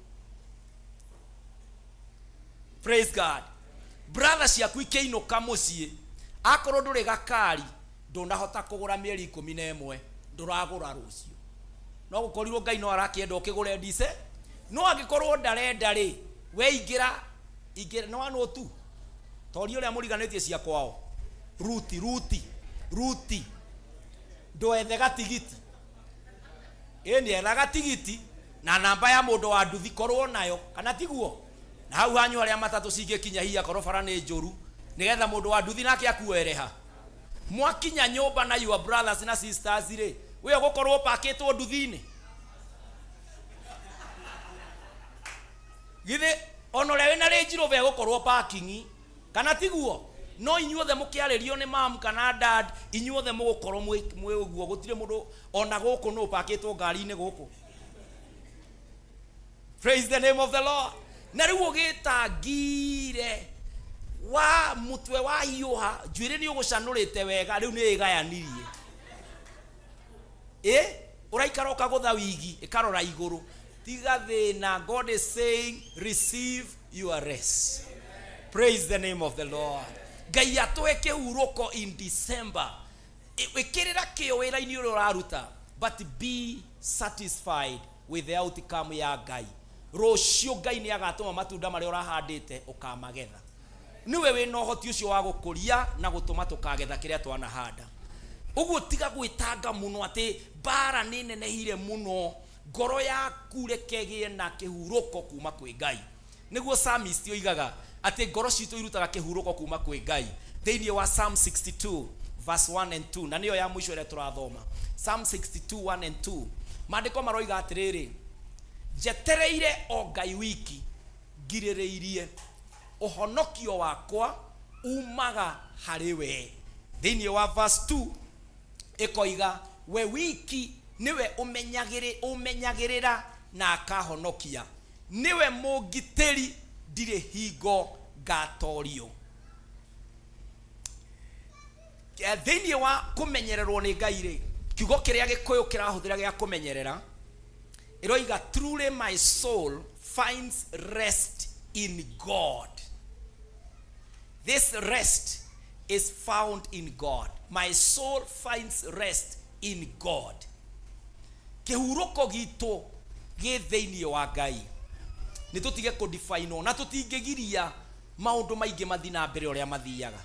Praise God. Brother ciaku ikĩinũka mũciĩ, akorwo ndũrĩ gakari, ndũnahota kũgũra mĩeri 11, ndũragũra rũciũ, no gũkorirwo Ngai no arakĩenda ũkĩgũre ndice. No angĩkorwo ndarenda rĩ, we ingĩra ingĩra no anũ tu toria ũrĩa mũriganĩtie cia kwao, ruti ruti ruti, ndwethe gatigiti. Ĩni etha gatigiti na namba ya mũndũ wa nduthi korwo nayo, kana tiguo? Na hau hanyu harĩa matatũ cingĩkinya, hihi akorwo bara nĩ njũru, nĩgetha mũndũ wa nduthi nake akuoere ha mwakinya nyũmba na your brothers na sisters rĩ, we ũgũkorwo ũpakĩtwo nduthi-inĩ. Githĩ ona ũrĩa wĩna Range Rover egũkorwo parking, kana tiguo? No inyuothe mũkĩarĩrio nĩ mam kana dad, inyuothe mũgũkorwo mwĩ ũguo, gũtirĩ mũndũ ona gũkũ nũ ũpakĩtwo ngari-inĩ gũkũ. Praise the name of the Lord. Na rĩu ũgĩtangire wa mũtwe wahiũha, njuĩrĩ nĩ ũgũcanũrĩte wega, rĩu nĩ ĩgayanirie ĩ. Ũraikara ũkagũtha wigi ĩkarora igũrũ. Tiga thĩna. God is saying receive your rest. Praise the name of the Lord. Ngai atũhe kĩhurũko in December. Ĩkĩrĩra kĩo wĩra-inĩ ũrĩa ũraruta, but be satisfied with the outcome ya Ngai. Rũciũ Ngai nĩ agatũma matunda marĩa ũrahandĩte ũkamagetha. Nĩwe wĩna ũhoti ũcio wa gũkũria na gũtũma tũkagetha kĩrĩa twanahanda. Ũguo tiga gwĩtanga mũno atĩ mbara nĩ nenehire mũno. Ngoro yaku reke ĩgĩe na kĩhurũko kuma kwĩ Ngai. Nĩguo psalmist oigaga atĩ ngoro citũ irutaga kĩhurũko kuma kwĩ Ngai. Thĩinĩ wa Psalm 62 verse 1 and 2, na nĩyo ya mũico ĩrĩa tũrathoma. Psalm 62 1 and 2, maandĩko maroiga atĩrĩrĩ, njetereire o Ngai wiki, ngirĩrĩirie, ũhonokio wakwa umaga harĩ we. Thĩinĩ wa verse 2 ĩkoiga, we wiki nĩwe ũmenyagĩrĩra na akahonokia, nĩwe mũngitĩri, ndirĩ hingo ngatorio. Thĩinĩ wa kũmenyererwo nĩ Ngai rĩ, kiugo kĩrĩa Gĩkũyũ kĩrahũthĩra gĩa kũmenyerera ĩroiga truly my soul finds rest in God. This rest is found in God. My soul finds rest in God. Kĩhurũko gitũ gĩ thĩinĩ wa Ngai. Nĩ tũtige kũdifainwo na tũtingĩgiria maũndũ maingĩ mathiĩ na mbere ũrĩa mathiaga.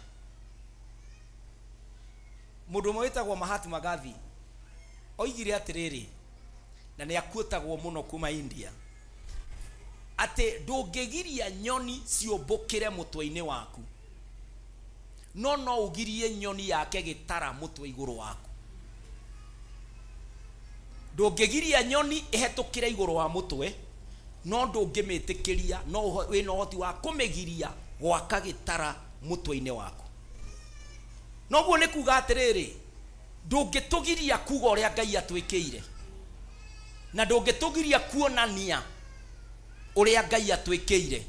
Mũndũ ũmwe wĩtagwo Mahatma Gandhi oigire atĩrĩrĩ, na nĩ akuĩtagwo mũno kuma India, atĩ ndũngĩgiria nyoni ciũmbũkĩre mũtwe-inĩ waku, no no ũgirie nyoni yake gĩtara mũtwe igũrũ waku. Ndũngĩgiria nyoni ĩhetũkĩre igũrũ wa mũtwe, no ndũngĩmĩtĩkĩria, no wĩna ũhoti wa kũmĩgiria gwaka gĩtara mũtwe-inĩ waku. Noguo nĩ kuga atĩrĩrĩ, ndũngĩtũgiria kuga ũrĩa Ngai atwĩkĩire, na ndũngĩtũgiria kuonania ũrĩa Ngai atwĩkĩire,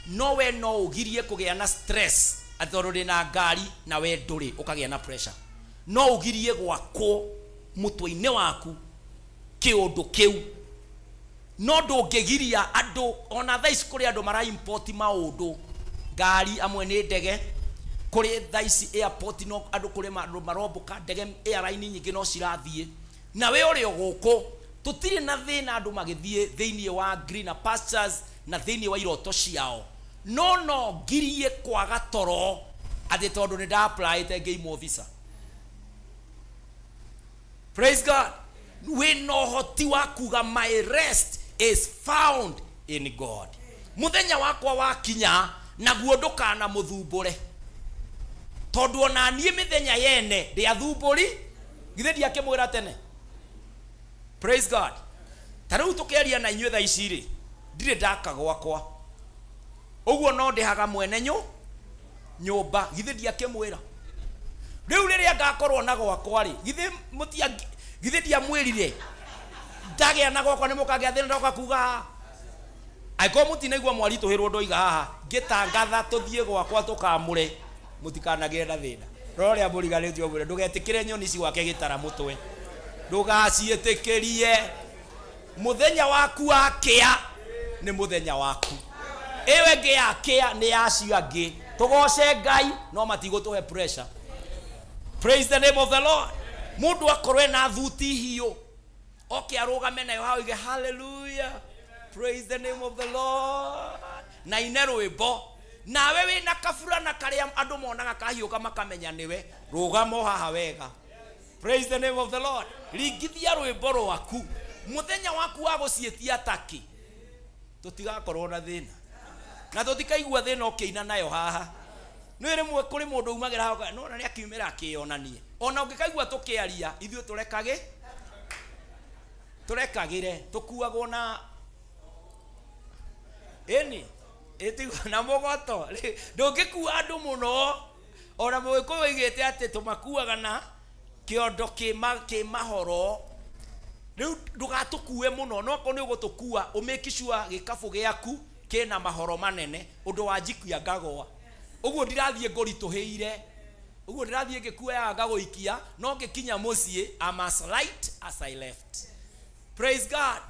no we no ũgirie kũgĩa na stress atĩ tondũ ndĩna ngari na we ndũrĩ, ũkagĩa na pressure. No ũgirie gwakwo mũtwe-inĩ waku kĩũndũ kĩu, no ndũngĩgiria andũ. Ona thaa ici kũrĩ andũ mara import maũndũ, ngari amwe nĩ ndege, kũrĩ thaa ici airport no andũ, kũrĩ andũ marombũka ndege, airline nyingĩ no cirathiĩ, na we ũrĩ o gũkũ. Tũtirĩ na thĩna andũ magĩthiĩ thĩinĩ wa greener pastures na thĩinĩ wa iroto ciao, no no ngirie kwaga toro atĩ tondũ nĩ nda-applyĩte ngĩimwo visa. Praise God. Wĩna ũhoti wa kuga my rest is found in God. Mũthenya wakwa wakinya naguo ndũkana mũthumbũre, tondũ ona niĩ mĩthenya yene ndĩathumbũri, githĩ ndiakĩmwĩra tene? Praise God. Ta rĩu tũkĩaria na inyuĩ thaa ici rĩ, ndirĩ ndaka gwakwa, ũguo no ndĩhaga mwene nyũmba, githĩ ndiakĩmwĩra? Rĩu rĩrĩa ngakorwo na gwakwa rĩ, githĩ mũtia, githĩ ndiamwĩrire ndagĩa na gwakwa nĩ mũkagĩa thĩna ndoka kuga haha? Angĩkorwo mũtinaigua mwaritũhĩrwo ndoiga haha ngĩtangatha tũthiĩ gwakwa tũkamũre, mũtikanagĩe na thĩna. Rora ũrĩa mũriganĩtie ũmwĩre ndũgetĩkĩre nyoni cigwake gĩtara mũtwe, ndũgaciĩtĩkĩrie. Mũthenya waku wa kĩa nĩ mũthenya waku, ĩyo ĩngĩ ya kĩa nĩ ya acio angĩ. Tũgoce Ngai no matigũtũhe pressure. Praise the name of the Lord. Mũndũ akorwo ena thuti hiũ, oke arũgame nayo hau oige hallelujah, praise the name of the Lord, na ine rwĩmbo. Nawe wĩna kaburana karĩa andũ monaga kahiũka makamenya nĩwe, rũgama o haha wega. Praise the name of the Lord. Ringithia rwĩmbo rwaku mũthenya waku wa gũciĩtia taki, tũtigakorwo na thĩna na tũtikaigua thĩna ũkĩina nayo haha. Nĩ rĩmwe kũrĩ mũndũ umagĩra haha no na nĩ akiumĩra akĩyonanie. Ona ũngĩkaigua tũkĩaria ithuĩ tũrekage, tũrekagĩre, tũkuagwo na ĩni ĩtigwo na mũgoto. Ndũngĩkua andũ mũno. Ona mũgĩkũyũ oigĩte atĩ tũmakuaga na kĩondo kĩ mahoro. Rĩu ndũgatũkue mũno, no akorwo nĩ ũgũtũkua ũmake sure gĩkabũ gĩaku kĩna mahoro manene ũndũ wa njikia ngagwa. Ũguo ndirathiĩ ngũritũhĩire. Ũguo ndĩrathiĩ ngĩkuoyaga ngagũikia, no ngĩkinya mũciĩ, I'm as light as I left. Praise God.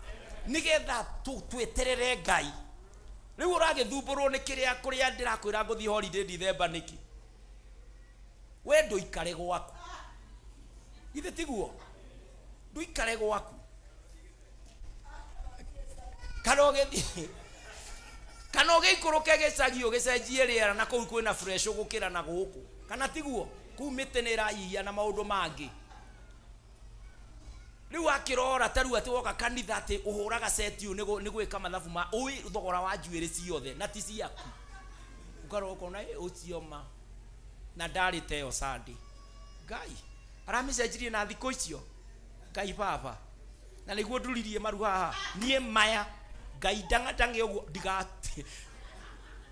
Nĩgetha tweterere Ngai. Rĩu ũragĩthumbũrwo nĩ kĩrĩa kũrĩa ndĩrakwĩra ngũthiĩ holiday December nĩkĩ? We ndũikare gwaku. Githĩ tiguo? Ndũikare gwaku. Kana ũgĩthiĩ kana ũgĩikũrũke gĩcagi ũgĩcenjie rĩera na kũu kwĩna fresh gũkĩra na gũkũ. Kana tiguo? Kũu mĩtĩ nĩ ĩrahihia na maũndũ mangĩ. Rĩu wakĩrora ta rĩu atĩ woka kanitha atĩ ũhũraga seti ũyũ nĩ gwĩka mathabu ma ũĩ thogora wa njuĩrĩ ciothe na ti ciaku. Ũkarora ũkona ĩ ũcio ma na ndarĩte ĩyo Sunday. Ngai aramĩcenjirie na thikũ icio. Ngai baba na nĩguo nduririe maru haha niĩ maya Ngai ndang'atang'e ũguo ndiga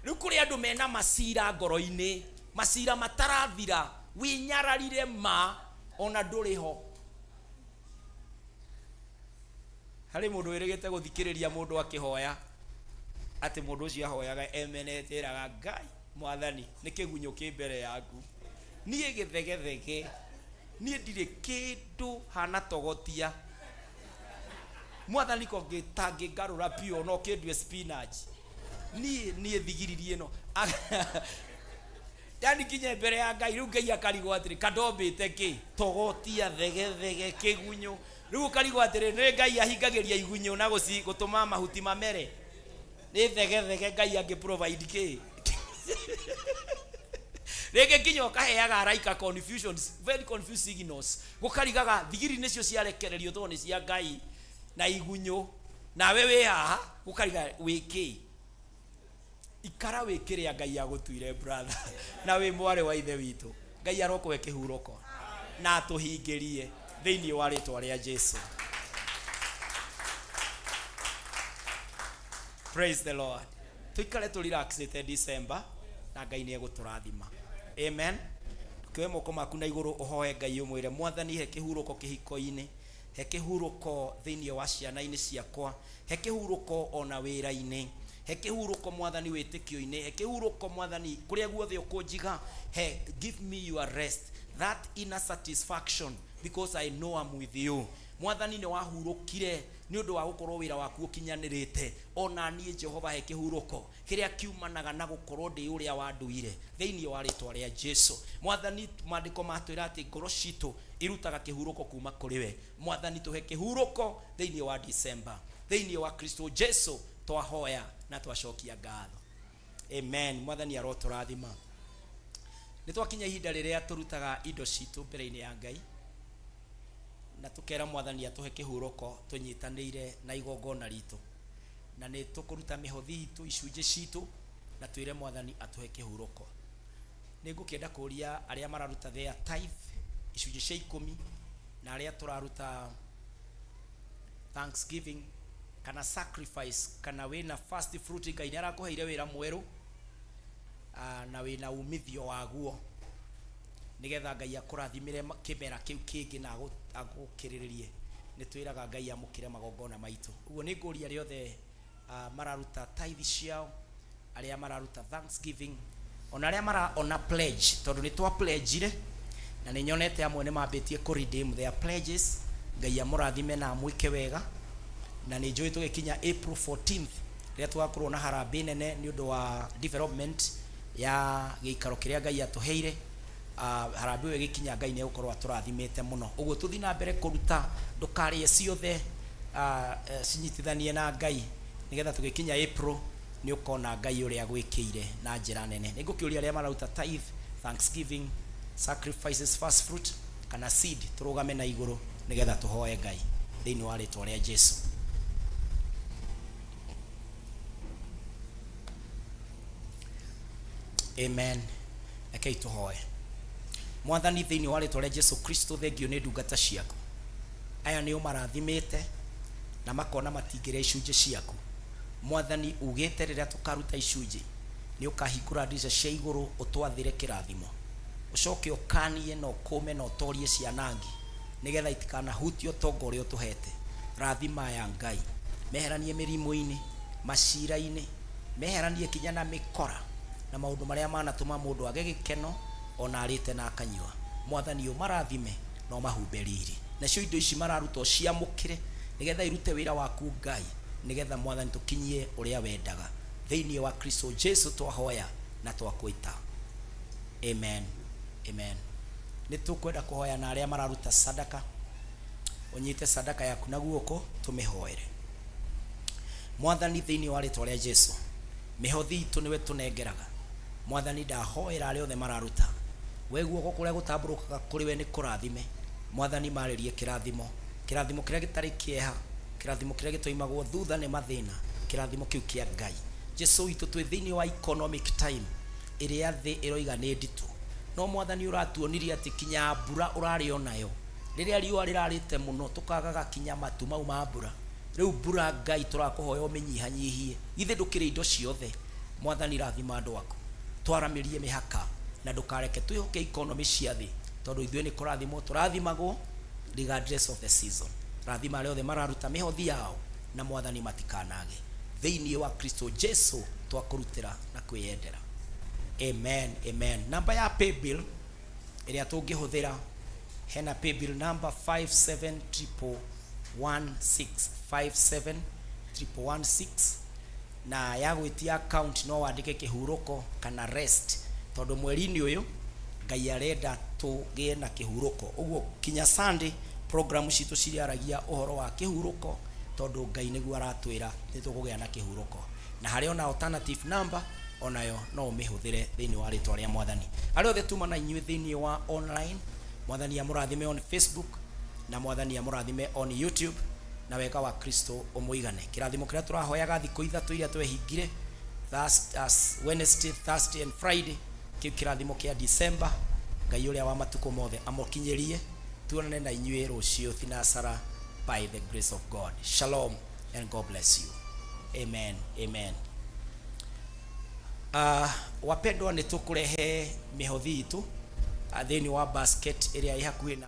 rĩu kũrĩ andũ mena macira ngoro-inĩ, macira matarathira, wĩnyararire ma ona ndũrĩ ho. Harĩ mũndũ wĩrĩgĩte gũthikĩrĩria mũndũ akĩhoya atĩ mũndũ ũcio ahoyaga emenete eraga Ngai mwathani nĩ kĩgunyũ kĩ mbere yaku, niĩ gĩthegethege, niĩ ndirĩ kĩndũ hana togotia, mwathani ko tangĩngarũra biũ no kĩndue spinach, niĩ niĩ thigiriri ĩno. Yani nginye mbere ya Ngai, rĩu Ngai akarigwo atĩrĩ, kandombĩte kĩ? Togotia, thegethege, kĩgunyũ. Rĩu ũkarigwo atĩrĩ, nĩ Ngai ahingagĩria igunyũ na gũtũma mahuti mamere? Nĩ thegethege Ngai angĩ provide kĩ? Rĩngĩ nginya ũkaheaga araika confusions, very confused signals. Gũkarigaga thigiri nĩcio ciarekererio tondũ nĩ cia Ngai na igunyũ. Nawe wĩ haha, gũkariga wĩ kĩ? Ikara wĩ kĩrĩa Ngai agũtuire brother, na wĩ mwarĩ wa ithe witũ. Ngai arokũhe kĩhurũko na atũhingĩrie thĩinĩ wa rĩtwa rĩa Jesu. Praise the Lord. Tuikare tũ relaxĩte December na Ngai nĩ egũtũrathima. Amen. Ndũkĩoe moko maku na igũrũ ũhoe Ngai ũmwĩre Mwathani he kĩhurũko kĩhiko-inĩ, he kĩhurũko thĩinĩ wa ciana-inĩ ciakwa, he kĩhurũko ona wĩra-inĩ, he kĩhurũko Mwathani wĩtĩkio-inĩ, he kĩhurũko Mwathani kũrĩa guothe ũkũnjiga, he give me your rest, that inner satisfaction because I know I'm with you. Mwathani nĩ wahurũkire nĩ ũndũ wa gũkorwo wĩra waku ũkinyanĩrĩte. Ona niĩ Jehova he kĩhurũko kĩrĩa kiumanaga na gũkorwo ndĩ ũrĩa wanduire thĩinĩ wa rĩtwa rĩa Jesu. Mwathani, maandĩko matwĩra atĩ ngoro citũ irutaga kĩhurũko kuma kũrĩ we. Mwathani tũhe kĩhurũko thĩinĩ wa December. Thĩinĩ wa Kristo Jesu twahoya na twacokia ngatho. Amen. Mwathani arotũrathima. Nĩ twakinya ihinda rĩrĩa tũrutaga indo citũ mbere-inĩ ya Ngai na tũkera Mwathani atũhe kĩhurũko tũnyitanĩire na igongona ritũ, na nĩ tũkũruta mĩhothi itũ icunjĩ citũ na twĩre Mwathani atũhe kĩhurũko. Nĩ ngũkĩenda kũria arĩa mararuta their tithe icunjĩ cia ikũmi na arĩa tũraruta thanksgiving kana sacrifice kana wĩna first fruit, Ngai nĩ arakũheire wĩra mwerũ na wĩna umithio waguo nĩgetha Ngai akũrathimĩre kĩmera kĩu kĩngĩ na agũkĩrĩrĩrie. Nĩ twĩraga Ngai amũkĩre magongona maitũ. Ũguo nĩ ngũria arĩa othe mararuta tithe ciao, arĩa mararuta thanksgiving, ona arĩa maraona pledge, tondũ nĩ twa pledgeire na nĩ nyonete amwe nĩ mambĩtie kũ redeem their pledges. Ngai amũrathime na amwĩke wega, na nĩ njũĩ tũgĩkinya April 14th rĩrĩa tũgakorwo na harambee nene nĩ ũndũ wa development ya gĩikaro kĩrĩa Ngai atũheire. Harambee ĩyo ĩgĩkinya Ngai nĩ egũkorwo atũrathimĩte mũno. Ũguo tũthiĩ na mbere kũruta, ndũkarĩe ciothe, cinyitithanie na Ngai nĩgetha tũgĩkinya April nĩ ũkona Ngai ũrĩa agwĩkĩire na njĩra nene. Nĩ ngũkĩũria arĩa mararuta tithe, thanksgiving, sacrifices, first fruit kana seed tũrũgame na igũrũ nĩgetha tũhoe Ngai thĩinĩ wa rĩtwa rĩa Jesu. Amen. Rekei tũhoe. Mwathani, thĩinĩ wa rĩtwa rĩa Jesu Kristo, thengio nĩ ndungata ciaku. Aya nĩ ũmarathimĩte na makona matingĩrĩa icunjĩ ciaku. Mwathani, ugĩte rĩrĩa tũkaruta icunjĩ nĩ ũkahingũra ndirica cia igũrũ ũtwathĩre kĩrathimo. Ũcoke ũkanie na ũkũme na ũtorie cianangi nĩgetha itikanahutie ũtonga ũrĩa ũtũhete. Rathima aya Ngai, meheranie mĩrimũ-inĩ, macira-inĩ, meheranie kinya na mĩkora na maũndũ marĩa manatũma mũndũ age gĩkeno Ona arĩte na akanyua. Mwathani, ũmarathime na ũmahumbe riri. Nacio indo ici mararuta ũciamũkĩre nĩgetha irute wĩra waku Ngai, nĩgetha Mwathani tũkinyie ũrĩa wendaga. Thĩinĩ wa Kristo Jesu twahoya na twakwĩta. Amen. Amen. Nĩ tũkwenda kũhoya na arĩa mararuta sadaka. Ũnyite sadaka yaku na guoko tũmĩhoere. Mwathani, thĩinĩ wa rĩtwa rĩa Jesu, mĩhothi itũ nĩwe tũnengeraga. Mwathani, ndahoera arĩa othe mararuta. We guoko kũrĩa gũtambũrũkaga kũrĩ we nĩ kũrathime. Mwathani, marĩrie kĩrathimo. Kĩrathimo kĩrĩa gĩtarĩ kĩeha, kĩrathimo kĩrĩa gĩtoimagwo thutha nĩ mathĩna, kĩrathimo kĩu kĩa Ngai. Jesu witũ, twĩ thĩinĩ wa economic time ĩrĩa thĩ ĩroiga nĩ nditũ. No Mwathani, ũratuonirie atĩ kinya mbura ũrarĩ onayo. Rĩrĩa riũa rĩrarĩte mũno tũkagaga kinya matu mau ma mbura. Rĩu mbura Ngai tũrakũhoya ũmĩnyihanyihie. Githĩ ndũkĩrĩ indo ciothe. Mwathani, rathima andũ aku. Twaramĩrie mĩhaka na ndũkareke twĩhoke economy cia thĩ, tondũ ithuĩ nĩ kũrathimwo tũrathimagwo regardless of the season. Rathima arĩa othe mararuta mĩhothi yao na Mwathani matikanage. Thĩinĩ wa Kristo Jesu twakũrutĩra na kwĩyendera. Amen. Amen. Namba ya paybill ĩrĩa tũngĩhũthĩra, hena paybill number 57116, 57116, na ya gwĩtia account no wandĩke kĩhurũko kana rest, tondũ mweri-inĩ ũyũ Ngai arenda tũgĩe na kĩhurũko. Ũguo kinya Sunday program citũ ciriaragia ũhoro wa kĩhurũko, tondũ Ngai nĩguo aratwĩra nĩ tũkũgĩa na kĩhurũko. Na harĩ ona alternative number onayo no ũmĩhũthĩre thĩinĩ wa rĩtwa rĩa Mwathani. Arĩa othe tuma na inyuĩ thĩinĩ wa online, Mwathani amũrathime on Facebook na Mwathani amũrathime on YouTube, na wega wa Kristo ũmũigane. Kĩrathimo kĩrĩa tũrahoyaga thikũ ithatũ iria twehingire, Wednesday, Thursday and Friday, kĩu kĩrathimo kĩa December, Ngai ũrĩa wa matukũ mothe amũkinyĩrie. Tuonane na inyuĩ rũciũ thinasara by the grace of God. Shalom and God bless you. Amen. Amen. Wapendwa, nĩ tũkũrehe mĩhothi itũ thĩinĩ wa basket ĩrĩa ĩ hakuhĩ na